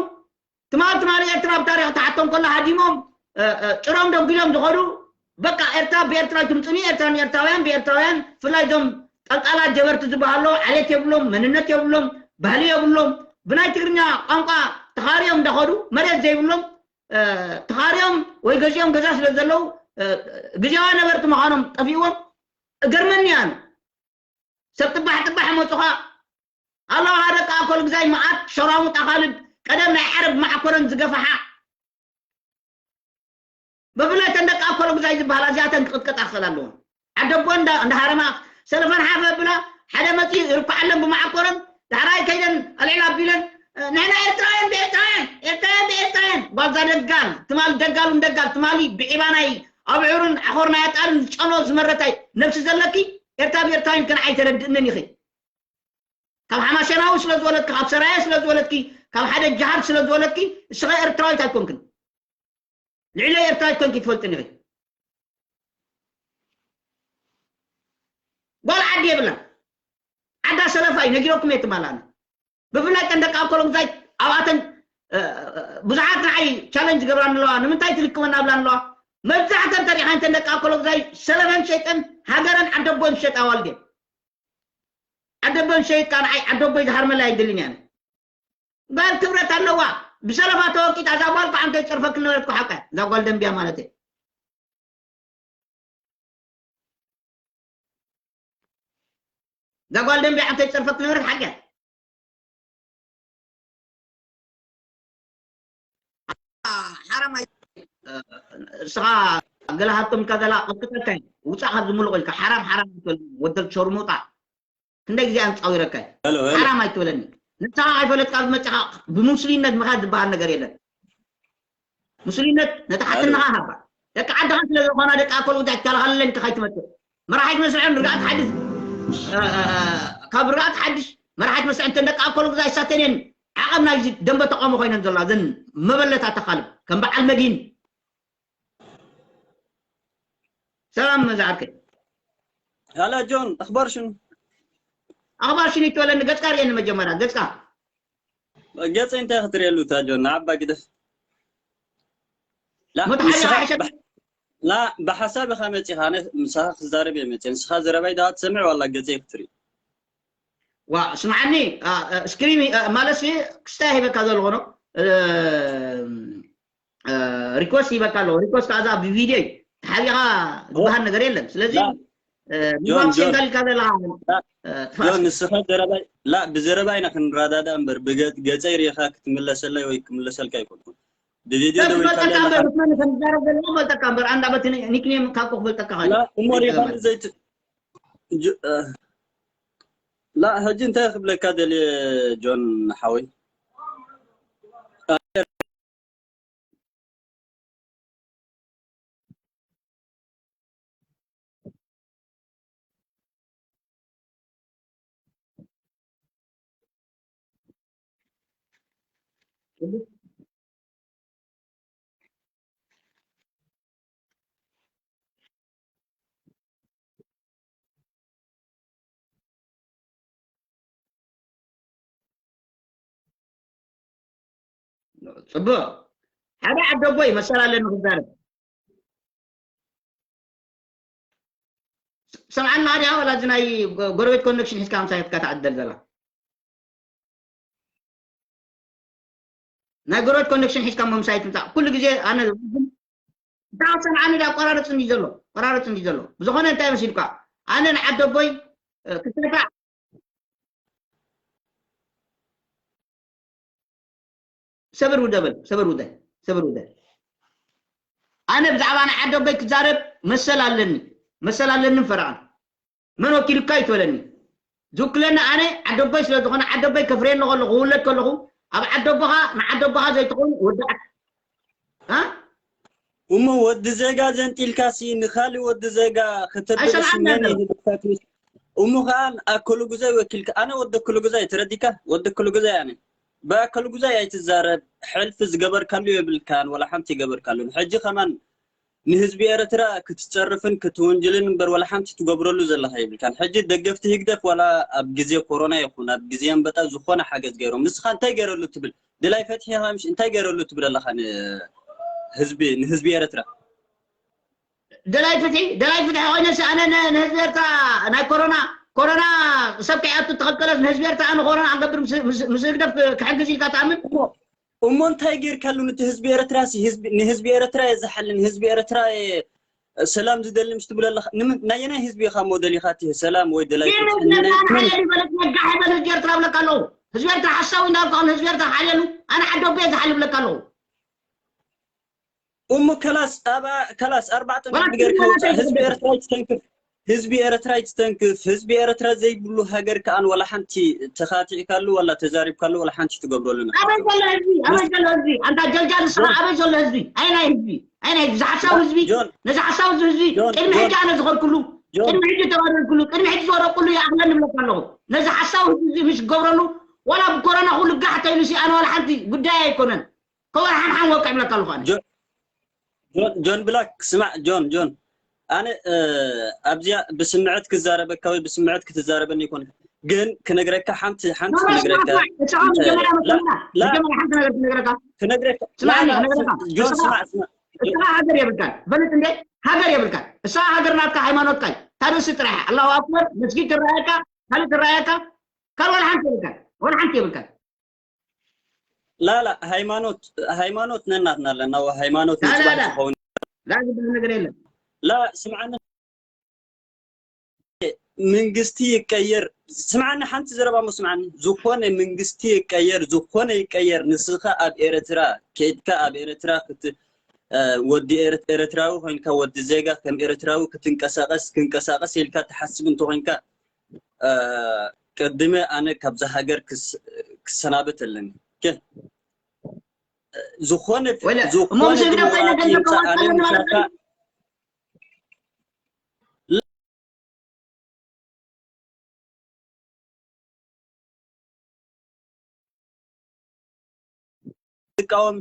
ትማል ትማል ኤርትራ ብታሪክ ተሓቶም ከሎ ሃዲሞም ጭሮም ደንጉሎም ዝኸዱ በቃ ኤርትራ ብኤርትራ ትምፅኒ ኤርትራ ንኤርትራውያን ብኤርትራውያን ብፍላይ እዞም ጠልጣላት ጀበርቲ ዝበሃሎ ዓሌት የብሎም መንነት የብሎም ባህሊ የብሎም ብናይ ትግርኛ ቋንቋ ተኻርዮም እንዳኸዱ መሬት ዘይብሎም ተኻርዮም ወይ ገዚኦም ገዛ ስለ ዘለዉ ግዜዋ ነበርቲ ምዃኖም ጠፊእዎም እገርመኒ ኣነ ሰብ ጥባሕ ጥባሕ መፁኻ ኣለዋ ደቂ ኣኮል ግዛይ መዓት ሸራሙጣ ካልድ ቀደም ናይ ዓረብ ማዕኮረን ዝገፈሓ ብፍላይ ተን ደቂ ኣኮል ግዛይ ዝበሃላ እዚኣተን ክቕጥቀጣ ክኽእል ኣለዎ ዓደቦ እንዳ ሃረማ ሰለፈን ሓፈ ብላ ሓደ መፂ ይርኳዓለን ብማዕኮረን ዳሕራይ ከይደን ኣልዕላ ኣቢለን ንሕና ኤርትራውያን ብኤርትራውያን ኤርትራውያን ብኤርትራውያን ጓልዛ ደጋል ትማል ደጋሉን ደጋል ትማሊ ብዒባናይ ኣብዑርን ዓኾርናይ ኣጣልን ዝጨኖ ዝመረታይ ነብሲ ዘለኪ ኤርትራ ብኤርትራውያን ከነ ኣይተረድእንን ኢኺ ካብ ሓማሴናዊ ስለ ዝወለድኪ ካብ ሰራየ ስለ ዝወለድኪ ካብ ሓደ ጃሃድ ስለ ዝወለድኪ እስኸ ኤርትራዊት ኣይኮንክን ልዕሊ ኤርትራዊት ኮንኪ ትፈልጥን ኢኺ ጓል ዓዲ የብላን ዓዳ ሰለፋ እዩ ነጊረኩም እየ ትማል ኣነ ብፍላይ ቀን ደቂ ኣኮሎ ግዛይ ኣብኣተን ብዙሓት ንዓይ ቻለንጅ ገብራ ኣለዋ ንምንታይ ትልክወና ብላ ኣለዋ መብዛሕተን ተሪኻ እንተን ደቂ ኣኮሎ ግዛይ ሰለፈን ሸይጠን ሃገረን ዓደቦን ዝሸጣ ኣዋልድ እየን ዓደቦን ሸይጥካ ንዓይ ዓደቦይ ዝሃርመላ ኣይደልን እየ ኣነ። ጓል ክብረት ኣለዋ። ብሰለፋ ተወቂጣ እዛ ጓል ከዓ እንተይፀርፈክል ነበረት እኮ ሓቀ። እዛ ጓል ደንቢያ ማለት እየ። እዛ ጓል ደንቢያ እንተይፀርፈክል ነበረት ሓቀ። ሓራም ኣይ-፣ እስኻ ገለ ሃብቶም ኢልካ ዘላ ቅጥቅጠካ እዩ። ውፃእ ካብዚ ሙሉቕ ኢልካ ሓራም ሓራም ኣይትበል። ወደል ሸርሙጣ። ክንደይ ግዜ ኣንፃዊረካ እዩ። ሄሎ፣ ሄሎ። ሓራም ኣይትበለኒ። ንስኻ ኣይፈለጥካ ዝመፅኻ ብሙስሊምነት ምኻድ ዝበሃል ነገር የለን። ሙስሊምነት ነቲ ሓትንኻ ሃባ። ደቂ ዓድኻ ስለ ዝኾና ደቂ ኣኮል ጉዳይ ትከላኸለለን ኢልካ ከይትመፅእ። መራሒት መስርዐን ርግኣት ሓድሽ፣ እ፣ እ፣ እ፣ ካብ ርግኣት ሓድሽ መራሒት መስርዐን እተን ደቂ ኣኮል ጉዳይ ይሳተን እየን። ዓቐብ ናይዚ ደንበ ተቃውሞ ኮይነን ዘለዋ እዘን መበለታት ተኻልብ ከም በዓል መጊን። ሰላም መዛዕርከይ። ሃላ ጆን፣ ኣኽባር ሽኑ? ኣኽባር ሽኑ ይትበለኒ፣ ገጽካ ርእየኒ መጀመርያ፣ ገጽካ። ገጸይ እንታይ ክትርእየሉ እታ ጆን? ንዓባ ግደፍ። ላ፣ መትሓዚ ንስኻ ሓሸት። ብሕ-፣ ላ፣ ብሓሳብ ኢኻ መጺኻ፣ ኣነ ምሳኻ ክዛረብ እየ መጺአ። ንስኻ ዘረባይ ዳኣ ትሰምዕ ዋላ ገጸይ ክትርኢ? ዋ፣ ስምዓኒ፣ አ፣ አ፣ ስክሪን፣ አ፣ ማለት ሲ፣ ክስታይ ሂበካ ዘሎ ኾኖ፣ እ፣ እ፣ ሪኮስት ሂበካ ኣለዎ። ሪኮስት ከኣ እዛ ብቪድዮ እዩ። ተሓቢኻ ዝበሃል ነገር የለን። ስለዚ፣ ላ፣ እ፣ ጆን፣ ሞባክሴን ጆን። ካልካ ዘለኻ፣ ላ፣ እ፣ ጥፋእ ጆን፣ እስኪ። ንስኻ ዘረባይ፣ ላ፣ ብዘረባ ኢና ክንረዳዳእ እምበር፣ ብገ-፣ ገጸይ ርኢኻ ክትምለሰለይ ወይ ክምለሰልካ ኣይኮንኩን። ብቪድዮ ሰብ ደዊልካ ዝፈልጠካ ኣለኻ። እምበር፣ ምስ መን ከም ዝዛረብ ዘለኹ ፈልጠካ እምበር፣ ኣንዳ በቲ ኒ-፣ ኒክኔም ካብኩ ክፈልጠካ ላ፣ እሞ ሪኢኻ ኣይተገባን። ዘይት-፣ ጅ-፣ እ፣ ላ፣ ሕጂ እንታይ ክብለካ ደልየ ጆን ሓወይ? ጽቡቕ። ሓደ ዓደቦይ መሰል ኣለኒ ክዛረብ። ሰምዓና ድያ ወላ እዚ ናይ ጎ-፣ ጎረቤት ኮኔክሽን ሒዝካ ምሳይ ክትካ ትዓደል ዘላ? ናይ ጎረቤት ኮኔክሽን ሒዝካ ምሳይ ትምጻእ። ኩሉ ግዜ ኣነ እንታ ሰምዓኒ ድያ? ኣቆራርጽ እንዲ ዘሎ፣ ኣቆራርጽ እንዲ ዘሎ። ብዝኾነ እንታይ መሲልካ? ኣነ ንዓደቦይ፣ እ፣ ክሰፋ ሰብር ውደ በል፣ ሰብር ውደ፣ ሰብር ውደ። ኣነ ብዛዕባ ናይ ዓደቦይ ክዛረብ መሰል ኣለኒ፣ መሰል ኣለኒ ፈረቓን። መን ወኪሉካ ይትበለኒ። ዝውክለኒ ኣነ ዓደቦይ ስለ ዝኾነ ዓደቦይ ከፍርየኒ ከለኹ፣ ክውለድ ከለኹ፣ ኣብ ዓደቦኻ፣ ንዓደቦኻ ዘይትኸውን ወዲ ዓድ-፣ እ? እሞ ወዲ ዜጋ ዘንጢልካሲ ንኻልእ ወዲ ዜጋ ከተበለሽ ኣይሰምዓን መን ነበር። ይህብካትስ? እሞ ኸኣ ኣከሉ ጉዛይ ወኪልካ፣ ኣነ ወዲ ኣከሉ ጉዛይ ተረዲካ? ወዲ ኣከሉ ጉዛይ ኣነ። ብኣከሉ ጉዛይ ኣይትዛረብ፣ ሕልፊ ዝገበርካሉ የብልካን፣ ወላ ሓንቲ ይገበርካሉን። ሕጂ ከማን ንህዝቢ ኤርትራ ክትጸርፍን ክትውንጅልን እምበር ወላ ሓንቲ ትገብረሉ ዘለኻ የብልካን። ሕጂ ደገፍቲ ህግደፍ ዋላ ኣብ ግዜ ኮሮና ይኹን ኣብ ግዜ ኣንበጣ ዝኾነ ሓገዝ ገይሮም። ንስኻ እንታይ ገይረሉ ትብል? ደላይ ፈትሒ ኢኻ ምሽ እንታይ ገይረሉ ትብል ኣለኻ ንህዝቢ፣ ንህዝቢ ኤርትራ? ደላይ ፍትሒ፣ ደላይ ፍትሒ ኮይነሲ ኣነ ን-፣ ንህዝቢ ኤርትራ ናይ ኮሮና፣ ኮሮና ሰብ ከይኣቱ ተኸልከለስ ንህዝቢ ኤርትራ ኣነ ኮሮና ኣንገብር ምስ፣ ምስ፣ ምስ ህግደፍ ክሕግዝ ኢልካ ትኣምን? እሞ፣ እሞ እንታይ ጌርካሉ ነቲ ህዝቢ ኤርትራሲ? ህዝቢ፣ ንህዝቢ ኤርትራ እየ ዝሓልን፣ ህዝቢ ኤርትራ እየ ሰላም ዝደሊ ምስ ትብል ኣለኻ፣ ንም-፣ ናየናይ ህዝቢ ኢኻ እሞ ደሊኻ እቲ ሰላም ወይ ደላይ ግን ፍትሒ? ህዝቢ ናይ ኤርትራ መን? ሓልየሉ ይበለክ፣ ነጋሕ ይበል ህዝቢ ኤርትራ እብለካ ኣለኹ። ህዝቢ ኤርትራ ሓሳዊ እንዳልኩ፣ ኣነ ህዝቢ ኤርትራ ሓልየሉ፣ ኣነ ዓደቦ እየ ዝሓሊ እብለካ ኣለኹ። እሞ ከላስ፣ ኣብ፣ ከላስ፣ ኣርባዕተ ወላ ነጥቢ ጌርካ ትግርኛ ውጻእ። ህዝቢ ኣይትገብር። ኤርትራ ኣይትተንክፍ። ህዝቢ ኤርትራ ኣይትተንክፍ። ህዝቢ ኤርትራ ዘይብሉ ሃገር ከኣን ዋላ ሓንቲ ተኻቲዕካሉ ዋላ ተዛሪብካሉ ዋላ ሓንቲ ትገብረሉ ኣበይ ንኽትረፍ። ዘሎ ህዝቢ? ኣበይ ምስ ዘሎ ህዝቢ? ኣንታ ጀልጃል ንስኻ ጆን። ኣበይ ዘሎ ህዝቢ? ኣየናይ ህዝቢ? ኣየናይ ህዝቢ? ዝሓሳዊ ህዝቢ? ጆን። ነዚ ሓሳዊ ህዝቢ ጆን፣ ቅድሚ ጆን። ሕጂ ኣነ ዝኸድኩሉ፣ ጆን። ቅድሚ ሕጂ ተባረርኩሉ፣ ቅድሚ ሕጂ ዝወረቁሉ ይኣኽለኒ ብለካ ኣለኹ። ነዚ ሓሳዊ ህዝቢ እዚ ምሽ ክገብረሉ፣ ዋላ ብኮሮና ኩሉ ጋሕ ተይሉሲ ኣነ ዋላ ሓንቲ ጉዳይ ኣይኮነን። ከወር ሓምሓም ወቅዕ ብለካ ኣለኹ ኣነ። ጆን፣ ጆን፣ ጆን ብላክ፣ ስማዕ፣ ጆን፣ ጆን። ኣነ፣ እ፣ ኣብዚኣ ብስምዕት ክዛረበካ ወይ ብስምዕት ክትዛረበኒ ይኮን። ግን ክነግረካ ሓንቲ፣ ሓንቲ ኖ፣ ኖ፣ ስማዕ፣ ክነግረካ። ስማዕ። እስኻ እንተ-፣ መጀመርያ፣ ላ፣ መጀመርያ፣ ላ፣ መጀመርያ ሓንቲ ነገር ክነግረካ። ክነግረካ። ስማዕኒ፣ ላ፣ ላ፣ ክነግረካ። ጆን፣ እስኻ፣ ስማዕ፣ ስማዕ። እስኻ ሃገር የብልካን። በልጥ እንዴ? ሃገር የብልካን። እሳ ሃገር ናትካ ሃይማኖትካ እዩ። ታደሲ ጥራሕ፣ ኣላሁ ኣክበር፣ መስጊድ ትረኣየካ፣ ካልእ ትረኣየካ፣ ካልእ ዋላ ሓንቲ የብልካን፣ ዋላ ሓንቲ የብልካን። ላላ ሃይማኖት ሃይማኖት ነናትና ኣለና። ሃይማኖት ላላ ንፅባሕ ላ ዝኸውን ላ ዝበሃል ነገር የለን። ላ ስምዓኒ፣ መንግስቲ ይቀየር። ስምዓኒ፣ ሓንቲ ዘረባ እሞ ስምዓኒ። ዝኾነ መንግስቲ ይቀየር፣ ዝኾነ ይቀየር፣ ንስኻ ኣብ ኤርትራ ከይድካ ኣብ ኤርትራ ክት እ፣ ወዲ ኤርት- ኤርትራዊ ኮይንካ፣ ወዲ ዜጋ፣ ከም ኤርትራዊ ክትንቀሳቀስ ክንቀሳቀስ ኢልካ ትሓስብ እንተኮይንካ፣ እ፣ ቅድመ ኣነ ካብዛ ሃገር ክስ- ክሰናበት ኣለኒ። ከ- ዝኾነ ወለ እሞ ዝኾነ ብዘይ ግዳ ኮይነ ዲሞክራሲ ገንዘብ ይምፃእ፣ ኣነ ከዋጣለኒ ማለት ምሳካ ነው። ዝቃወም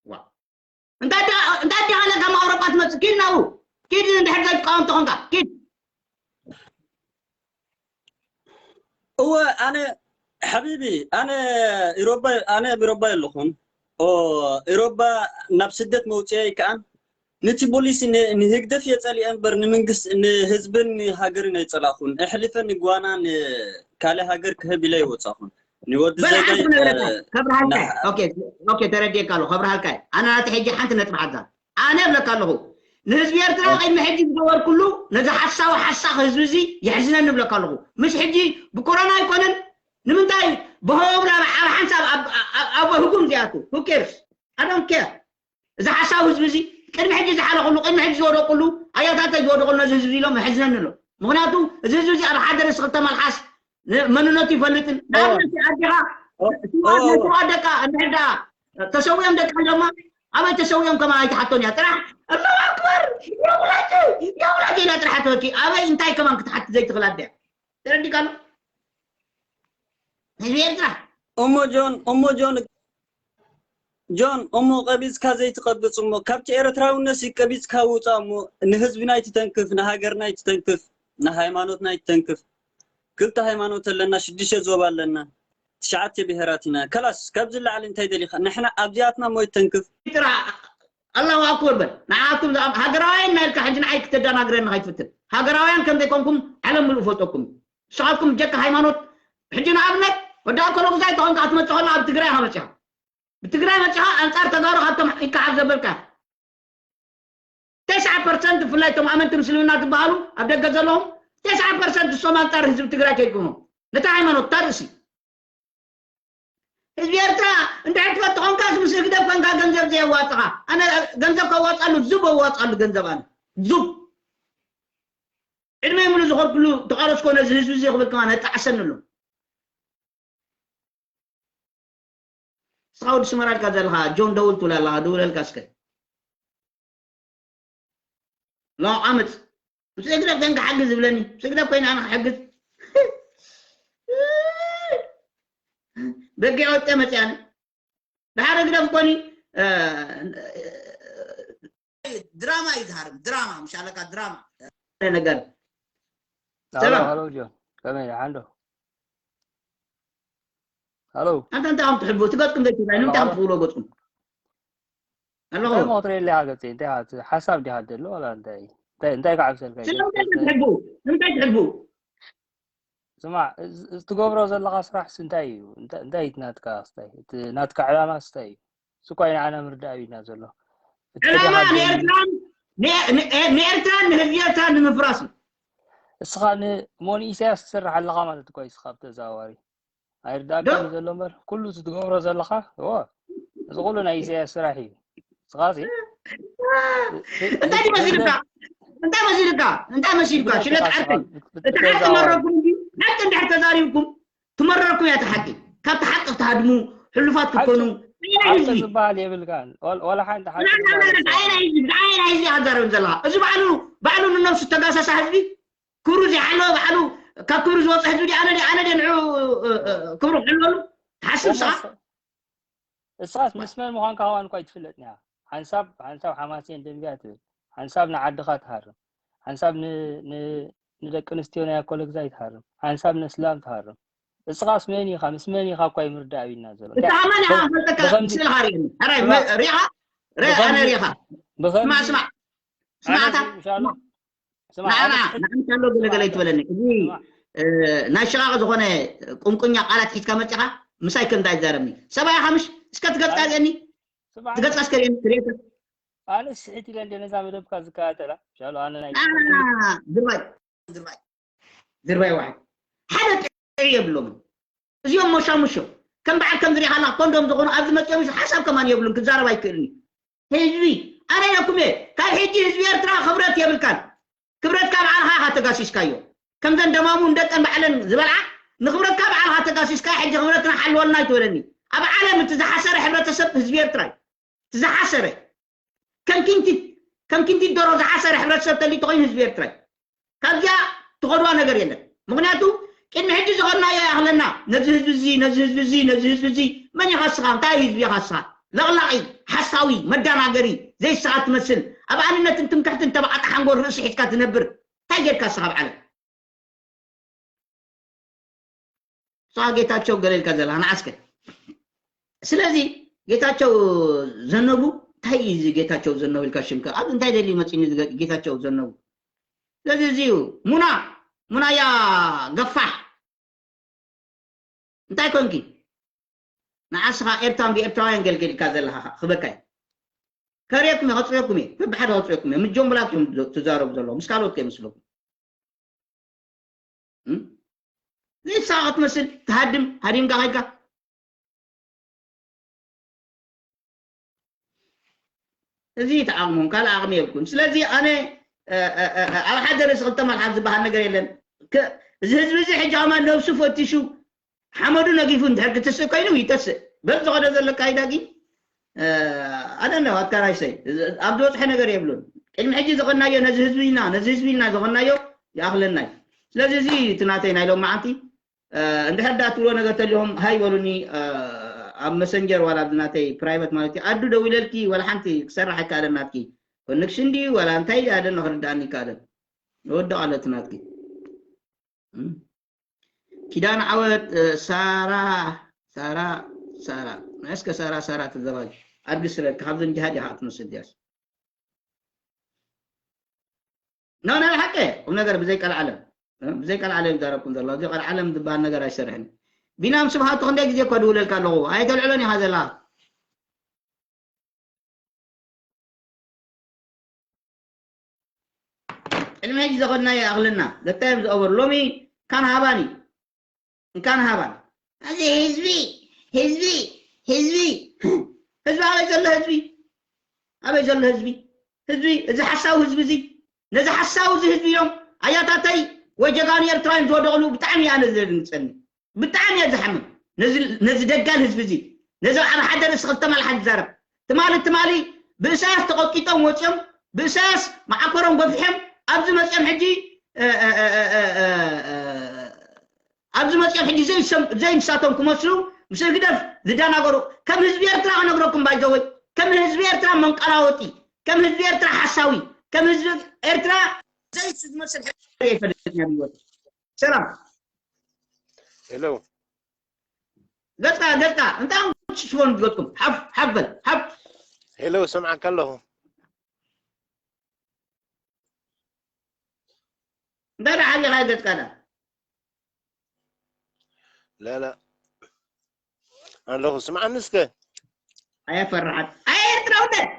ዋ እንታይ ዳ እንታይ ዳ ሃለ ከም ኣውሮጳ ትመጽእ ኪድ ናው ኪድ እንድሕር ዘይትቃወም ተኾንካ ኪድ እወ ኣነ ሓቢቢ ኣነ ኢሮባ ኣነ ኣብ ኢሮባ የለኹን። ኦ ኢሮባ ናብ ስደት መውፅያ ይከኣን። ነቲ ፖሊሲ ን- ንህግደፍ የጸልየ እምበር ንመንግስት ንህዝብን ንሃገርን ኣይጸላኹን። ኣሕሊፈ ንጓና ንካልእ ሃገር ክህብ ኢለ ይወጻኹን። ንወዲ በል ዘጋይ ሓንቲ ክነግረካ እ፣ ከብርሃልካ ንሓ- ኦኬ ኦኬ ተረዲእካ ኣለኹ ከብርሃልካ ኣነ ናተ ሕጂ ሓንቲ ነጥቢ ሓዛ ኣነ እብለካ ኣለኹ ንህዝቢ ኤርትራ ቅድሚ ሕጂ ዝገበርኩሉ ነዚ ሓሳዊ ሓሳኽ ህዝቢ እዚ የሕዝነኒ እብለካ ኣለኹ ምስ ሕጂ ብኮሮና ኣይኮነን ንምንታይ ብኸብላ ኣብ ሓንሳብ ኣብ ህጉም እዚኣቱ who cares I don't care እዚ ሓሳዊ ህዝቢ እዚ ቅድሚ ሕጂ ዝሓለኹሉ ቅድሚ ሕጂ ዝወደቁሉ ኣያታተይ ዝወደቁሉ ነዚ ህዝቢ ኢሎም የሕዝነኒ ኣሎ ምክንያቱ እዚ ህዝቢ እዚ ኣብ ሓደ ርእሲ ክልተ መልሓስ መንነቱ ይፈልጥን ንኣብነት ኣዴኻ ስዋ ደቃ እንድሕር ደኣ ተሰዊኦም ደቃ ኣለማ ኣበይ ተሰዊኦም ከማ ኣይትሓቶን እያ ጥራሕ ኣላሁ ኣክበር የውላጅ የውላጅ ኢላ ጥራሕ ተወኪ ኣበይ እንታይ ከማን ክትሓቲ ዘይትኽእል ኣደ ተረዲካ ኣሎ ህዝቢ ኤርትራ እሞ ጆን እሞ ጆን ጆን እሞ ቀቢጽካ ዘይትቀብጽ እሞ ካብቲ ኤርትራውነት ቀቢጽካ ውጻ እሞ ንህዝብና ኣይትተንክፍ ንሃገርና ኣይትተንክፍ ንሃይማኖትና ኣይትተንክፍ ክልተ ሃይማኖት ኣለና ሽዱሽተ ዞባ ኣለና ትሽዓተ ብሄራት ኢና ከላስ ካብዚ ላዕሊ እንታይ ደሊኻ ንሕና ኣብዚኣትና እሞ ኣይትተንክፍ ጥራ ኣላሁ ኣክበር በል ንዓኩም ሃገራውያን ናይልካ ሕጂ ንዓይ ክተደናግረኒ ከይትፍትን ሃገራውያን ከም ዘይኮንኩም ዓለም ምሉእ ፈልጠኩም ንስኻትኩም ብጀካ ሃይማኖት ሕጂ ንኣብነት ወዲ ኣኮሎ ጉዛይ ተኾንካ ክትመፅእ ከሎ ኣብ ትግራይ ኢኻ መፂኻ ብትግራይ መፂኻ ኣንፃር ተጋሩ ካብቶም ይከዓብ ዘበልካ ተስዓ ፐርሰንት ብፍላይ እቶም ኣመንቲ ምስልምና ዝበሃሉ ኣብ ደገ ዘለዎም ተስዓ ፐርሰንት እሶም ኣንፃር ህዝቢ ትግራይ ከይድኩሞ ነታ ሃይማኖት እታ ርእሲ ህዝቢ ኤርትራ እንድሕር ትፈቲ ኮንካስ ምስ ህግደፍ ኮንካ ገንዘብ ዘየዋፅኻ ኣነ ገንዘብ ከዋፅኣሉ ዙብ ኣዋፅኣሉ ገንዘብ ኣነ ዙብ ዕድመይ ሙሉ ዝኸድኩሉ ተቓለስኮ ነዚ ህዝቢ እዚ ክብል ከማ ነጣዕሰኒ ኣሎ ንስኻ ወዲ ስመራ ኢልካ ዘለኻ ጆን ደውል ትብል ኣለኻ ደውለልካ እስከ ሎ ዓመፅ ምስ እግረብ ከን ክሓግዝ ዝብለኒ ምስ እግረብ ኮይነ ኣነ ክሕግዝ በጊዕ ወፀ መፅኣኒ ብሓደ ግደፍ ኮኒ ድራማ እዩ ዝሃርም ድራማ ምሽ ኣለካ ድራማ ነገር ሰላም ሃሎ ጆን ከመይ ሓንዶ ሃሎ ኣንተ እንታይ ከም ትሕልፉ እቲ ገጽኩም ዘይትብላ ንምንታይ ከም ትብሎ ገጽኩም ኣለኹ እንታይ ሞትረ ኢለ ገጽ እንታይ ሓሳብ ዲኻ ዘሎ ወላ እንታይ እንታይ እንታይ ከዓብሰልካ ስለምንታይ ትሕልፉ ንምንታይ ትሕልፉ ስማዕ ትገብሮ ዘለኻ ስራሕ እንታይ እዩ እንታይ ናትካ ስታይ ናትካ ዕላማ ስታይ እዩ ስኳይ ንዓና ምርዳእ ኣብና ዘሎ ዕላማ ንኤርትራን ንኤርትራን ንህዝቢ ኤርትራን ንምፍራስ እዩ እስኻ ንሞን ኢሳያስ ትሰርሕ ኣለኻ ማለት እኮ እዩ ስኻ ብተዘዋዋሪ ኣይርዳእካን ዘሎ እምበር ኩሉ ትገብሮ ዘለኻ እዎ እዚ ኩሉ ናይ ኢሳያስ ስራሕ እዩ ስኻሲ እንታይ መሲልካ እንታይ መሲልካ እንታይ መሲልካ ሽለት ዓርቂ እቲ ሓቂ መረኩም ሓቂ እንድሕር ተዛሪብኩም ትመረርኩም እያ እቲ ሓቂ ካብቲ ሓቂ ክትሃድሙ ሕሉፋት ክትኮኑ ኣየናይ ህዝቢ ዝበሃል የብልካን ወላ ሓንቲ ሓቂ ኣየናይ ህዝቢ ኣዛረብ ዘለካ እዚ ባዕሉ ባዕሉ ንነብሱ ተጋሰሳ ህዝቢ ክብሩ ዘይሓለወ ባዕሉ ካብ ክብሪ ዝወፀ ህዝቢ ኣነ ኣነ ንዑ ክብሩ ክሕልወሉ ትሓስብ ስኻ እስኻስ ምስ መን ምዃንካ ከዋን እኳ ኣይትፍለጥን ኢኻ ሓንሳብ ሓንሳብ ሓማሴን ደንቢያ ትብል ሓንሳብ ንዓድኻ ትሃርም ሓንሳብ ንደቂ ኣንስትዮ ናይ ኣኮለግዛይ ትሃርም ሓንሳብ ነስላም ትሃርም እስኻስ መን ኢኻ ምስ መን ኢኻ እኳ ይምርዳእ ኣብና ዘሎ እታ መን ኢኻ ፈልጠካ ስእልኻ ሪእኒ ሕራይ ሪኻ ኣነ ሪኻ ብኸምዚ ስማዕ፣ ስማዕ። ኣነ ስማዕታ፣ ሻሎ፣ ስማዕ፣ ንዓና፣ ኣነ ንዓና ኣሎ ገለገለ ይትበለኒ። እዚ፣ ስማዕ። እ፣ ናይ ሽቓቕ ዝኾነ ቁንቁኛ ቃላት ሒዝካ መጺኻ፣ ምሳይ ከምዛ ይዛረብኒ። ሰብኣይ ሓምሽ፣ እስከ ትገጽካ ኣነ ርእየኒ። ስማዕ፣ ትገጽካ እስከ ርእየኒ፣ ክርእየካ። ኣነ ስሒት ኢለ እንደ ነዛ መደብካ ዝከታተላ፣ ሻሎ፣ ኣነ ናይ ንዓና፣ ድርባይ፣ ድርባይ፣ ድርባይ ዋሕድ። ሓደ ጥዑይ የብሎምን። እዚኦም ሞሻሙሽ እዮም። ከም በዓል ከም ዝሪኢኻና ኮንዶም ዝኾኑ ኣብዚ መፂኦም ሓሳብ ከማን የብሉን፣ ክዛረብ ኣይክእልን እዩ። ህዝቢ፣ ኣነ ኢለኩም እየ፣ ካብ ሕጂ ህዝቢ ኤርትራ ክብረት የብልካን። ክብረትካ ባዕልኻ ኢኻ ተጋሲስካዮ። ከምዘን ደማሙ ንደቀን ባዕለን ዝበልዓ፣ ንክብረትካ ባዕልኻ ተጋሲስካ፣ ሕጂ ክብረትና ሓልወልና ኣይትበለኒ። ኣብ ዓለም እቲ ዝሓሰረ ሕብረተሰብ ህዝቢ ኤርትራ እዩ። እቲ ዝሓሰረ፣ ከም ኪንቲት፣ ከም ኪንቲት ደሮ ዝሓሰረ ሕብረተሰብ ተልዩ ተኾይኑ ህዝቢ ኤርትራ እዩ። ካብዚኣ ትኸድዋ ነገር የለን። ምኽንያቱ ቅድሚ ሕጂ ዝኸድናዮ ይኣኽለና። ነዚ ህዝቢ እዚ፣ ነዚ ህዝቢ እዚ፣ ነዚ ህዝቢ እዚ፣ መን ኢኻ እስኻ? እንታይ ህዝቢ ኢኻ እስኻ? ለቕላቒ፣ ሓሳዊ፣ መዳናገሪ፣ ዘይስኻ ትመስል፣ ኣብ ኣንነትን ትምክሕትን ተባዕጣ ሓንጎል ርእሲ ሒዝካ ትነብር፣ እንታይ ጌርካ እስኻ ኣብ ዓለም? ንስኻ ጌታቸው ገለ ኢልካ ዘለኻ፣ ንዓስከ። ስለዚ ጌታቸው ዘነቡ፣ እንታይ እዩ እዚ ጌታቸው ዘነቡ ኢልካ ሽምከ? ኣብዚ እንታይ ደልዩ መፂኒ እዚ ጌ-፣ ጌታቸው ዘነቡ? ስለዚ እዚ እዩ። ሙና፣ ሙናያ ገፋሕ። እንታይ ኮንኪ? ንዓስኻ ኤርትራን ብኤርትራውያን ገልገል ኢልካ ዘለኻ ክበካ እዩ። ከርእየኩም እየ፣ ከፅርየኩም እየ። በብሓደ ከፅርየኩም እየ። ምስ ጆምብላት እዮም ትዛረቡ ዘለዉ፣ ምስ ካልኦት ከይመስለኩም። እም? ዘይሳቐ ትመስል፣ ትሃድም፣ ሃዲምካ ከይድካ። እዚ ተዓቕሞም፣ ካልእ ዓቕሚ የብልኩም። ስለዚ ኣነ፣ እ፣ እ፣ እ፣ እ፣ ኣብ ሓደ ርእሲ ክልተ መልሓስ ዝበሃል ነገር የለን። ከ-፣ እዚ ህዝቢ እዚ ሕጂ ከማን ነብሱ ፈቲሹ፣ ሓመዱ ነጊፉ እንድሕር ክትስእ ኮይኑ ይተስእ። በዚ ዝኸዶ ዘሎ ኣካይዳ ግን፣ እ፣ ኣደነ፣ what can I say? ኣብ ዝበፅሐ ነገር የብሉን። ቅድሚ ሕጂ ዝኸድናዮ ነዚ ህዝቢ ኢልና፣ ነዚ ህዝቢ ኢልና ዝኸድናዮ ይኣኽለና እዩ። ስለዚ እዚ እቲ ናተይ ናይ ሎማዓንቲ፣ እ፣ እንድሕር ዳ ትብሎ ነገር ተሊኹም ሃይ በሉኒ። እ፣ ኣብ መሰንጀር ዋላ ኣብዚ ናተይ ፕራይቨት ማለት እዩ። ኣዱ ደዊለልኪ ዋላ ሓንቲ ክሰርሕ ኣይከኣለን ናትኪ ኮኔክሽን ድዩ ዋላ እንታይ ድዩ ኣደነ ክርድኣኒ ይከኣለን። ንወድቕ ኣሎ እቲ ናትኪ። እም። ኪዳነ ዓወት፣ እ፣ ሳራ፣ ሳራ፣ ሳራ። እስከ ሳራ፣ ሳራ ትዘባጅ። ኣድጊ ስለልኪ ካብዘን ጅሃድ ኢኻ ክትመስል ድያስ? ኖ፣ ናይ ሓቂ ቁም ነገር ብዘይ ቀልዓለም። እ፣ ብዘይ ቀልዓለም ይዛረብኩም ዘሎ። እዚ ቀልዓለም ዝበሃል ነገር ኣይሰርሕን። ቢናም ስብሃቱ ክንደይ ግዜ እኮ ድውለልካ ኣለኹ። ኣይተልዕሎን ኢኻ ዘለኻ። ቅድሚ ሕጂ ዘኸድናዮ ይኣኽለና። The time is over። ሎሚ ካን ሃባን እዩ። እንካን ሃባን። እዚ ህዝቢ፣ ህዝቢ፣ ህዝቢ። ህዝቢ ኣበይ ዘሎ ህዝቢ? ኣበይ ዘሎ ህዝቢ? ህዝቢ፣ እዚ ሓሳዊ ህዝቢ እዚ፣ ነዚ ሓሳዊ እዚ ህዝቢ እዮም ኣያታተይ ወይ ጀጋኑ ኤርትራውያን ዝወደቕሉ ብጣዕሚ እየ ኣነ ዘድንግጸኒ። ብጣዕሚ እየ ዝሓምም። ነዚ፣ ነዚ ደጋል ህዝቢ እዚ፣ ነዚ ኣብ ሓደ ርእሲ ክልተ መልሓስ ዝዛረብ። ትማሊ፣ ትማሊ ብእሳያስ ተቐጥቂጦም ወፂኦም፣ ብእሳያስ መዓኮሮም ገፊሖም፣ ኣብዚ መፂኦም ሕጂ፣ እ፣ እ፣ ኣብዚ መፂኦም ሕጂ ዘይሰም-፣ ዘይምሳቶም ክመስሉ ምስ ህግደፍ ዝደናገሩ፣ ከም ህዝቢ ኤርትራ ክነግረኩም ባይዘወይ፣ ከም ህዝቢ ኤርትራ መንቀራወጢ፣ ከም ህዝቢ ኤርትራ ሓሳዊ፣ ከም ህዝቢ ኤርትራ ዘይሱ ዝመስል ሕጂ ኣይፈልጥን እየ ብህይወት። ሰላም። ሄሎ። ገጽካ፣ ገጽካ፣ እንታይ ሽፎን ዝገጽኩም? ሓፍ፣ ሓፍ በል፣ ሓፍ። ሄሎ፣ ሰምዓካ ኣለኹ። እንታይ ደኣ ሓሊኻ ገጽካ ደኣ? ላላ። ኣለኹ፣ ስምዓኒ እስከ። ኣየፈርሓት። ኣየ ኤርትራውነት።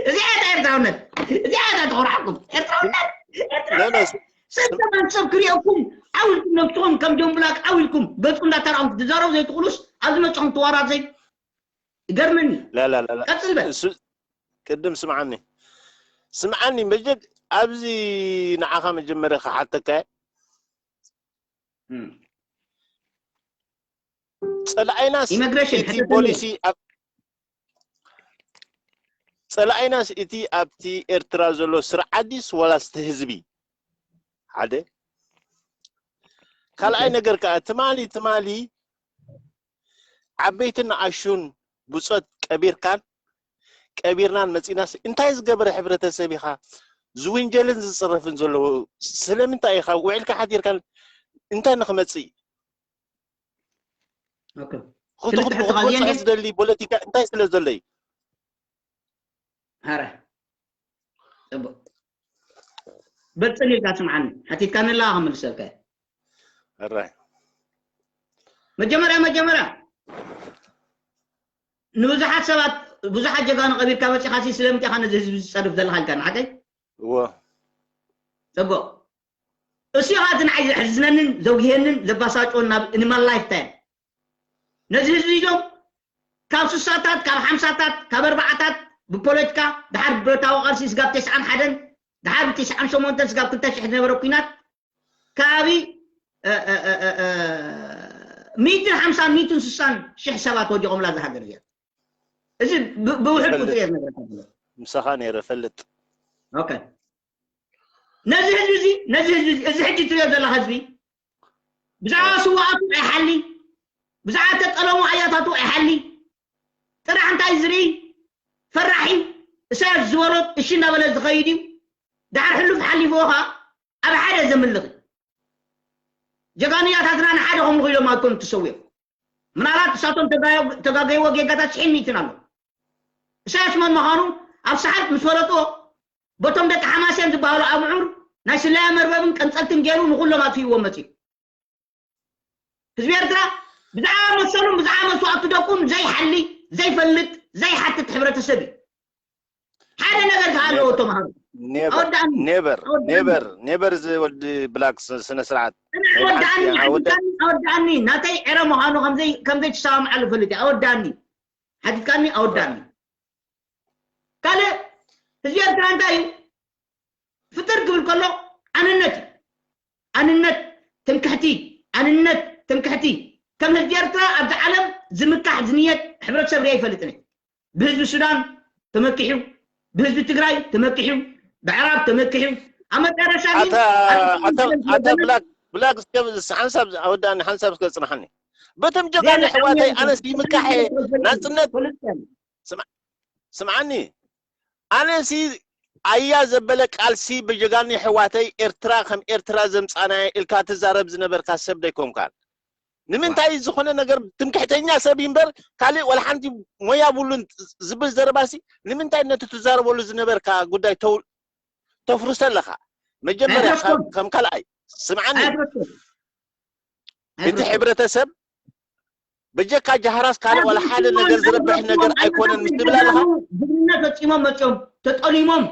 እዚኣ እያ ኤርትራውነት። እዚኣ እያ ተኹርዓኩም። ኤርትራውነት። ኤርትራውነት። ላላ፣ ስ-፣ ሰብ ከማን ሰብ ክሪኦኩም፣ ዓው ኢልኩም ነብስኹም ከም ጆምብላቅ ዓው ኢልኩም፣ ገጹ እንዳተራእኹም ክትዛረቡ ዘይትኽእሉስ፣ ኣብዚ መጽኹም ትዋራዘይ። ይገርመኒ። ላላ፣ ላላ። ቀጽል በል። እሱ፣ ቅድም ስምዓኒ። ስምዓኒ፣ መጀ-፣ ኣብዚ ንዓኻ መጀመርያ ክሓተካ እየ። እም። ጸላኣይናስ ኢሚግሬሽን እቲ ሕተተኒ። ፖሊሲ ኣብ-፣ ጸላኣይናስ እቲ ኣብቲ ኤርትራ ዘሎ ስርዓት ድዩስ ዋላስ እቲ ህዝቢ? ሓደ። ካልኣይ ኦኬ። ነገር ከኣ ትማሊ፣ ትማሊ ዓበይትን ንኣሹን ብጾት ቀቢርካን ቀቢርናን መጺናስ እንታይ ዝገበረ ሕብረተሰብ ኢኻ ዝውንጀልን ዝጽረፍን ዘለዎ? ስለምንታይ ኢኻ ውዒልካ ሓዲርካን እንታይ ንኽመጽእ? ኦኬ። ክቱ-፣ ክቱ-፣ ክቱ-፣ ክወጽእ ዝደሊ ፖለቲካ እንታይ ስለ ዘሎ እዩ? ሃረ። ጽቡቅ። በጽን ኢልካ ስምዓኒ። ሓቲትካኒ ኣለኻ ክምልሰልካ እየ። ሕራይ መጀመርያ መጀመርያ ንብዙሓት ሰባት ብዙሓት ጀጋኑ ቀቢርካ መፂኻ ሲ ስለምንታይ ኢኻ ነዚ ህዝቢ ዝፀርፍ ዘለኻ ኢልካ ንሓቀይ እዎ ፅቡቅ እሱ ኢኻ እቲ ንዓይ ዘሕዝነንን ዘውግሄንን ዘባሳጮን ናብ animal life time ነዚ ህዝቢ እዞም ካብ ስሳታት ካብ ሓምሳታት ካብ ኣርባዓታት ብፖለቲካ ድሓር ብረታዊ ቃልሲ ስጋብ ተስዓን ሓደን ድሓር ብተስዓን ሸሞንተን ስጋብ ክልተ ሽሕ ዝነበረ ኩናት ከባቢ ሚእትን ሓምሳን ሚእትን ስሳን ሽሕ ሰባት ወዲቖምላ እዛ ሃገር እዚኣ። እዚ ብ- ብውሕድ ቁፅሪ እየ ዝነግረካ ዘለኹ። ምሳኻ ነይረ ፈልጥ ኦኬ። ነዚ ህዝቢ እዚ ነዚ ህዝቢ እዚ እዚ ሕጂ ትሪኦ ዘለኻ ህዝቢ ብዛዕባ ስዋኣቱ ኣይሓሊ፣ ብዛዕባ ተጠለሙ ኣያታቱ ኣይሓሊ። ጥራሕ እንታይ ዝርኢ ፈራሒ እሳያስ ዝበሎ እሺ እናበለ ዝኸይድ እዩ። ድሓር ሕሉፍ ሓሊፍዎ ከዓ ኣብ ሓደ ዘምልኽ እዩ። ጀጋኑ ኣያታትና ንሓደ ከምልኹ ኢሎም ኣይኮኑ ተሰዊኦም። ምናልባት እሳቶም ተጋዮ- ተጋገይዎ ጌጋታት ሽሕን ሚእትን ኣሎ። እሳያስ መን ምዃኑ ኣብ ሰሓት ምስ ፈለጥዎ በቶም ደቂ ሓማሴን ዝበሃሉ ኣብዑር ናይ ስለያ መርበብን ቀንፀልትን ገይሩ ንኩሎም ኣጥፊእዎም መፅኡ። ህዝቢ ኤርትራ ብዛዕባ መሰሉን ብዛዕባ መስዋእቱ ደቁን ዘይሓሊ ዘይፈልጥ ዘይሓትት ሕብረተሰብ እዩ። ሓደ ነገር ከኣ ኣለዎ ተምሃሮ። never ኣወዳእኒ never ኣወዳእኒ never never እዚ ወዲ ብላክ ስ- ስነ ስርዓት ናይ ኣወዳእኒ ብሓቂ ኣወዳ- ኣወዳእኒ ኣወዳእኒ ናተይ ዕረ ምዃኑ ከምዘይ ከምዘይ ትሰማምዓሉ ፈልጥ እየ። ኣወዳእኒ ሓቲትካኒ ኣወዳእኒ ካልእ ህዝቢ ኤርትራ እንታይ እዩ ፍጥር ክብል ከሎ ኣንነት እዩ። ኣንነት ትምክሕቲ ኣንነት ትምክሕቲ ከም ህዝቢ ኤርትራ ኣብዚ ዓለም ዝምካሕ ዝንየት ሕብረተሰብ ሪኣ ይፈልጥን እየ። ብህዝቢ ሱዳን ተመኪሑ ብህዝቢ ትግራይ ተመኪሑ ብዕራብ ተመኪሑ ኣብ መጨረሻ ግን ኣታ ኣታ ኣታ ብላክ ብላክ እስከ ሓንሳብ ኣወዳእኒ ሓንሳብ እስከ ጽናሕኒ በቶም ጀጋኑ ኣሕዋተይ ኣነስ ይምካሐ ናጽነት ስምዓኒ ኣነሲ ኣያ ዘበለ ቃልሲ ብጀጋኑ ኣሕዋተይ ኤርትራ ከም ኤርትራ ዘምጻናየ ኢልካ ትዛረብ ዝነበርካ ሰብ ደይኮንካን ንምንታይ ዝኾነ ነገር ትምክሕተኛ ሰብ እምበር ካልእ ወላ ሓንቲ ሞያ ብሉን ዝብል ዘረባሲ ንምንታይ ነቲ ትዛረበሉ ዝነበርካ ጉዳይ ተው- ተፍርሶ ኣለኻ መጀመርያ ኣይፈርስን። ከም ካልኣይ ስምዓኒ ኣይፍረስን። እቲ ሕብረተሰብ በጀካ ጃህራስ ካልእ ዋላ ሓደ ነገር ዝረብሕ ነገር ኣይኮነን ምስ ትብል ኣለኻ ጅግንነት ፈፂሞም መፅኦም ተጠሊሞም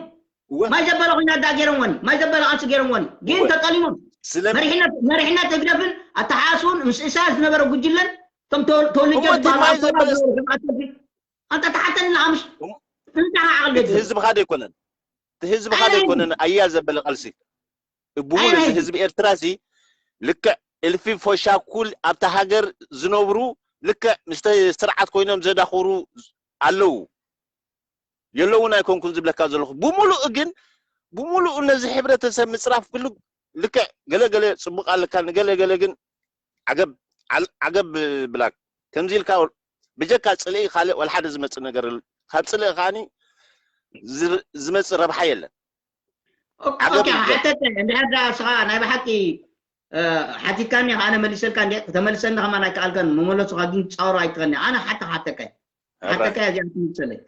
እወ ማይ ዘበለ ኩናት ዳ ገይሮምዎኒ ማይ ዘበለ ቃልሲ ገይሮምዎኒ ግን እወ። ተጠሊሞም ስለ- መሪሕነት መሪሕነት ህግደፍን ኣተሓሳስብኡን ምስ ኢሳያስ ዝነበረ ጉጅለን ከም ተወ- ተወልጀ እሞ እቲ ዝበሃል ማይ ኣውቶቡስ ዘበለ- ዝነበረ ኣተሓሳስቢ ኣንተ ተሓተኒ ንኣምሽ እንታይ ዓቕሊ እቲ ህዝብኻ ዶ ኣይኮነን እቲ ህዝብኻ ዶ ኣይኮነን ኣያ ዘበለ ቃልሲ ብሙሉ እዚ ህዝቢ ኤርትራ ሲ ልክዕ እልፊ ፎሻኩል ኣብታ ሃገር ዝነብሩ ልክዕ ምስተ ስርዓት ኮይኖም ዘዳኽሩ ኣለዉ የለውን ኣይኮንኩን ዝብለካ ዘለኹ ብሙሉእ ግን ብሙሉእ ነዚ ሕብረተሰብ ምፅራፍ ክሉ ልክዕ ገለገለ ፅቡቅ ኣለካ ንገለገለ ግን ዓገብ ዓል- ዓገብ ብላክ ከምዚ ኢልካ ብጀካ ፅልኢ ካልእ ወላ ሓደ ዝመፅእ ነገር የለን። ካብ ፅልኢ ከዓኒ ዝር- ዝመፅእ ረብሓ የለን ዓገብ ኦኬ ሓተተ እንድሕር ዳ ስኻ ናይ ብሓቂ ሓቲትካኒ ኣነ መሊሰልካ እንዲ ተመልሰኒ ከማን ኣይከኣልካን መመለሱኻ ግን ፃወሮ ኣይትኸኒ ኣነ ሓተ ሓተካ ሓተካ እዚኣ ትምልሰለይ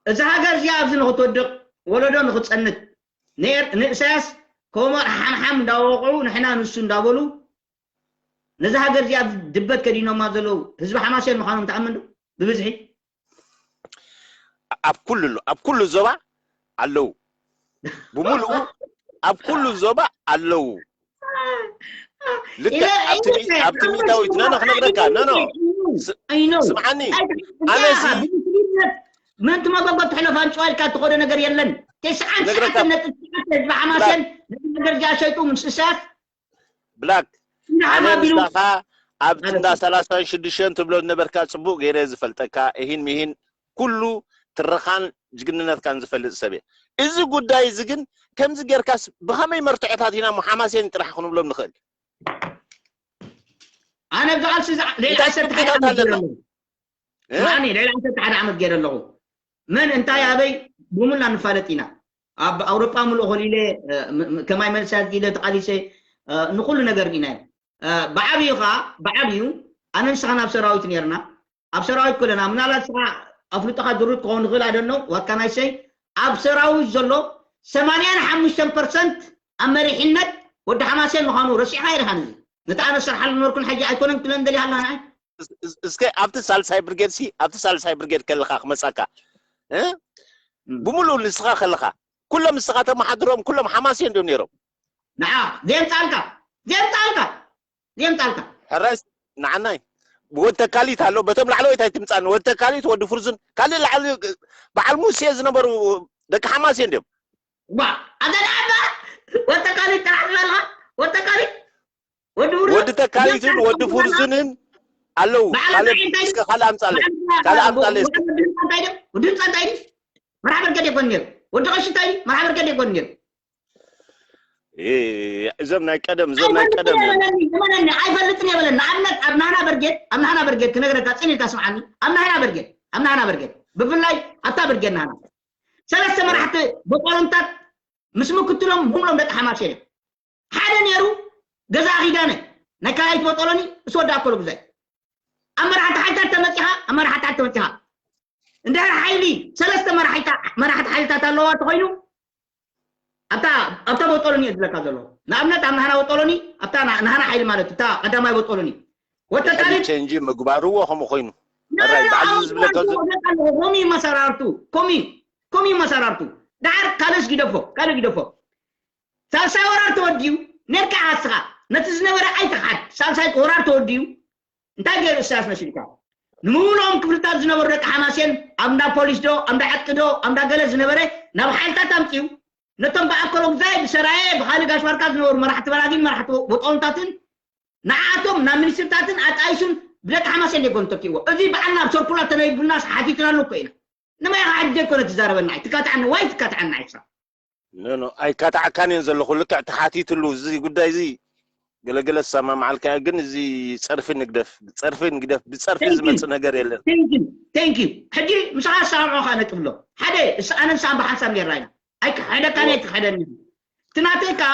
እዛ ሃገር እዚኣ ኣብዚ ንክትወድቕ ወለዶ ንክፀንት ንኤር- ንእሳያስ ከመር ሓምሓም እንዳወቕዑ ንሕና ንሱ እንዳበሉ ነዚ ሃገር እዚኣ ድበት ከዲኖማ ዘለዉ ህዝቢ ሓማሴን ምዃኖም ትኣምን ዶ ብብዝሒ ኣብ ኩሉ ኣሎ ኣብ ኩሉ ዞባ ኣለዉ ብምልኡ ኣብ ኩሉ ዞባ ኣለዉ ልክዕ ኣብቲ ሚእታዊት ነነ ክነግረካ ነኖ ስምዓኒ ኣነሲ ምንቲ መጎጎ ትሕለፍ ኣንጭዋ ኢልካ እትኸዶ ነገር የለን ተስዓን ትሽዓተ ነጥብ ትሽዓተ ህዝቢ ሓማሴን ነቲ ነገር እዚኣ ሸይጡ ምስ እሳያስ ብላክ ኣነ ምሳኻ ኣብ እንዳ ሰላሳን ሽዱሽተን ትብሎ ዝነበርካ ፅቡቅ ገይረ ዝፈልጠካ እሂን ምሂን ኩሉ ትረኻን ጅግንነትካን ዝፈልጥ ሰብ እየ እዚ ጉዳይ እዚ ግን ከምዚ ጌርካስ ብኸመይ መርትዖታት ኢና ሓማሴን ጥራሕ ክንብሎም ንኽእል ኣነ ኣብዚ ቃልሲ ልዕሊ ዓሰርተ ሓደ ዓመት ገይረ ኣለኹ ስማዕኒ ልዕሊ ዓሰርተ ሓደ ዓመት ገይረ ኣለኹ መን እንታይ ኣበይ ብሙላ ንፋለጥ ኢና ኣብ ኣውሮጳ ምልእ ኮሊለ ከማይ መልሳት ኢለ ተቃሊሰ ንኩሉ ነገር ርኢናዮ ብዓብዩ ከዓ ብዓብዩ ኣነ ንስኻ ናብ ሰራዊት ነርና ኣብ ሰራዊት ኮለና ምናልባት ስኻ ኣፍልጦኻ ድሩት ክኸውን ንኽእል ኣደኖ ዋካናይሰይ ኣብ ሰራዊት ዘሎ ሰማንያን ሓሙሽተን ፐርሰንት ኣብ መሪሕነት ወዲ ሓማሴን ምዃኑ ረሲዕኻ ኢኻ። እዚ ነቲ ኣነ ዝሰርሓሉ ነበርኩን ሕጂ ኣይኮነን ክብለን ደልየ ኣለኻ ንዓይ። እስከ ኣብቲ ሳልሳይ ብርጌድ ሲ ኣብቲ ሳልሳይ ብርጌድ ከለኻ ክመጻካ እ? ብምሉእ ንስኻ ከለኻ ኩሎም ንስኻ ተመሓድሮም ኩሎም ሓማሴን ድዮም ነይሮም? ንዓ ዘምጻልካ ዘምጻልካ ዘምጻልካ ሕራይ ንዓናይ ወድ ተካሊት ኣሎ። በቶም ላዕለወይት ኣይትምጻኒ። ወድ ተካሊት፣ ወዲ ፍርዙን፣ ካልእ ላዕሊ በዓል ሙሴ ዝነበሩ ደቂ ሓማሴን ድዮም? ዋ ኣዘናባ ወተካሊት ተዓላለኻ ወተካሊት ወዲ ፍርዙን ወዲ ተካሊትን ወዲ ፍርዙንን ኣለዉ። ካልእ እስከ ካልእ ኣምጻለይ። ካልእ ኣምጻለይ እስከ። ወዲ ህንጻ እንታይ ድዩ? መርሓ በርገድ የኮን ነይሩ። ወዲ ቀሺ እንታይ ድዩ? መርሓ በርገድ የኮን ነይሩ። እዞም ናይ ቀደም እዞም ናይ ቀደም እዮም። እመነኒ እመነኒ ኣይፈልጥን እየ በለኒ። ንኣብነት ኣብ ናህና በርጌድ ኣብ ናህና በርጌድ ክነግረካ ጽን ኢልካ ስምዓኒ። ኣብ ናህና በርጌድ ኣብ ናህና በርጌድ ብፍላይ ኣብታ በርጌድ ናህና ሰለስተ መራሕቲ ቦጦሎንታት ምስ ምክትሎም ሙሉኦም ደቂ ሓማሴን እዮም። ሓደ ነይሩ ገዛ ኪዳነ ናይ ካልኣይቲ ቦጦሎኒ ምስ ወዲ ኣኮሎ ጉዛይ ኣብ መራሕቲ ሓይልታት ተመፂኻ ኣብ መራሕቲ ሓይሊ ተመፂኻ እንድሕር ሓይሊ ሰለስተ መራሕቲ ሓይልታት ኣለዋ ተኮይኑ ኣብታ ኣብታ ቦጦሎኒ እየ ዝብለካ ዘሎ። ንኣብነት ኣብ ናህና ቦጦሎኒ ኣብታ ናህና ሓይሊ ማለት እታ ቀዳማይ ቦጦሎኒ ወተካሊት ቸንጂ ምግባርዎ ከምኡ ኮይኑ ራይ ባዕሉ ዝብለካ ዘሎ ኮሚ መሰራርቱ ኮሚ ኮሚ መሰራርቱ ዳር ካልስ ግደፎ ካልስ ግደፎ ሳልሳይ ወራር ተወዲኡ ነርካ ዓስኻ ነቲ ዝነበረ ኣይትሓድ ሳልሳይ ወራር ተወዲኡ እንታይ ገይሩ እሳያስ መሲልካ ንምሉኦም ክፍልታት ዝነበሩ ደቂ ሓማሴን ኣብ እንዳ ፖሊስ ዶ ኣብ እንዳ ዕጥቂ ዶ ኣብ እንዳ ገለ ዝነበረ ናብ ሓይልታት ኣምፅኡ ነቶም ብኣከሎ ጉዛይ ብሰራየ ብካሊ ጋሽ ባርካ ዝነበሩ መራሕቲ በራጊን መራሕቲ ወጦንታትን ንዓቶም ናብ ሚኒስትርታትን ኣጣይሱን ብደቂ ሓማሴን ደይኮኑ ተኪእዎ እዚ በዓልና ኣብ ሰርኩላ ተነቢቡልናስ ሓቲትናሉ እኮ ኢና ንመይ ኢኻ ሕጂ ዘይኮነ ትዛረበና ኣይትካትዓኒ ዋይ ትካትዓና ኢሳ ኖ ኖ ኣይካታዕካን እየን ዘለኹ ልክዕ ተሓቲትሉ እዚ ጉዳይ እዚ ገለገለ ዝሰማማዓልካ ግን እዚ ፀርፊ ንግደፍ ፀርፊ ንግደፍ ብፀርፊ ዝመፅእ ነገር የለን ቴንኪ ሕጂ ምሳኻ ዝሰማምዑ ከዓ ነጥብሎ ሓደ ኣነ ንስኻ ብሓንሳብ ጌርና ኢና ኣይክሕደካን ኣይክሕደኒ እቲ ናተይ ከዓ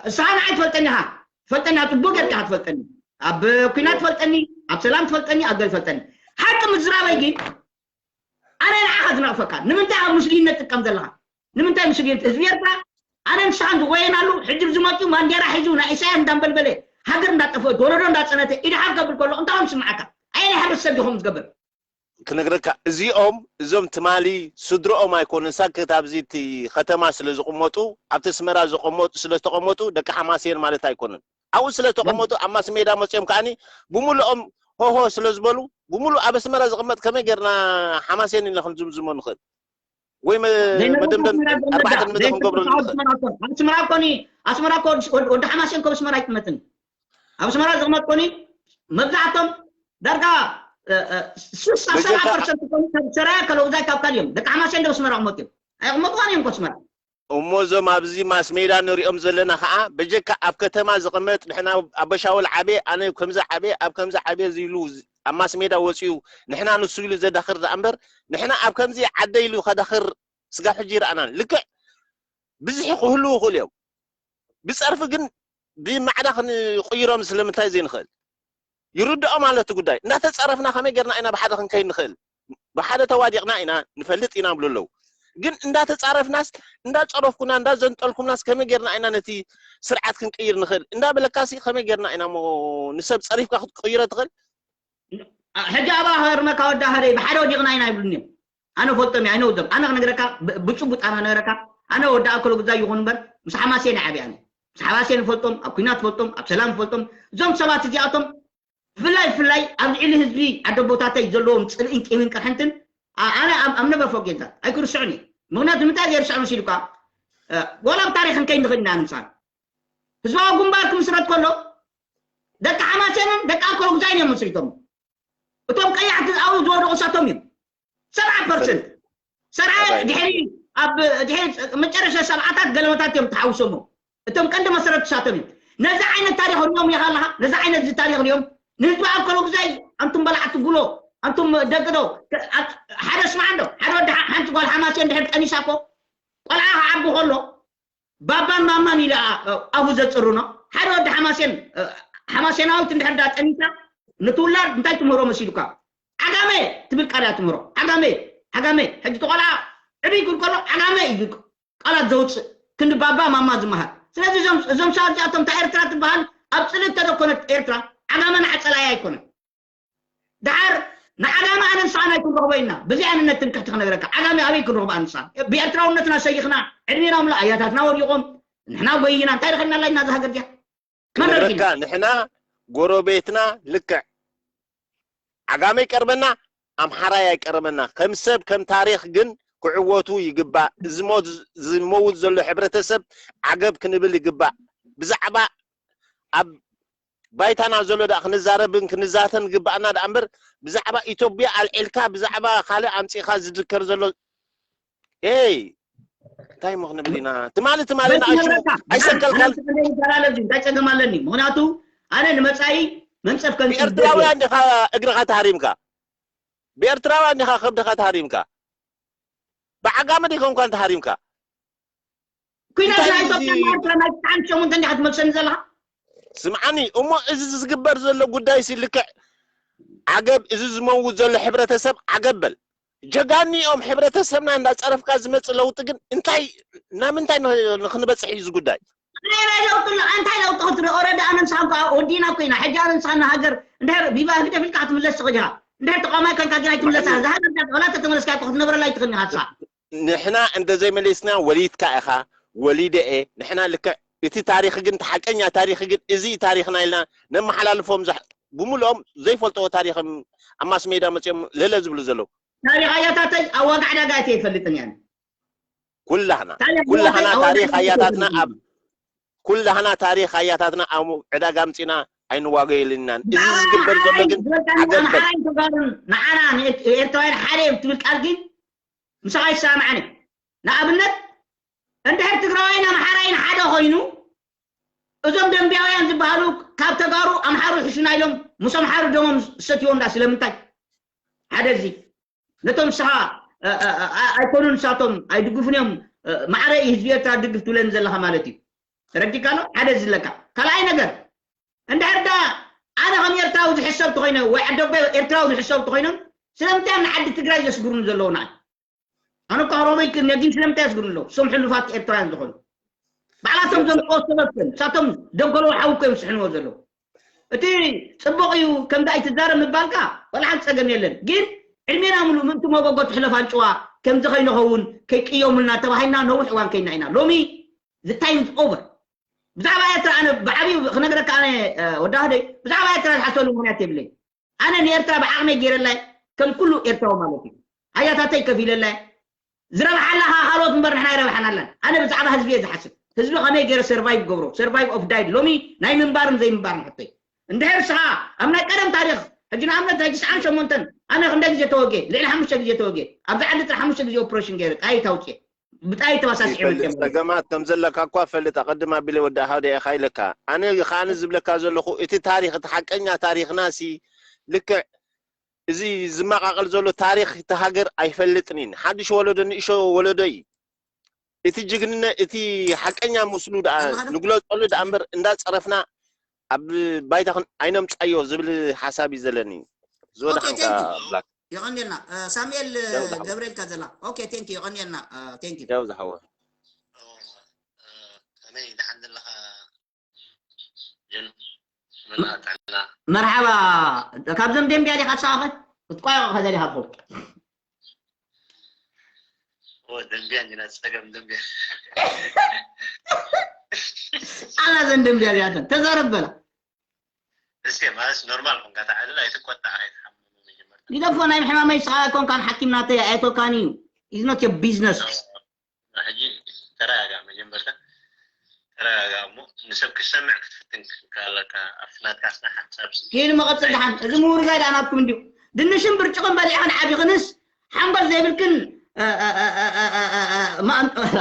እስኻ ንዓይ ትፈልጠኒ ኢኻ ትፈልጠኒ ኢኻ ፅቡቅ ጌርካ ኢኻ ትፈልጠኒ ኣብ ኩናት ትፈልጠኒ ኣብ ሰላም ትፈልጠኒ ኣብ ገለ ትፈልጠኒ ሓቂ ምዝራበይ ግን ኣነ ንዓኻ ዝነቕፈካ ንምንታይ ኣብ ምስልይነት ትጥቀም ዘለኻ ንምንታይ ምስልይነት ህዝቢ ኤርትራ ኣነ ንስኻን ዝጎየናሉ ሕጂ ዝመፅኡ ማንዴራ ሒዙ ናይ ኢሳያስ እንዳንበልበለ ሃገር እንዳጠፈአት ወለዶ እንዳፀነተ ኢድሓር ከብል ከሎ እንታይ ከም ዝስምዓካ ኣየናይ ሕብረተሰብ ዲኹም ዝገብር ክነግረካ እዚኦም እዞም ትማሊ ስድርኦም ኣይኮኑን ሳክት ኣብዚ እቲ ከተማ ስለ ዝቕመጡ ኣብቲ ኣስመራ ዝቐመጡ ስለ ዝተቐመጡ ደቂ ሓማሴን ማለት ኣይኮኑን ኣብኡ ስለ ዝተቐመጡ ኣብ ማስ ሜዳ መፅኦም ከዓኒ ብምሉኦም ሆሆ ስለ ዝበሉ ብምሉእ ኣብ ኣስመራ ዝቕመጥ ከመይ ጌርና ሓማሴን ኢልና ክንዝምዝሞ ንኽእል ወይ መደምደም ኣርባዕተ ነጥቢ ክንገብረሉ ንኽእል ኣስመራ ኮኒ ኣስመራ ኮ ወዲ ሓማሴን ኮ ኣስመራ ኣይቅመጥን ኣብ ኣስመራ ዝቕመጥ ኮኒ መብዛሕቶም ዳርጋ ስሳ ሰብዓ ፐርሰንት ኮኒ ሰራያ ከለውዛይ ካብ ካልዮም ደቂ ሓማሴን ዶ ኣስመራ ቅመጥ እዮም ኣይቕመጥዋን እዮም ኮ ኣስመራ እሞ እዞም ኣብዚ ማስ ሜዳ ንሪኦም ዘለና ከዓ በጀካ ኣብ ከተማ ዝቕመጥ ንሕና ኣበሻወል ዓብየ ኣነ ከምዚ ዓብየ ኣብ ከምዚ ዓብየ ኢሉ ኣብ ማስ ሜዳ ወፂኡ ንሕና ንሱ ኢሉ ዘዳኽር ደኣ እምበር ንሕና ኣብ ከምዚ ዓደ ኢሉ ከዳኽር ስጋብ ሕጂ ይረኣናን ልክዕ ብዝሒ ክህልው ይኽእሉ እዮም ብፀርፊ ግን ብማዕዳ ክንቕይሮም ስለምንታይ ዘይንኽእል ይርድኦም ኣሎ እቲ ጉዳይ እንዳተፃረፍና ከመይ ጌርና ኢና ብሓደ ክንከይድ ንኽእል ብሓደ ተዋዲቕና ኢና ንፈልጥ ኢና ብሉ ኣለዉ ግን እንዳተፃረፍናስ እንዳፀረፍኩና እንዳዘንጠልኩምናስ ከመይ ጌርና ኢና ነቲ ስርዓት ክንቅይር ንኽእል እንዳበለካሲ ከመይ ጌርና ኢና ሞ ንሰብ ፀሪፍካ ክትቅይሮ ትኽእል ሕጂ ኣባ ከርመካ ወዳ ሃደይ ብሓደ ወዲቕና ኢና ይብሉኒ እዮም ኣነ ፈልጦም እየ ኣይነውዶም ኣነ ክነግረካ ብጭቡጥ ኣነ ክነግረካ ኣነ ወዲ ኣከሎ ጉዛይ ይኹን እምበር ምስ ሓማሴን ይዓብየ ኣነ ምስ ሓማሴን ይፈልጦም ኣብ ኩናት ይፈልጦም ኣብ ሰላም ይፈልጦም እዞም ሰባት እዚኣቶም ብፍላይ ብፍላይ ኣብ ልዕሊ ህዝቢ ዓደቦታተይ ዘለዎም ፅልኢን ቂምን ቅርሕንትን ኣነ ኣብ ነበ ፎጌንታት ኣይክርስዑን እየ ምክንያቱ ንምንታይ ዘይርስዑ መሲልኳ ዋላ ኣብ ታሪክ ንከይድ ንኽእል ኢና ንምሳል ህዝባዊ ግንባር ክምስረት ከሎ ደቂ ሓማሴንን ደቂ ኣከሎ ጉዛይን እዮም መስሪቶም እቶም ቀያሕቲ ኣብኡ ዝወደቑ እሳቶም እዮም ሰብዓ ፐርሰንት ሰብዓ ድሕሪ ኣብ ድሕሪ መጨረሻ ሰብዓታት ገለመታት እዮም ተሓውሶሞ እቶም ቀንዲ መሰረት እሳቶም እዮም ነዚ ዓይነት ታሪክ ሪኦም ኢኻ ኣለኻ ነዚ ዓይነት እዚ ታሪክ ሪኦም ንህዝቢ ኣከሎ ጉዛይ ኣንቱም በላዕቲ ጉሎ ኣንቱም ደቂ ዶ ሓደ ስማዕ እንዶ ሓደ ወዲ ሓንቲ ጓል ሓማሴ እንድሕር ቀኒሳ እኮ ቆልዓ ክዓቢ ከሎ ባባን ማማን ኢለ ኣፉ ዘፅርኖ ሓደ ወዲ ሓማሴን ሓማሴናዊት እንድሕር ዳ ጠኒሳ ንትውላድ እንታይ ትምህሮ መሲሉካ ዓጋመ ትብል ቃል እያ ትምህሮ ዓጋመ ዓጋመ። ሕጂ እቲ ቆልዓ ዕብይ ክብል ከሎ ዓጋመ እዩ ዝብል ቃላት ዘውፅእ፣ ክንዲ ባባ ማማ ዝመሃር። ስለዚ እዞም እዞም ሰባት እዚኣቶም እታ ኤርትራ ትበሃል ኣብ ፅልእተ ዶ ኮነት ኤርትራ፣ ዓጋመ ንዓ ፀላኢ ኣይኮነን። ደሓር ንዓጋመ ኣነ ንስኻን ኣይክንረኽቦ ኢና። በዚ ኣነ ነትንክሕቲ ክነግረካ፣ ዓጋመ ኣበይ ክንረኽቦ ኣነ ንስኻን? ብኤርትራውነትና ሰይኽና ዕድሜና ምሉእ ኣያታትና ወዲቖም፣ ንሕና ጎይና፣ እንታይ ረኸብናላ ኢና እዛ ሃገር እዚኣ? መን ረኺቡ? ክነግረካ፣ ንሕና ጎረቤትና ልክዕ ዓጋመ ይቀርበና፣ ኣምሓራይ ኣይቀርበና። ከም ሰብ ከም ታሪኽ ግን ክዕወቱ ይግባእ። ዝሞት ዝመውት ዘሎ ሕብረተሰብ ዓገብ ክንብል ይግባእ። ብዛዕባ ኣብ ባይታና ዘሎ ደኣ ክንዛረብን ክንዛተን ግባእና ደኣ እምበር ብዛዕባ ኢትዮጵያ ኣልዒልካ ብዛዕባ ካልእ ኣምጺእካ ዝዝከር ዘሎ ኤይ እንታይ እሞ ክንብል ኢና? ትማሊ ትማሊ በቲ ንኣሽሙ ንብረታ ኣይሰቀልካን። እንታይ ይበሃል ኣሎ እዚ እንታይ ጸገም ኣለኒ? ምኽንያቱ ኣነ ንመጻኢ መንጸፍ ከምጽእ ይደሊ። ብኤርትራውያን ዲኻ እግርኻ ተሃሪምካ? ብኤርትራውያን ዲኻ ከብድኻ ተሃሪምካ? ብዓጋመ ዲኻ እንኳን ተሃሪምካ? ኩናት እንታይ ናይ እዩ ኢትዮጵያ እዚ? ና ኤርትራ ናይ ትስዓን ሸሞንተን ዲኻ ትመልሰኒ ዘለኻ? ስምዓኒ እሞ፣ እዚ ዝግበር ዘሎ ጉዳይ ሲ ልክዕ ዓገብ፣ እዚ ዝመውት ዘሎ ሕብረተሰብ ዓገብ በል። ጀጋኒ እዮም። ሕብረተሰብና እንዳጸረፍካ ዝመጽእ ለውጢ ግን እንታይ፣ ናብ ምንታይ ን- ንክንበጽሕ እዩ እዚ ጉዳይ? ናይ ለውጢ ኣሎ። እንታይ ለውጢ ክትርኢ? ኦረዲ ኣነ ንስኻ እኮ ወዲና እኮ ኢና። ሕጂ ኣነ ንስኻ ንሃገር እንድሕር ቢባ ህግደፍ ኢልካ ክትምለስ ትኽእል ኢኻ። እንድሕር ተቃዋማይ ኮንካ ግን ኣይትምለስ። እዛ ሃገር እዛ ጸላ ተተመለስካ እኮ ክትነብረላ ኣይትኽእልን ኢኻ ንስኻ። ንሕና እንተዘይመሊስና ወሊድካ ኢኻ፣ ወሊደ እየ። ንሕና ልክዕ እቲ ታሪኽ ግን፣ እቲ ሓቀኛ ታሪኽ ግን እዚ እዩ ታሪኽና ኢልና ነመሓላልፎም ዘሕ- ብምልኦም ዘይፈልጥዎ ታሪኽም ኣብ ማስ ሜዳ መፅኦም ለለ ዝብሉ ዘለዉ። ታሪኽ ኣያታተይ ኣብ ዋጋ ዕዳጋ እየ ኣይፈልጥን እየ። ኩላህና ታሪኽ ኩላህና ኣያታተይ ኣብ ታሪኽ ዋጋ ዕዳጋ ኣያታትና ኣይፈልጥን ኣብ ኩላህና ታሪኽ ኣያታትና ኣብ ዕዳጋ ኣምፂና ኣይንዋገየሉን ኢና። እዚ ዝግበር ዘሎ ግን ዝበልካኒ ዓገብ በል። ኣምሓራይን ተጋሩን ንዓና ንኤርትራውያን ሓደ እዮም ትብል ቃል ግን ምሳኻ ይሰማማዕን እየ። ንኣብነት እንድሕር ትግራዋይን ኣምሓራይን ሓደ ኮይኑ እዞም ደንቢያውያን ዝበሃሉ ካብ ተጋሩ ኣምሓሩ ይሕሹና ኢሎም ምስ ኣምሓሩ ደሞም ዝሰትይዎም ዳ ስለምንታይ? ሓደ እዚ ነቶም ንስኻ እ፣ እ፣ እ፣ ኣይኮኑን ንሳቶም ኣይድግፉን እዮም እ፣ ማዕረ እዩ ህዝቢ ኤርትራ ድግፍ ትብለኒ ዘለኻ ማለት እዩ። ተረዲካ ኣሎ ሓደ እዚ ኣለካ ካልኣይ ነገር እንድሕር ዳ ኣነ ከም ኤርትራዊ ዝሕሰብ ተኮይነ ወይ ዓደቦ ኤርትራዊ ዝሕሰብ ተኮይኖም ስለምንታይ እዮም ንዓዲ ትግራይ ዘስግሩኒ ዘለዉ ንዓይ ኣነ እኮ ኦሮሞ ይክነ ግን ስለምንታይ የስግሩ ኣለዉ እሶም ሕሉፋት ኤርትራውያን ዝኾኑ ባዕላቶም ዘምፅኦ ሰበብ ከን ንሳቶም ደንከሎ ሓዊ እኮ እዮም ዝስሕንዎ ዘለዉ እቲ ፅቡቅ እዩ ከምዚ ኣይትዛረብ ምባልካ ዋላ ሓንቲ ፀገም የለን ግን ዕድሜና ሙሉእ ምእንቲ መጎጎ ትሕለፍ ኣንጭዋ ከምዚ ከይንኸውን ከይቅየሙልና ተባሂልና ነዊሕ እዋን ከይና ኢና ሎሚ the time is over ብዛዕባ ኤርትራ ኣነ ብዓብዩ ክነግረካ ኣነ ወዳህደይ ብዛዕባ ኤርትራ ዝሓሰሉ ምክንያት የብለይ ኣነ ንኤርትራ ብዓቕመይ ገይረላይ ከም ኩሉ ኤርትራዊ ማለት እዩ ኣያታተይ ከፊለላይ ዝረብሓላ ከዓ ካልኦት እምበር ንሕና ኣይረብሓናላን ኣነ ብዛዕባ ህዝቢ እየ ዝሓስብ ህዝቢ ከመይ ገይረ survive ገብሮ survive of died ሎሚ ናይ ምንባርን ዘይምንባርን ሕቶይ እንድሕር ስኻ ኣብ ናይ ቀደም ታሪክ ሕጂ ንኣብነት ናይ ትስዓን ሸሞንተን ኣነ ክንደ ግዜ ተወጌ ልዕሊ ሓሙሽተ ግዜ ተወጌ ኣብዚ ዓዲ ጥራሕ ሓሙሽተ ግዜ ኦፕሬሽን ገይረ ጣይ ታውፅየ ብጣይ ተባሳሲዐ ይፈልጥ መቸም ፀገማት ከም ዘለካ እኳ ፈልጥ ኣቐድም ኣቢለ ወዲ ኣሃደ ኢኻ ኢለካ ኣነ ከዓኒ ዝብለካ ዘለኹ እቲ ታሪክ እቲ ሓቀኛ ታሪክና ሲ ልክዕ እዚ ዝመቃቀል ዘሎ ታሪክ እቲ ሃገር ኣይፈልጥን እዩ ሓድሽ ወለዶ ንእሾ ወለዶ እዩ እቲ ጅግንነ እቲ ሓቀኛ ምስሉ ደኣ ንግለፀሉ ደኣ እምበር እንዳፀረፍና ኣብ ባይታ ክን ኣይነምፃዮ ዝብል ሓሳብ እዩ ዘለኒ ዝወደ Okay, ሓንካ thank you. ብላክ የቐንየልና ሳሙኤል ያው ዝሓወ- ገብርኤል ከዘላ okay thank you የቐንየልና thank you ያው ዝሓወ ከመይ ደሓን ዘለኻ ጀን መላእ ጥዕና መርሓባ ካብዞም ደንብያ ዲኻ ሳኸ ክትቋየቕ ከዘሊኻ ፎ ደንብያ እንዲና ፀገም ደንብያ ኣላ ዘን ደንብያ ዚኣተን ተዛረብ በላ እስከ ማለት ኖርማል ኮንካ ተዓልል ኣይትቆጣዕ ኣይትሓምም መጀመርታ ይደፎ ናይ ሕማመይ ስኻ ኣይኮንካን ሓኪም ናተይ ኣይቶካን እዩ is not your business ሕጂ ተረጋጋ መጀመርታ ተረጋጋ እሞ ንሰብ ክሰምዕ ክትፍትን ክኽእለካ ኣብቲ ናትካ ስና ሓንሳብ ይህን መቐፅል ድሓን እዚ ምውርጋይ ደኣ ናትኩም እንዲዩ ድንሽን ብርጭቕን በሊዕኽን ዓቢኽንስ ሓንጎል ዘይብልክን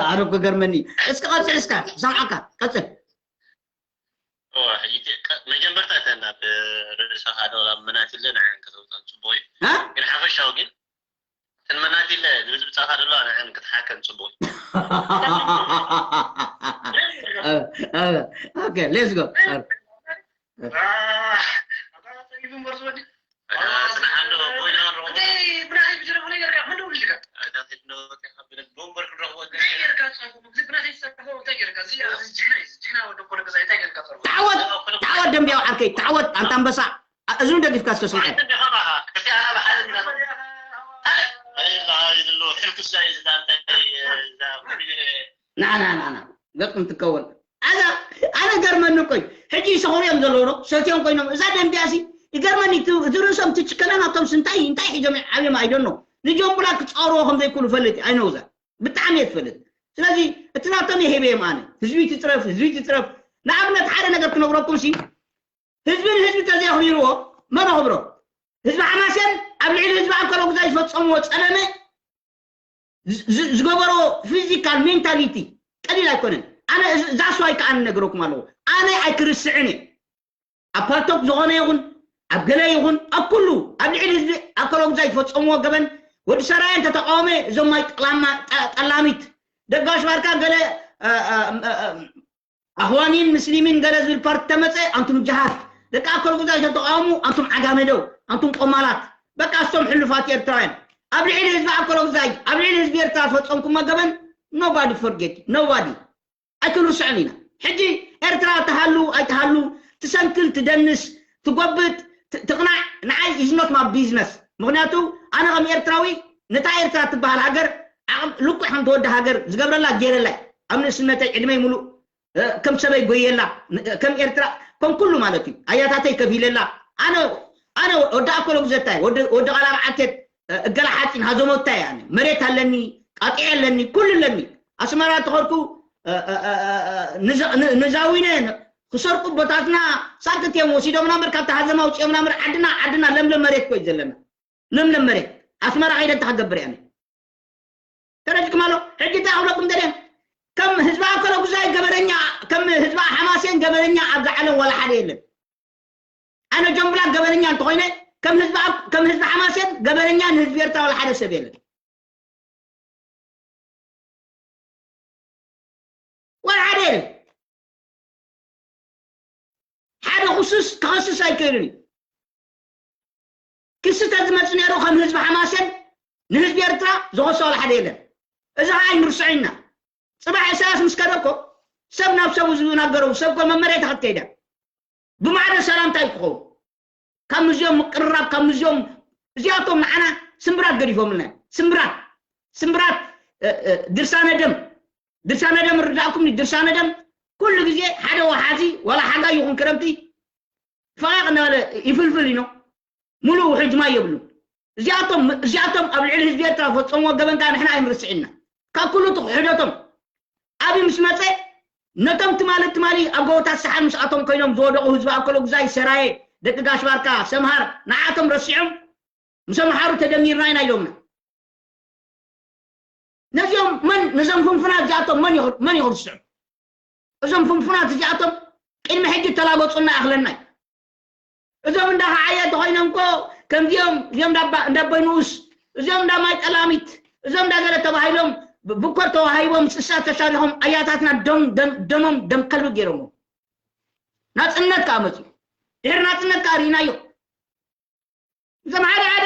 ኣረብ ክገርመኒ እስኪ ቀፅል እስካ ሰምዓካ ቀፅል ሕጂ መጀመርታ እተን ኣብ ርእስኻ ዶ ኣብ መናትለ ንዓን ከተውፀን ፅቡቅ እዩ ግን ሓፈሻዊ ግን እተን መናትለ ዝብፅብፃኻ ዘለዋ ንዓን ክትሓከን ፅቡቅ Okay, let's go. ፅናሓሎ ኮይና ብናይ ብጀረፉ ነገርካ መን ደውልልካ ዓርከይ፣ ተዓወት ኣንታ ኣንበሳ። ኣ-፣ እዝኑ ደጊፍካ እስከ ስምዐ። ና፣ ና፣ ና፣ ና። ገጥም ትከወል። ኣዛ፣ ኣነ ገርመኒ እኮ እዩ። ሕጂ ይሰኽሩ እዮም ዘለዉ ዶ? ሰትዮም ኮይኖም። እዛ ደንቢያ ሲ ይገርመኒ። እቲ፣ እቲ ርእሶም፣ እቲ ችከላ ናቶም ሲ እንታይ፣ እንታይ ሒዞም እዮም ዓብዮም? I don't know። ንጆምቡላ ክጻወርዎ ከም ዘይክእሉ ፈልጥ እየ። I know that። ብጣዕሚ እየ ዝፈልጥ። ስለዚ እቲ ናቶም እየ ሂበዮም ኣነ። ህዝቢ ትጽረፍ፣ ህዝቢ ትጽረፍ። ንኣብነት ሓደ ነገር ክነግረኩም ሲ፣ ህዝቢ ንህዝቢ ተዘየኽቢርዎ መን ኣኽብሮ? ህዝቢ ሓማሴን ኣብ ልዕሊ ህዝቢ ኣከለጉዛይ ዝፈጸምዎ ጸለመ፣ ዝ-፣ ዝ-፣ ዝገበርዎ ፊዚካል ሜንታሊቲ ቀሊል ኣይኮነን። ኣነ እዚ፣ that's why ከኣ ንነግረኩም ኣለኹ። ኣነ ኣይክርስዕን እየ። ኣብ ፓልቶክ ዝኾነ ይኹን፣ ኣብ ገለ ይኹን፣ ኣብ ኩሉ፣ ኣብ ልዕሊ ህዝቢ ኣከለጉዛይ ዝፈጸምዎ ገበን፣ ወዲ ሰራየ እንተተቃወመ፣ እዞም ማይ ጠላማ-፣ ጠ-፣ ጠላሚት፣ ደጋሽ ባርካ ገለ፣ እ፣ እ፣ እ፣ እ፣ ኣኽዋኒን ምስሊሚን ገለ ዝብል ፓርቲ ተመጸ፣ ኣንቱም ጅሃት። ደቂ ኣከለጉዛይ ተተቃወሙ፣ ኣንቱም ዓጋመ ደው፣ ኣንቱም ቆማላት። በቃ፣ እሶም ሕሉፋት ኤርትራውያን። ኣብ ልዕሊ ህዝቢ ኣከለጉዛይ፣ ኣብ ልዕሊ ህዝቢ ኤርትራ ዝፈጸምኩሞ ገበን፣ nobody forget፣ nobody። ኣይክንርስዖን ኢና። ሕጂ ኤርትራ ትሃሉ ኣይትሃሉ፣ ትሰንክል፣ ትደንስ፣ ትጎብጥ፣ ት-፣ ትቕናዕ፣ ንዓይ is not my business። ምኽንያቱ ኣነ ከም ኤርትራዊ ነታ ኤርትራ ትበሃል ሃገር ዓቕም ልኩዕ ከም ትወዲ ሃገር ዝገብረላ ገይረላ እየ። ኣብ ንእስነተይ ዕድመይ ሙሉእ፣ እ፣ ከም ሰበይ ጎየላ፣ ን-፣ ከም ኤርትራ፣ ከም ኩሉ ማለት እዩ። ኣያታተይ ከፊለላ። ኣነ፣ ኣነ ወዲ ኣኮሎጉዘታይ፣ ወዲ፣ ወዲ ቃላ መዓልቴት፣ እ፣ እገላ ሓፂን ሃዘሞታይ ኣነ። መሬት ኣለኒ፣ ቃጢዕ ኣለኒ፣ ኩሉ ኣለኒ። ኣስመራ ተኸድኩ፣ እ፣ እ፣ እ፣ እ፣ ንዛ-፣ ን-፣ ንዛዊነ ክሰርቁ ቦታትና ሳክት እዮም ወሲዶምና እምበር፣ ካብቲ ሃዘማ ኣውፂኦምና እምበር፣ ዓድና፣ ዓድና ለምለም መሬት እኮ እዩ ዘለና። ለምለም መሬት። ኣስመራ ከይደ እንታይ ክገብር እየ ኣነ? ተረዲእኩም ኣሎ? ሕጂ እንታይ ክብለኩም ደልየ? ከም ህዝቢ ኣከለጉዛይ ገበነኛ፣ ከም ህዝቢ ሓማሴን ገበነኛ ኣብዚ ዓለም ዋላ ሓደ የለን። ኣነ ጆምብላክ ገበነኛ እንተኾይነ፣ ከም ህዝቢ ኣብ-፣ ከም ህዝቢ ሓማሴን ገበነኛ ንህዝቢ ኤርትራ ዋላ ሓደ ሰብ የለን። ዋላ ሓደ የለን። ሓደ ክሱስ ክኸስስ ኣይክእልን እዩ። ክሲ ተዝመጽእ ነይሩ ከም ህዝቢ ሓማሴን ንህዝቢ ኤርትራ ዝኸሶ ዋላ ሓደ የለን። እዚ ኸዓ ኣይንርስዖ ኢና። ጽባሕ ኢሳያስ ምስ ከደ እኮ ሰብ ናብ ሰቡ ዝናገረው ሰብ እኮ መመርያ ተኸተይዳ። ብማዕረ ሰላምታ እዩ ክኸውን። ካብ ምዚኦም ምቅርራብ፣ ካብ ምዚኦም፣ እዚኣቶም ንዓና ስምብራት ገዲፎምልና እዮም። ስምብራት፣ ስምብራት፣ እ፣ እ፣ ድርሳነ ደም፣ ድርሳነ ደም ርዳእኩም፣ ድርሳነ ደም ኩሉ ግዜ ሓደ ወሓዚ፣ ዋላ ሓጋይ ይኹን ክረምቲ፣ ፈቓቕ እናበለ ይፍልፍል ኢኖ፣ ሙሉእ ውሕጅ ማይ የብሉን። እዚኣቶም፣ እዚኣቶም ኣብ ልዕሊ ህዝቢ ኤርትራ ፈጸምዎ ገበን ከኣ ንሕና ኣይንርስዕና። ካብ ኩሉ እቲ ክሕደቶም፣ ኣብይ ምስ መጸ፣ ነቶም ትማሊ፣ ትማሊ ኣብ ጎቦታት ሰሓር ምስኣቶም ኮይኖም ዝወደቑ ህዝቢ ኣኮሎጉዛይ፣ ሰራየ፣ ደቂ ጋሽ ባርካ፣ ሰምሃር፣ ንዓቶም ረሲዖም፣ ምስ ኣምሓሩ ተደሚርና ኢና ኢሎምና። ነዚኦም መን፣ ነዞም ፍንፉናት እዚኣቶም መን ይኹ-፣ መን ይኹ ርስዑ? እዞም ፍንፉናት እዚኣቶም ቅድሚ ሕጂ ተላገጹና ይኣኽለና እዩ። እዞም እንዳ ኸዓየ ተኾይኖም እኮ ከምዚኦም፣ እዚኦም እንዳ ኣባ-፣ እንዳ ኣቦይ ንኡስ፣ እዚኦም እንዳ ማይ ጠላሚት፣ እዞም እንዳ ገለ ተባሂሎም ብ-፣ ብኮር ተዋሂቦም ስሳ ተሻሪኾም ኣያታትና ደም፣ ደም፣ ደሞም ደም ከልቢ ገይሮሞ። ናጽነት ከኣ መጽዩ። ድሕሪ ናጽነት ከኣ ርኢናዮ። እዞም ሓደ ሓደ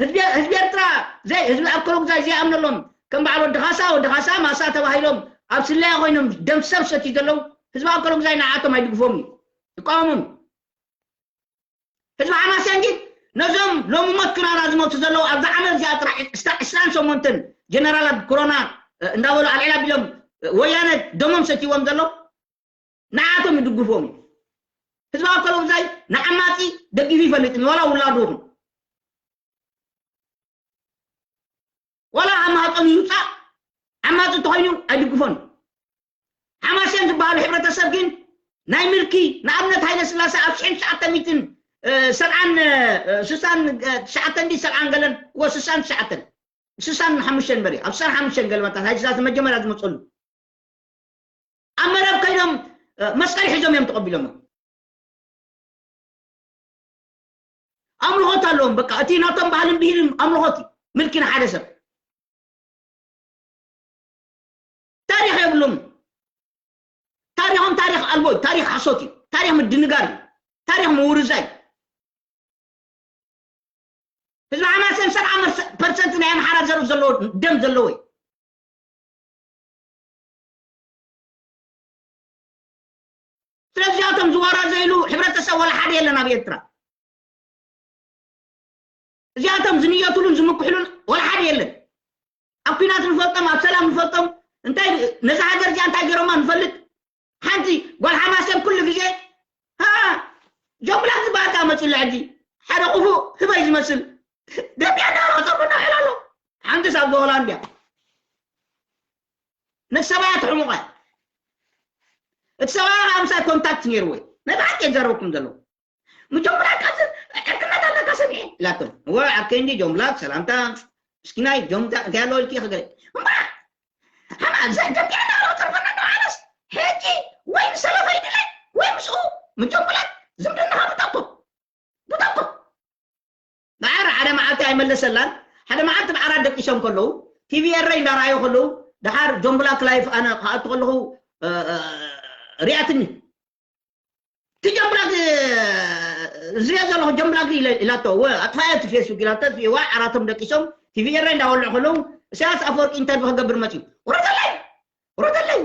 ህዝቢ፣ ህዝቢ ኤርትራ ዘይ-፣ ህዝቢ ኣኮሎጉዛይ ዘይኣምነሎም ከም በዓል ወዲ ኻሳ፣ ወዲ ኻሳ ማሳ ተባሂሎም ኣብ ስለያ ኮይኖም ደም ሰብ ሰትዩ ዘለዉ ህዝቢ ኣኮሎጉዛይ ንዓቶም ኣይድግፎም እዩ። ይቃወሞም። ህዝቢ ሓማሴን ግን ነዞም ሎሚ ሞት ክራራ ዝሞቱ ዘለዉ ኣብዛ ዓመት እዚኣ ጥራሕ ዕስራ፣ ዕስራን ሸሞንተን ጀነራላት ኮሮና፣ እ፣ እንዳበሉ ኣልዒል ኣቢሎም፣ እ፣ ወያነ ደሞም ሰትይዎም ዘለዉ ንዓቶም ይድግፎም እዩ። ህዝቢ ኣኮሎጉዛይ ንዓማጺ ደጊፉ ይፈልጥን እዩ፣ ዋላ ውላዱ ይኹን። ዋላ ኣብ ማህጸኑ ይውጻእ፣ ዓማጺ እንተኾይኑ ኣይድግፎን። ሓማሴን ዝበሃሉ ሕብረተሰብ ግን ናይ ምልኪ፣ ንኣብነት ሃይለ ስላሴ ኣብ ሽሕን ትሽዓተ ሚእትን፣ እ፣ ሰብዓን፣ እ፣ ስሳን፣ እ፣ ትሽዓተን ድዩ ሰብዓን ገለን፣ ወ ስሳን ትሽዓተን፣ ስሳን ሓሙሽተን በሪ፣ ኣብ ስሳን ሓሙሽተን ገለ መታት ሃይለ ስላሴ መጀመርያ ዝመጸሉ። ኣብ መረብ ከይዶም፣ እ፣ መስቀል ሒዞም እዮም ተቐቢሎሞ። ኣምልኾት ኣለዎም። በቃ፣ እቲ ናቶም ባህልን ብሂልን ኣምልኾት እዩ። ምልኪ ንሓደ ሰብ። ታሪኽ የብሎም። ታሪኾም ታሪኽ ኣልቦ እዩ። ታሪኽ ሓሶት እዩ። ታሪኽ ምድንጋር እዩ። ታሪኽ ምውርዛይ እዩ። ህዝቢ ሓማሴን ሰብዓ ፐርሰንት ናይ ኣምሓራ ዘር ዘለዎ፣ ደም ዘለዎ እዩ። ስለዚ እዚኣቶም ዲያስፖራ ዘይሉ ሕብረተሰብ ዋላ ሓደ የለን ኣብ ኤርትራ። እዚኣቶም ዝንየትሉን ዝምክሕሉን ዋላ ሓደ የለን። ኣብ ኲናት ንፈልጦም፣ ኣብ ሰላም ንፈልጦም፣ እንታይ ነዛ ሃገር እዚኣ እንታይ ገይሮማ ንፈልጥ። ሓንቲ ጓል ሓማሴን ኩሉ ግዜ፣ ሃ፣ ጆምብላክ ዝበሃል ከኣ መጺኡላ ሕጂ። ሓደ ክፉእ ህበይ ዝመስል። ደምያ እንዳወረጸ ቡና ይውዕል ኣሎ። ሓንቲ ሳብ ሆላንድያ። ነቲ ሰብኣያ ትሕሙቐ። እቲ ሰብኣያ ከኣ ምሳይ ኮንታክት ነይርዎ እዩ። ናይ ብሓቂ እየ ዝዛረበኩም ዘለኹ። ምጆምብላክ ኣብዚ ዕርክነት ኣለካ ሰሚዐ ኢላቶም። እወ፣ ዓርከይ እንዲ ጆምብላክ ሰላምታ፣ ምስኪናይ ጆምብላክ እንታይ ኣለዎ ኢልኪ ክገለ። እምባ፣ ሓማ፣ ዘ-፣ ደምያ እንዳወረጸ ቡና እናወዓለስ፣ ሕጂ ወይ ንሰለፈ ይድለ፣ ወይ ምስኡ፣ ምጆምብላክ ዝምድናኻ ብጠብጦ። ብጠብጦ። ደሓር ሓደ መዓልቲ ኣይመለሰላን። ሓደ መዓልቲ ብዓራት ደቂሶም ከለዉ፣ ቲቪ ኤረይ እንዳረኣዩ ከለዉ፣ ደሓር ጆምብላክ ላይፍ ኣነ ክኣቱ ከለኹ፣ እ፣ እ፣ ሪኣትኒ። እቲ ጆምብላክ፣ እ፣ ዝሪኦ ዘለኹ ጆምብላክ ኢለ-፣ ኢላቶ። እወ፣ ኣጥፋያ እቲ ፌስቡክ ኢላቶ፣ ኣጥፊእዋ፣ ዓራቶም ደቂሶም፣ ቲቪ ኤረይ እንዳበልዑ ከለዉ፣ ኢሳያስ ኣፈወርቂ ኢንተርቪው ክገብር መጺኡ። ውረደለይ! ውረደለይ!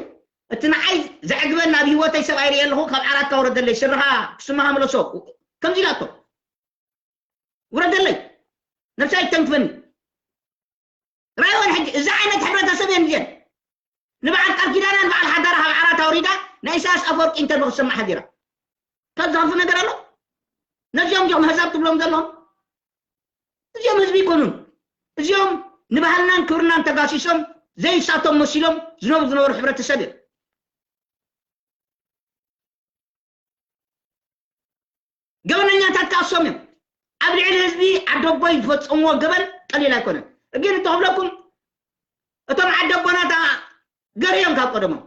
እቲ ንዓይ ዘዕግበኒ ኣብ ህይወተይ ሰብኣይ ርእየ ኣለኹ፣ ካብ ዓራትካ ውረደለይ፣ ስርኻ ክስማኻ ምለሶ። ከምዚ ኢላቶ። ውረደለይ፣ ነብሳ ይተንክፈኒ። ራይወን ሕጂ፣ እዚ ዓይነት ሕብረተሰብ እየን እዚአን። ንበዓል ቃል ኪዳና፣ ንበዓል ሓዳራ ካብ ዓራት ኣውሪዳ፣ ናይ ኢሳያስ ኣፈወርቂ ኢንተርቪው ክትሰማዕ ሓዲራ። ካብ ዝኸፍእ ነገር ኣሎ? ነዚኦም እዮም ኣህዛብ ትብሎም ዘለኹም? እዚኦም ህዝቢ ይኮኑን። እዚኦም ንባህልናን ክብርናን ተጋሲሶም፣ ዘይሳቶም መሲሎም ዝነብሩ ዝነበሩ ሕብረተሰብ እዮም። ገበነኛታት ከኣ እሶም እዮም። ኣብ ልዕሊ ህዝቢ ዓደቦይ ዝፈጸምዎ ገበን ቀሊል ኣይኮነን። ግን እንተኽብለኩም፣ እቶም ዓደቦናታ ገርዮም ካብ ቀደሞም።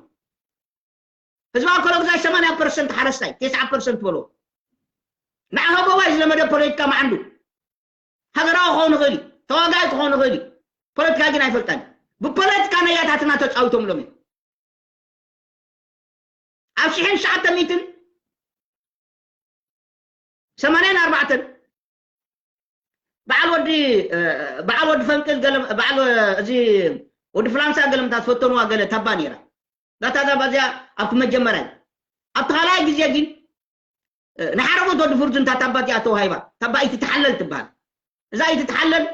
ህዝባዊ ኮሎግዛይ ሰማንያ ፐርሰንት ሓረስታይ፣ ተስዓ ፐርሰንት በሎ። ንዓኻ ጎባይ ዝለመደ ፖለቲካ መዓንዱ። ሃገራዊ ክኸውን ይኽእል እዩ፣ ተዋጋኢ ክኸውን ይኽእል እዩ። ፖለቲካ ግን ኣይፈልጠን። ብፖለቲካ ነያታትና ተጻዊቶምሎም እዮም። ኣብ ሽሕን ትሽዓተ ሚእትን ሰማንያን ኣርባዕተን በዓል ወዲ፣ እ፣ በዓል ወዲ ፈንቅል ገለ፣ በዓል፣ እ፣ እዚ ወዲ ፍላንሳ ገለ ምታ ዝፈተንዋ ገለ ታባ ነይራ። እዛ ታባ እዚኣ ኣብቲ መጀመርያ እዩ። ኣብቲ ካልኣይ ግዜ ግን፣ እ፣ ንሓረጎት ወዲ ፍርዙን እታ ታባ እቲኣ ተዋሂባ። ታባ ኣይትትሓለል ትበሃል። እዛ ኣይትትሓለል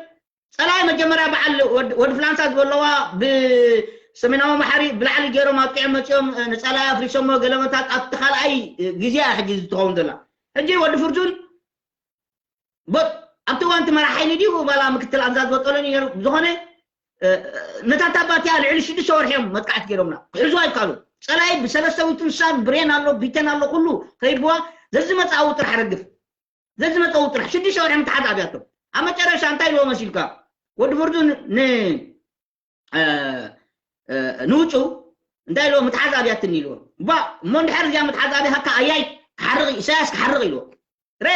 ጸላኢ መጀመርያ በዓል ወድ-፣ ወዲ ፍላንሳ ዝበለዋ ብሰሜናዊ ማሕሪ ብላዕሊ ገይሮም ኣጥቂዖም መጺኦም፣ እ፣ ንጸላኢ ኣፍሪሶሞ ገለመታት ኣብቲ ካልኣይ፣ እ፣ ግዜ እያ ሕጂ ዝትኸውን ዘላ። ሕጂ ወዲ ፍርዙን ቦ-፣ ኣብቲ እዋን እቲ መራሕ ሓይሊ ድዩ ዋላ ምክትል ኣዛዚ በጦሎኒ ነይሩ? ብዝኾነ፣ እ፣ ነታ ታባ እቲኣ ልዕሊ ሽዱሽተ ወርሒ እዮም መጥቃዕቲ ገይሮምና። ክሕዙ ኣይከኣሉ። ጸላኢ ብሰለስተ ዊትንሳን ብሬን ኣሎ፣ ቢተን ኣሎ፣ ኩሉ ከይብዋ ዘዝመጽኣ ውጥራሕ ረግፍ። ዘዝመጸ ውጥራሕ ሽዱሽተ ወርሒ ምትሓዝ ኣብያቶም። ኣብ መጨረሻ እንታይ ኢልዎ መሲልካ? ወዲ ፍርዙ ን-፣ ን-፣ እ፣ እ፣ ንውጩ እንታይ ኢልዎ? ምትሓዝ ኣብያትኒ ኢልዎ። ባ፣ እሞ እንድሕር እዚኣ ምትሓዝ ኣብያትካ ኣያይ ክሓርቕ፣ ኢሳያስ ክሓርቕ ኢልዎ። ረ፣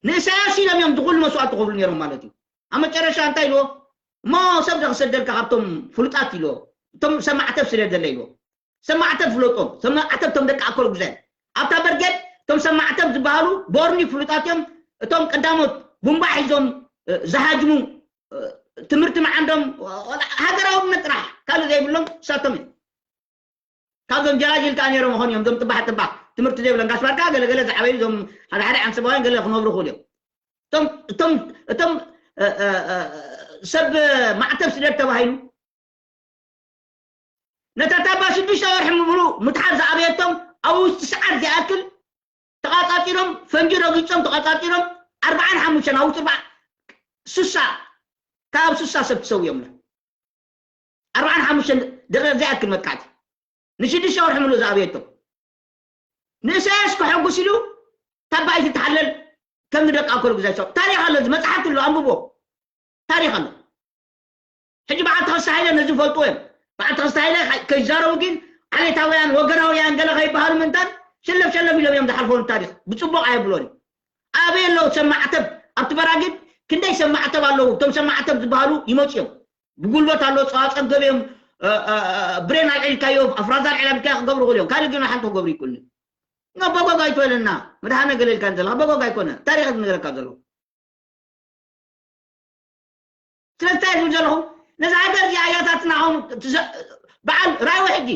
ንኢሳያስ ኢሎም እዮም ዝኹሉ መስዋእቲ ክኽፍሉ ነይሮም ማለት እዩ። ኣብ መጨረሻ እንታይ ኢልዎ? እሞ ሰብ ዶ ክሰደልካ ካብቶም ፍሉጣት ኢልዎ። እቶም ሰብ ማዕተብ ስደደለ ኢልዎ። ሰብ ማዕተብ ፍለጦም፣ ሰብ ማዕተብ እቶም ደቂ ኣኮል ግዛይ። ኣብታ በርጌድ እቶም ሰብ ማዕተብ ዝበሃሉ ቦርኒ ፍሉጣት እዮም። እቶም ቀዳሞት ቡምባ ሒዞም፣ እ፣ ዝሃጅሙ፣ እ፣ ትምህርቲ መዓንዶም፣ ወላ ሃገራውነት ጥራሕ ካልእ ዘይብሎም እሳቶም እዮም። ካብዞም ጀላጅል ከኣ ነይሮም ይኾኑ እዮም፣ እዞም ጥባሕ ጥባሕ ትምህርቲ ዘይብሎም ጋሽ ባርካ ገለ ገለ ዝዓበዩ፣ እዞም ሓደ ሓደ ዓንሰባውያን ገለ ክነብሩ ይኽእሉ እዮም። እቶም፣ እቶም፣ እቶም፣ እ፣ እ፣ እ፣ ሰብ ማዕተብ ስደድ ተባሂሉ ነታ ታባ ሽዱሽተ ወርሒ ምሉእ ምትሓዝ ዝኣበየቶም ኣብ ውሽጢ ሰዓት ዝኣክል ተቓጻጺሮም፣ ፈንጂ ረጊጾም ተቓጻጺሮም፣ ኣርብዓን ሓሙሽተን ኣብ ውሽጢ ኣርብዓ፣ ስሳ፣ ካብ ስሳ ሰብ ተሰዊኦምላ። ኣርብዓን ሓሙሽተን ደቂቕ ዝኣክል መጥቃዕቲ። ንሽዱሽተ ወርሒ ምሉእ ዝኣበየቶም። ንእሳያስ ከሐጉስ ኢሉ ታባ ኣይትተሓለል ከም ንደቂ ኣኮል ግዛቸው። ታሪኽ ኣሎ፣ እዚ መጽሓፍቲ ኣሎ፣ ኣንብቦ። ታሪኽ ኣሎ። ሕጂ በዓል ተኸስተ ሃይለ ነዚ ይፈልጥዎ እዮም። በዓል ተኸስተ ሃይለ ከ-፣ ከይዛረቡ ግን ዓሌታውያን፣ ወገናውያን ገለ ከይበሃሉ ምንታን ሸለፍ ሸለፍ ኢሎም እዮም ዝሓልፎ ታሪኽ። ብጽቡቕ ኣየብሎን እዩ። ኣበይ ኣለዉ ሰብ ማዕተብ? ኣብቲ በራጊድ ክንደይ ሰብ ማዕተብ ኣለዉ? እቶም ሰብ ማዕተብ ዝበሃሉ ይመጹ እዮም። ብጉልበት ኣሎ፣ ጸዋ ጸገብ እዮም፣ እ፣ እ፣ እ፣ ብሬን ኣልዒልካዮ፣ ኣፍራዛ ኣልዒላ ብካያ ክገብሩ ይኽእሉ እዮም። ካልእ ግን ሓንቲ ክገብሩ ይክእሉ። በጎግ ኣይትበለና። መድሃነ ገለ ኢልካ ዘለኻ በጎግ ኣይኮነ። ታሪኽ ዝነገረካ ዘሎ። ስለዚ እንታይ ዝብል ዘለኹ፣ ነዚ ሃገር እዚ ኣያታትና ኹም ትዘ-፣ በዓል ራእዊ ሕጂ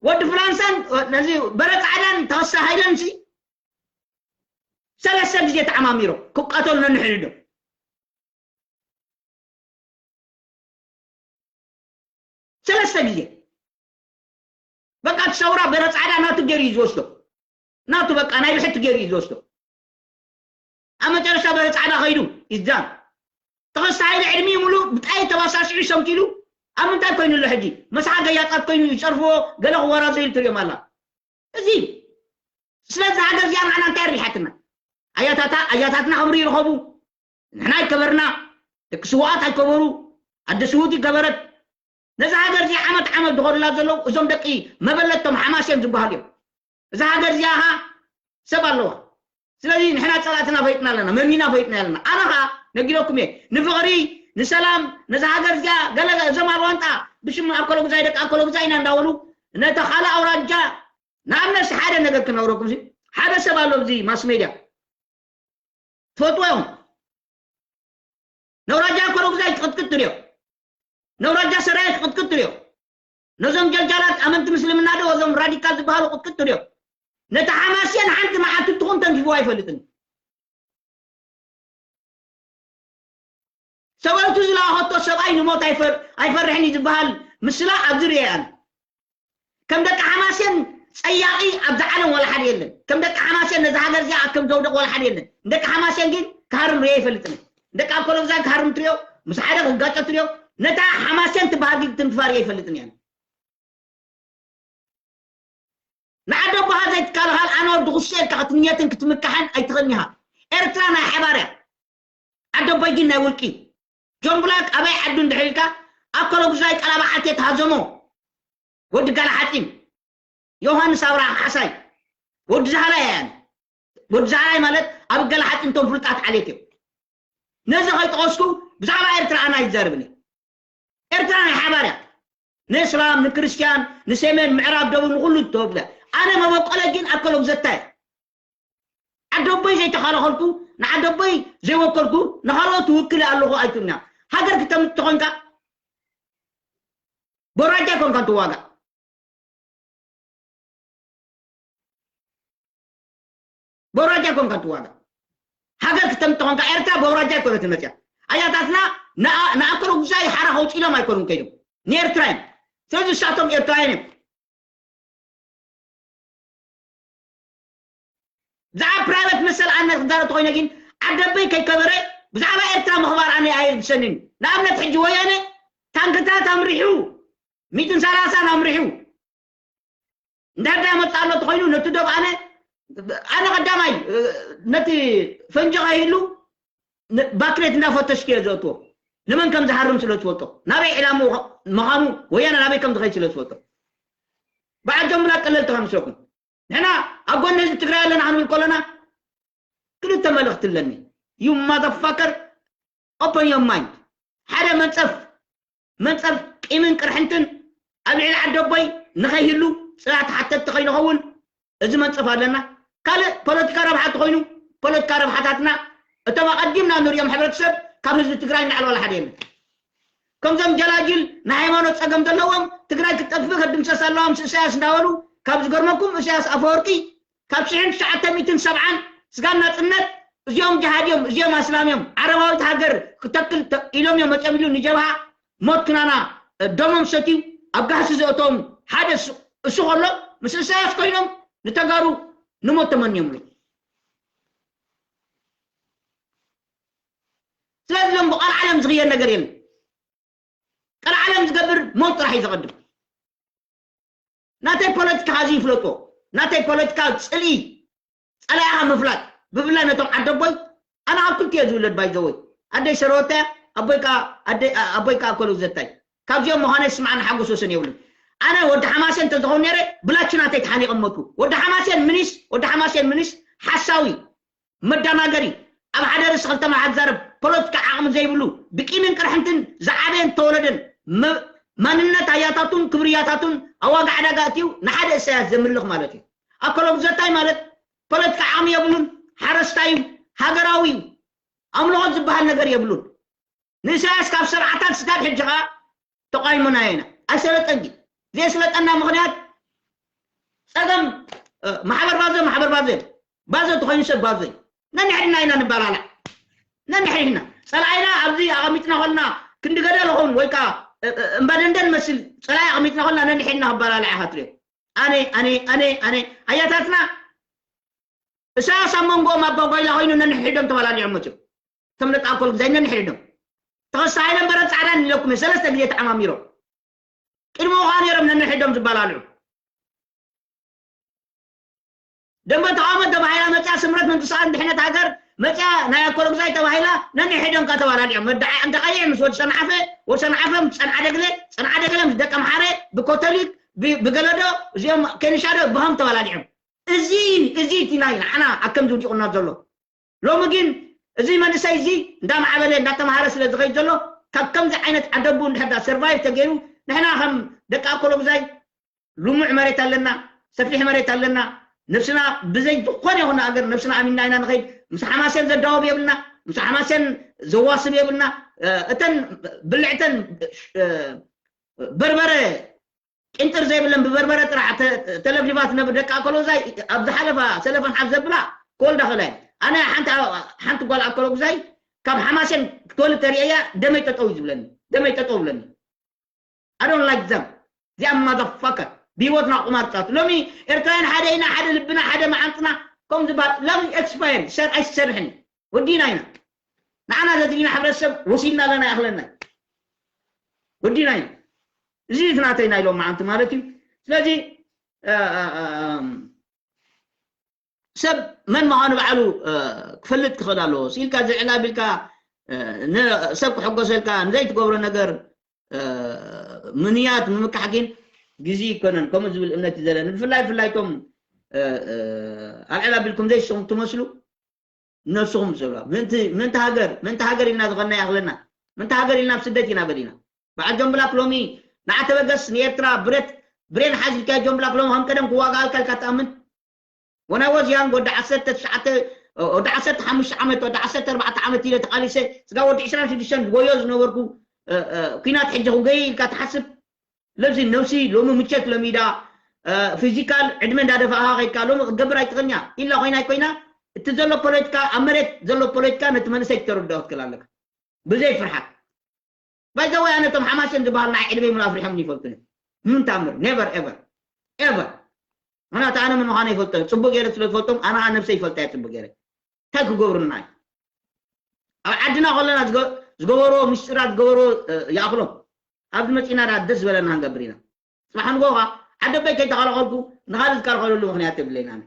ወዲ ፍላንሳን ነዚ በረቃዕዳን ተኸሳ ሃይለንሲ ሰለስተ ግዜ ተዓማሚሮም ክቀተሉ ነንሕድዶም። ሰለስተ ግዜ። በቃ እቲ ሰውራ በረ ጻዕዳ ናቱ ገይሩ እዩ ዝወስዶ። ናቱ በቃ ናይ ብሕቲ ገይሩ እዩ ዝወስዶ። ኣብ መጨረሻ በረ ጻዕዳ ከይዱ ይዛን። ተኸስተ ሃይለ ዕድሚኡ ሙሉእ ብጣይ ተባሳሲዑ ሰምኪሉ ኣብ ምንታይ ኮይኑ ኣሎ ሕጂ? መስሓ ገያጻት ኮይኑ ይጸርፍዎ፣ ገለ ክወራዘዩ ትርእዮም ኣላ። እዚ ስለዚ ሃገር እዚኣ ንዓና እንታይ ሪሓትና? ኣያታታ ኣያታትና ክብሪ ይረኸቡ። ንሕና ኣይከበርና፣ ደቂ ስውኣት ኣይከበሩ፣ ኣደ ስውት ይከበረት። ነዛ ሃገር እዚኣ ዓመት ዓመት ዝኸዱላ ዘለዉ እዞም ደቂ መበለቶም ሓማሴን ዝበሃሉ እዮም። እዛ ሃገር እዚኣ ኸዓ ሰብ ኣለዋ። ስለዚ ንሕና ጸላእትና ፈይጥና ኣለና፣ መሚና ፈይጥና ኣለና። ኣነ ኸዓ ነጊረኩም እየ፣ ንፍቕሪ፣ ንሰላም፣ ነዛ ሃገር እዚኣ ገለ እዞም ኣባንጣ ብሽም ኣከለጉዛይ ደቂ ኣከለጉዛይ ኢና እንዳበሉ ነታ ካልእ ኣውራጃ ንኣብነት ሓደ ነገር ክነግረኩም፣ እዚ ሓደ ሰብ ኣሎ ኣብዚ ማስ ሜድያ ትፈልጥዎ ኢኹም። ነውራጃ ኮረጉዛይ ክቕጥቅጥ ትሪኦ፣ ነውራጃ ሰራየ ክቕጥቅጥ ትሪኦ፣ ነዞም ጀልጃላት ኣመንቲ ምስልምና ዶ እዞም ራዲካል ዝበሃሉ ቅጥቅጥ ትሪኦ። ነቲ ሓማስየን ሓንቲ መዓልቲ ትኹን ተንኪፍዎ ኣይፈልጥን። ሰበይቱ ዝለኣኸቶ ሰብኣይ ንሞት ኣይፈር- ኣይፈርሕን እዩ ዝበሃል ምስላ ኣብዚ ርእየ ኣነ። ከም ደቂ ሓማሴን ጸያቒ ኣብዚ ዓለም ዋላ ሓደ የለን። ከም ደቂ ሓማሴን ነዚ ሃገር እዚኣ ከም ዘውደቕ ዋላ ሓደ የለን። ንደቂ ሓማሴን ግን ክሃርም ርእየ ኣይፈልጥን እየ። ንደቂ ኣኮሎግዛይ ክሃርም ትሪኦ፣ ምስ ሓደ ክጋጨ ትሪኦ፣ ነታ ሓማሴን ትበሃል ግን ትንክፋ ርእየ ኣይፈልጥን እየ። ንዓዲ ኣቦኻ ዘይትከላኸል ኣነ ወዲ ኩሴ ኢልካ ክትምየትን ክትምካሕን ኣይትኽእልን ኢኻ። ኤርትራ ናይ ሓባር እያ። ዓዲ ኣቦይ ግን ናይ ውልቂ። ጆን ብላክ ኣበይ ዓዱ እንድሕር ኢልካ ኣኮሎጉዛይ ቀላባዓት የትሃዘሞ። ወዲ ጋል ሓፂን ዮሃንስ ኣብርሃ ካሕሳይ ወዲ ዛህላይ እያ። ወዲ ዛህላይ ማለት ኣብ ገለ ሓፂን እቶም ፍሉጣት ዓሌት እዮም። ነዚ ከይጠቐስኩ ብዛዕባ ኤርትራ ኣነ ኣይዛረብን እየ። ኤርትራ ናይ ሓባር እያ። ንእስላም፣ ንክርስትያን፣ ንሰሜን፣ ምዕራብ፣ ደቡብ ንኹሉ እትወክል እያ። ኣነ መበቆለ ግን ኣኮሎጉዘታ እየ። ዓደቦይ ዘይተኸላኸልኩ፣ ንዓደቦይ ዘይወከልኩ ንኻልኦት ትውክል ኣለኹ ኣይትብልና። ሃገር ክተምት ተኾንካ በራጃ ኣይኮንካን ትዋጋእ። በውራጃ ኣይኮንካን ትዋጋእ። ሃገር ክተምት ተኾንካ ኤርትራ በውራጃ ኣይኮነትን መፅያ። ኣያታትና ንኣ- ንኣከለጉዛይ ሓራ ከውፅኢሎም ኣይኮኑን ከይዶም ንኤርትራ እዮም። ስለዚ ንሳቶም ኤርትራውያን እዮም። ብዛዕባ ፕራይቨት መሰል ኣነ ክዛረብ ተኾይነ ግን ዓደበይ ከይከበረ ብዛዕባ ኤርትራ ምኽባር ኣነ ኣየልግሰንን። ንኣብነት ሕጂ ወያነ ታንክታት ኣምሪሑ ሚእትን ሰላሳን ኣምሪሑ እንድሕር ዳኣ መፅእ ኣሎ ተኾይኑ ነቲ ዶብ ኣነ ኣነ ቀዳማይ ነቲ ፈንጂ ከይህሉ ባክሬት እንዳፈተሽኩ እየ ዘእትዎ። ንመን ከም ዝሃርም ስለ ዝፈልጦ ናበይ ዕላምኡ ምዃኑ ወያነ ናበይ ከም ዝኸይድ ስለ ዝፈልጦ በዓል ጆምላ ቀለልቲ ከምስለኩም ንሕና ኣብ ጎኒ ህዝቢ ትግራይ ኣለና ክንብል ከለና ክልተ መልእኽቲ ኣለኒ። You motherfucker, open your mind። ሓደ መንፀፍ መንፀፍ ቂምን ቅርሕንትን ኣብ ልዕሊ ዓደቦይ ንኸይህሉ ፅላት ሓተትቲ ከይንኸውን እዚ መንፀፍ ኣለና። ካልእ ፖለቲካ ረብሓ ተኾይኑ ፖለቲካ ረብሓታትና እቶም ኣቐዲምና ንሪኦም ሕብረተሰብ ካብ ህዝቢ ትግራይ ንላዕሊ ዋላ ሓደ የለን። ከምዞም ጀላጅል ናይ ሃይማኖት ፀገም ዘለዎም ትግራይ ክትጠፍእ ከድምሰስ ኣለዋ ምስ እሳያስ እንዳበሉ ካብ ዝገርመኩም እሳያስ ኣፈወርቂ ካብ ሽሕን ትሽዓተ ሚእትን ሰብዓን ስጋብ ናፅነት እዚኦም ጅሃድ እዮም እዚኦም ኣስላም እዮም ዓረባዊት ሃገር ክተክል ኢሎም እዮም መፅኦም ኢሉ ንጀብሃ ሞት ክናና ደሞም ሰትዩ ኣብ ጋህሲ ዘእቶም ሓደ እሱ ከሎ ምስ እሳያስ ኮይኖም ንተጋሩ ንሞት ተመንዮምሉ። ስለዚ ሎም ብቃል ዓለም ዝኽየድ ነገር የለን። ቀልዓለም ዝገብር ሞት ጥራሕ እዩ ዘቐድም። ናተይ ፖለቲካ ዚ ይፍለጦ ናተይ ፖለቲካ ፅልኢ ፀላኢኻ ምፍላጥ ብፍላይ ነቶም ዓደቦይ ኣነ ኣብ ክልቲዮ ዝውለድ ባይዘወይ ኣደይ ሰረወታ ኣቦይ ኣቦይ ኣኮሉ ዘታይ ካብዚኦም ምዃነ ስማዕ ንሓጎስ ወሰን የብሉን። ኣነ ወዲ ሓማሴን እንተዝኸውን ነይረ ብላች ናተይ ተሓኒቐ መቱ ወዲ ሓማሴን ምኒስ ወዲ ሓማሴን ምኒስ ሓሳዊ መዳናገሪ ኣብ ሓደ ርእሲ ክልተ መሓት ዛረብ ፖለቲካ ዓቕሚ ዘይብሉ ብቂምን ቅርሕንትን ዝዓበየን ተወለደን ማንነት ኣያታቱን ክብርያታቱን ኣብ ዋጋ ዕዳጋ እትዩ ንሓደ እሳያስ ዘምልኽ ማለት እዩ። ኣኮሎም ዘታይ ማለት ፖለቲካ ዓቕሚ የብሉን ሓረስታይ እዩ ሃገራዊ እዩ ኣምልኾት ዝበሃል ነገር የብሉን ንእሳያስ ካብ ሰብዓታት ስጋብ ሕጂ ኸዓ ተቃይሞናዮ ኢና ኣይሰለጠን ግን ዘየስለጠና ምኽንያት ፀገም ማሕበር ባዘ ማሕበር ባዘ ባዘ ተኾይኑ ሰብ ባዘ ነንሕድና ኢና ንባላላዕ። ነንሕድና ጸላኢና ኣብዚ ኣቐሚጥና ኮልና ክንዲ ገደል ኹን ወይ ከዓ እምባደንደን መስል ጸላኢ ኣቐሚጥና ኮልና ነንሕድና ክባላላዕ ኢኻ ትሪኦ። ኣነ ኣነ ኣነ ኣነ ኣያታትና እሳያስ ኣብ መንጎኦም ኣባጓይላ ኮይኑ ነንሕድም ተባላሊዖም መፅዮም። እቶም ደቂ ኣኮል ግዛይ ነንሕድም ተኸስተ ሃይለን በረድ ፃዕዳን ኢለኩም እየ ሰለስተ ግዜ ተዓማሚሮም። ቅድሚ ውኻ ነይሮም ነንሕዶም ዝበላልዑ። ደንበ ተቓውሞ ተባሂላ መፅያ ስምረት ምንቅስቃስ ድሕነት ሃገር መፅያ ናይ ኣኮሎ ግዛይ ተባሂላ ነንሕዶም ካብ ተባላሊዖም መዳዓ እንተቐይሕ ምስ ወዲ ሰንዓፈ ወዲ ሰንዓፈ ምስ ፀንዓ ደግለ ፀንዓ ደግለ ምስ ደቀ ምሓረ ብኮቶሊክ ብገለዶ እዚኦም ከኒሻዶ ብኸም ተባላሊዖም። እዚ እዚ እቲ ናይ ንዓና ኣብ ከምዚ ውዲቑና ዘሎ። ሎሚ ግን እዚ መንእሰይ እዚ እንዳማዕበለ እንዳተምሃረ ስለ ዝኸይድ ዘሎ ካብ ከምዚ ዓይነት ዓደቡ እንድሕር ዳ ሰርቫይቭ ተገይሩ ንሕና ከም ደቂ ኣኮሎጉዛይ ልሙዕ መሬት ኣለና፣ ሰፊሕ መሬት ኣለና። ነብስና ብዘይ ዝኾነ ይኹን ነገር ነብስና ኣሚንና ኢና ንኸይድ። ምስ ሓማሴን ዘዳወብ የብልና፣ ምስ ሓማሴን ዘዋስብ የብልና። እተን ብልዕተን በርበረ ቅንጥር ዘይብለን ብበርበረ ጥራሕ ተለፍሊፋ ትነብር ደቂ ኣኮሎጉዛይ ኣብ ዝሓለፋ ሰለፈን ሓፍ ዘብላ ክወልዳ ክእላ እየን። ኣነ ሓንቲ ጓል ኣኮሎጉዛይ ካብ ሓማሴን ክትወልድ ተርእየያ ደመይ ጠጠው እዩ ዝብለኒ፣ ደመይ ጠጠው ይብለኒ። I don't like them. እዚኣ motherfucker ብሂወትና ቁማር ፃወቱ። ሎሚ ኤርትራውያን ሓደ ኢና፣ ሓደ ልብና፣ ሓደ መዓንጥና ከም ዝበሃል ሎሚ ኤክስፓየር ሰር ኣይሰርሕን እዩ። ወዲና ኢና። ንዓና ዘድልዩና ሕብረተሰብ ወሲድና ኣለና ይኣኽለና እዩ። ወዲና ኢና። እዚ እዩ ናተይ ናይ ሎም መዓልቲ ማለት እዩ። ስለዚ ሰብ መን ምዃኑ ባዕሉ ክፈልጥ ክኽእል ኣለዎ። ስኢልካ ዝዕላ ቢልካ ሰብ ክሕጎሰልካ ንዘይትገብሮ ነገር ምንያት ምምካሕ ግን ግዜ ይኮነን። ከምኡ ዝብል እምነት እዩ ዘለኒ። ብፍላይ ብፍላይ እቶም ኣልዕል ኣቢልኩም ዘይስኹም ትመስሉ ነብስኹም ዝብላ ምእንቲ ሃገር ምእንቲ ሃገር ኢልና ዝኾንና ይኣኽለና። ምእንቲ ሃገር ኢልና ኣብ ስደት ኢና በሊና። በዓል ጆን ብላክ ሎሚ ንዓ ተበገስ ንኤርትራ ብረት ብሬን ሓዝ ኢልካዮ ጆን ብላክ ሎሚ ከም ቀደም ክዋጋኣልካ ኢልካ ትኣምን? ወናይ ወዝ ያንግ ወዲ ዓሰርተ ትሽዓተ ወዲ ዓሰርተ ሓሙሽተ ዓመት ወዲ ዓሰርተ ኣርባዕተ ዓመት ኢለ ተቓሊሰ ስጋ ወዲ ዕስራን ሽዱሽተን ዝጎዮ ዝነበርኩ ኩናት ሕጂ ክጎየ ኢልካ ትሓስብ? ለዚ ነብሲ ሎሚ ምቸት ለሚዳ ፊዚካል ዕድመ እንዳደፋእካ ከይድካ ሎሚ ክትገብር ኣይትኽእልንያ ኢላ ኮይና ኣይኮይና እቲ ዘሎ ፖለቲካ ኣብ መሬት ዘሎ ፖለቲካ ነቲ መንእሰይ ክተረድኦ ክትክእል ኣለካ ብዘይ ፍርሓት። ባይዘወይ ኣነ እቶም ሓማሴን ዝበሃል ንዓይ ዕድመይ ሙሉ ኣፍሪሖም ይፈልጡ እዮም። ምን ታምር ኔቨር ኤቨር ኤቨር። ምክንያቱ ኣነ ምን ምዃነ ይፈልጦ ጽቡቅ ገይረ ስለ ዝፈልጦም ኣነ ከዓ ነብሰይ ይፈልጣ እየ ጽቡቅ ገይረ እንታይ ክገብሩና እዩ። ኣብ ዓድና ከለና ዝገበርዎ ምስጢራት ዝገበርዎ ይኣኽሎም። ኣብዚ መፂና ዳ ደስ ዝበለና ክንገብር ኢና። ፅባሕ ንጎ ከዓ ዓደበይ ከይተኸላኸልኩ ንካልእ ዝከላኸለሉ ምክንያት የብለይን ኣነ።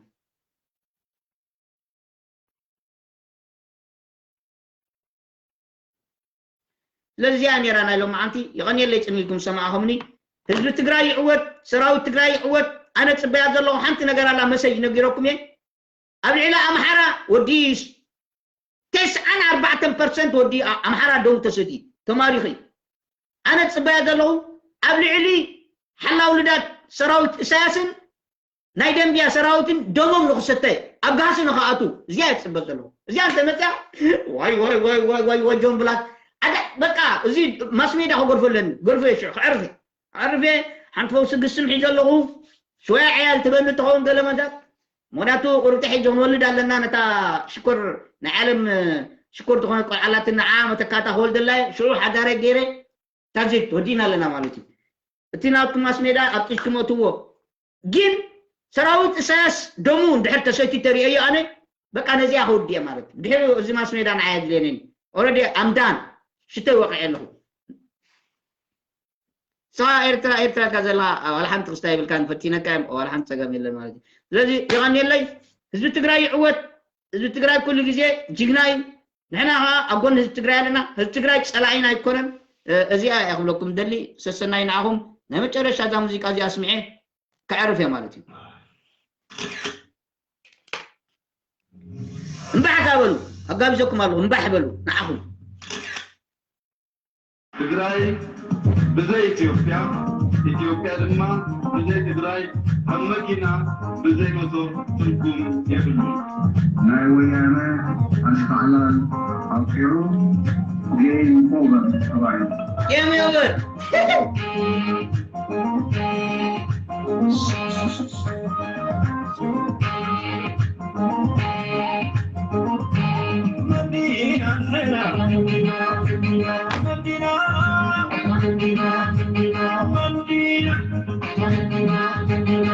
ስለዚ እዚኣ ነይራ ናይ ሎማዓንቲ። የቐንየለይ ፅን ኢልኩም ዝሰማዕኹምኒ። ህዝቢ ትግራይ ይዕወት፣ ሰራዊት ትግራይ ይዕወት። ኣነ ፅበያ ዘለኹ ሓንቲ ነገር ኣላ መሰጅ ነጊረኩም እየ። ኣብ ልዕሊ ኣምሓራ ወዲ ተስዓን ኣርባዕተን ፐርሰንት ወዲ ኣምሓራ ደሙ ተሰትዩ ተማሪኹ እዩ። ኣነ ፅበያ ዘለኹ ኣብ ልዕሊ ሓላው ልዳት ሰራዊት እሳያስን ናይ ደንብያ ሰራዊትን ደሞም ንክሰተ ኣብ ጋህሲ ንክኣቱ እዚኣ እየ ዝፅበ ዘለኹ። እዚኣ እንተመፅያ ዋይ ዋይ ዋይ ዋይ ዋይ ዋይ ጆን ብላክ ኣደ በቃ እዚ ማስሜዳ ክገርፎ ኣለኒ ገርፎ የሽዑ ክዕርፍ ክዕርፍ እየ። ሓንቲ ፈውሲ ግስም ሒዘ ኣለኹ። ሽወያ ዕያል ትበኒ ትኸውን ገለ መዳት ሞዳቱ ቁርብቲ ሒዚ ክንወልድ ኣለና ነታ ሽኮር ናይ ዓለም ሽኮር ዝኾነ ቆልዓላትን ንዓ መተካታ ክወልደላ ሽዑ ሓዳረ ገይረ ታዜት ወዲና ኣለና ማለት እዩ። እቲ ናትኩም ማስሜዳ ኣብ ጥሽ ትመትዎ ግን ሰራዊት እሳያስ ደሙ እንድሕር ተሰትዩ ተሪኦዮ ኣነ በቃ ነዚኣ ከውድየ ማለት እዩ። ድሕሪ እዚ ማስሜዳ ንዓይ ኣድልየንን ኦረዲ ኣምዳን ሽተይ ወቂዐ ኣለኹ። ንስኻ ኤርትራ ኤርትራ ኢልካ ዘለኻ ዋላ ሓንቲ ክስታይ የብልካን ፈቲነካ እዮም ዋላ ሓንቲ ጸገም የለን ማለት እዩ። ስለዚ የቐንየለይ ህዝቢ ትግራይ ይዕወት። ህዝቢ ትግራይ ኩሉ ግዜ ጅግና እዩ። ንሕና ከዓ ኣብ ጎኒ ህዝቢ ትግራይ ኣለና። ህዝቢ ትግራይ ጸላኢና ኣይኮነን። እዚኣ እያ ክብለኩም ደሊ። ሰሰናይ ንዓኹም። ናይ መጨረሻ እዛ ሙዚቃ እዚኣ ስምዐ ከዕርፍ እየ ማለት እዩ። እምባሕ ካ በሉ ኣጋቢዘኩም ኣለኹ እምባሕ በሉ ንዓኹም። ትግራይ ብዘይ ኢትዮጵያ፣ ኢትዮጵያ ድማ ብዘይ ትግራይ ከም መኪና ብዘይ ሞቶር ትርጉም የብሉን። ናይ ወያነ ኣሽካዕላል ኣውፂኡ ጌም ኦቨር ተባሂሉ። Game over! መዲና መዲና መዲና መዲና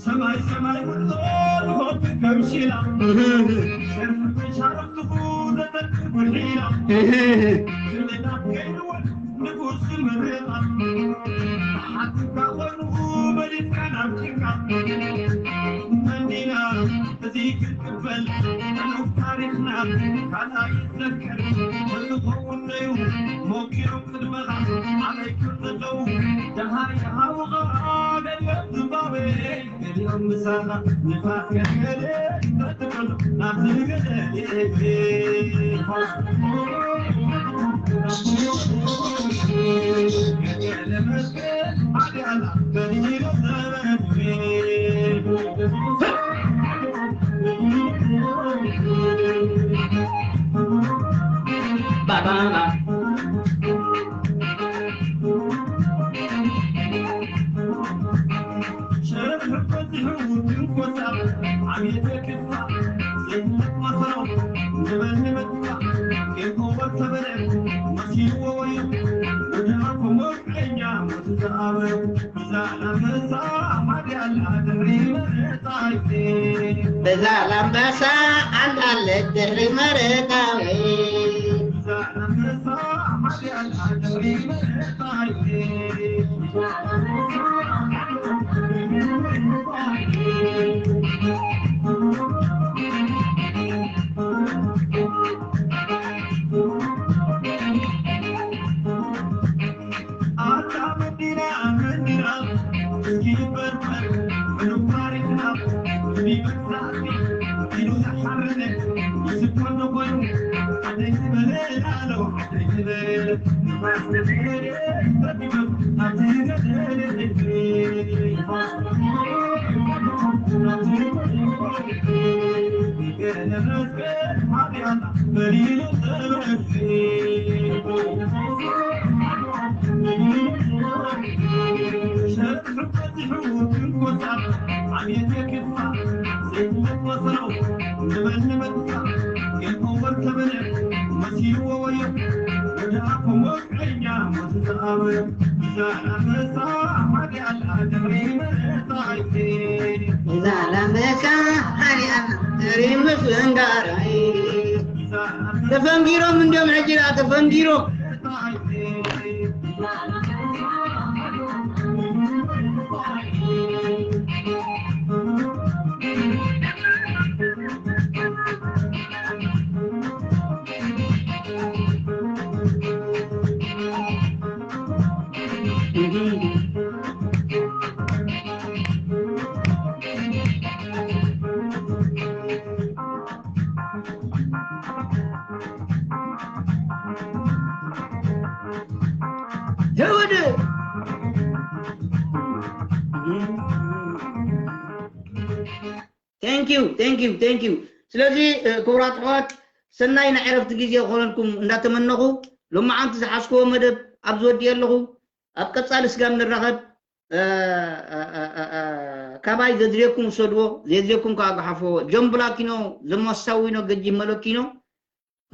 ሰማይ ሰማይ ውሎ ዝሆን ከምሽላ ሸርፍ ሻረፍትኹ ዘጠርቅ ጉሒላ ክልላት ከይድወል ንጉስ ዝምርቓ ሓትካ ኾይኑ መሊስካ ናብ ጭንቃ መዲና እዚ ክትቅበል ዕኑብ ታሪኽና ካልኣይ ይዘከር ዝኸውን ነዩ ሞኪሮም ቅድመኻ ኣበይ ከም ዘለዉ ደሃይ ሃውኻ ገሊኦም ዝባበ ዛላምበሳ ኣንዳለ ድሕሪ መረታዊ ዛላምበሳ ሓሪኣና ተሪምስ እንዳራይ ተፈንጊሮም እንዲዮም ሕጂ ደኣ ተፈንጊሮም ዘውድ thank you thank you thank you ስለዚ ክቡራት ኣሕዋት ሰናይ ናይ ዕረፍቲ ግዜ ክኾነልኩም እንዳተመነኹ ሎማዓንቲ ዝሓዝክዎ መደብ ኣብ ዝወድየ ኣለኹ ኣብ ቀጻሊ ስጋብ ንራኸብ ካባይ ዘድልየኩም ውሰድዎ ዘድልየኩም ከዓ ገሓፍዎ ጆን ብላኪኖ ዘመሳዊኖ ገጂ መለኪኖ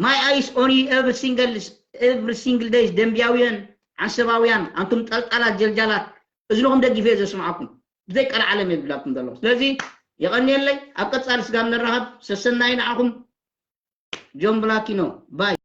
my eyes on you every single every single days ደንቢያውያን ዓንሰባውያን ኣንቱም ጠልጣላት ጀልጃላት እዝንኹም ደግፈ ዘስምዓኩም ብዘይ ቀልዓለም የብላኩም ዘለኹ ስለዚ የቐንየለይ ኣብ ቀጻሊ ስጋብ ንራኸብ ሰሰናይ ንዓኹም ጆን ብላኪኖ ባይ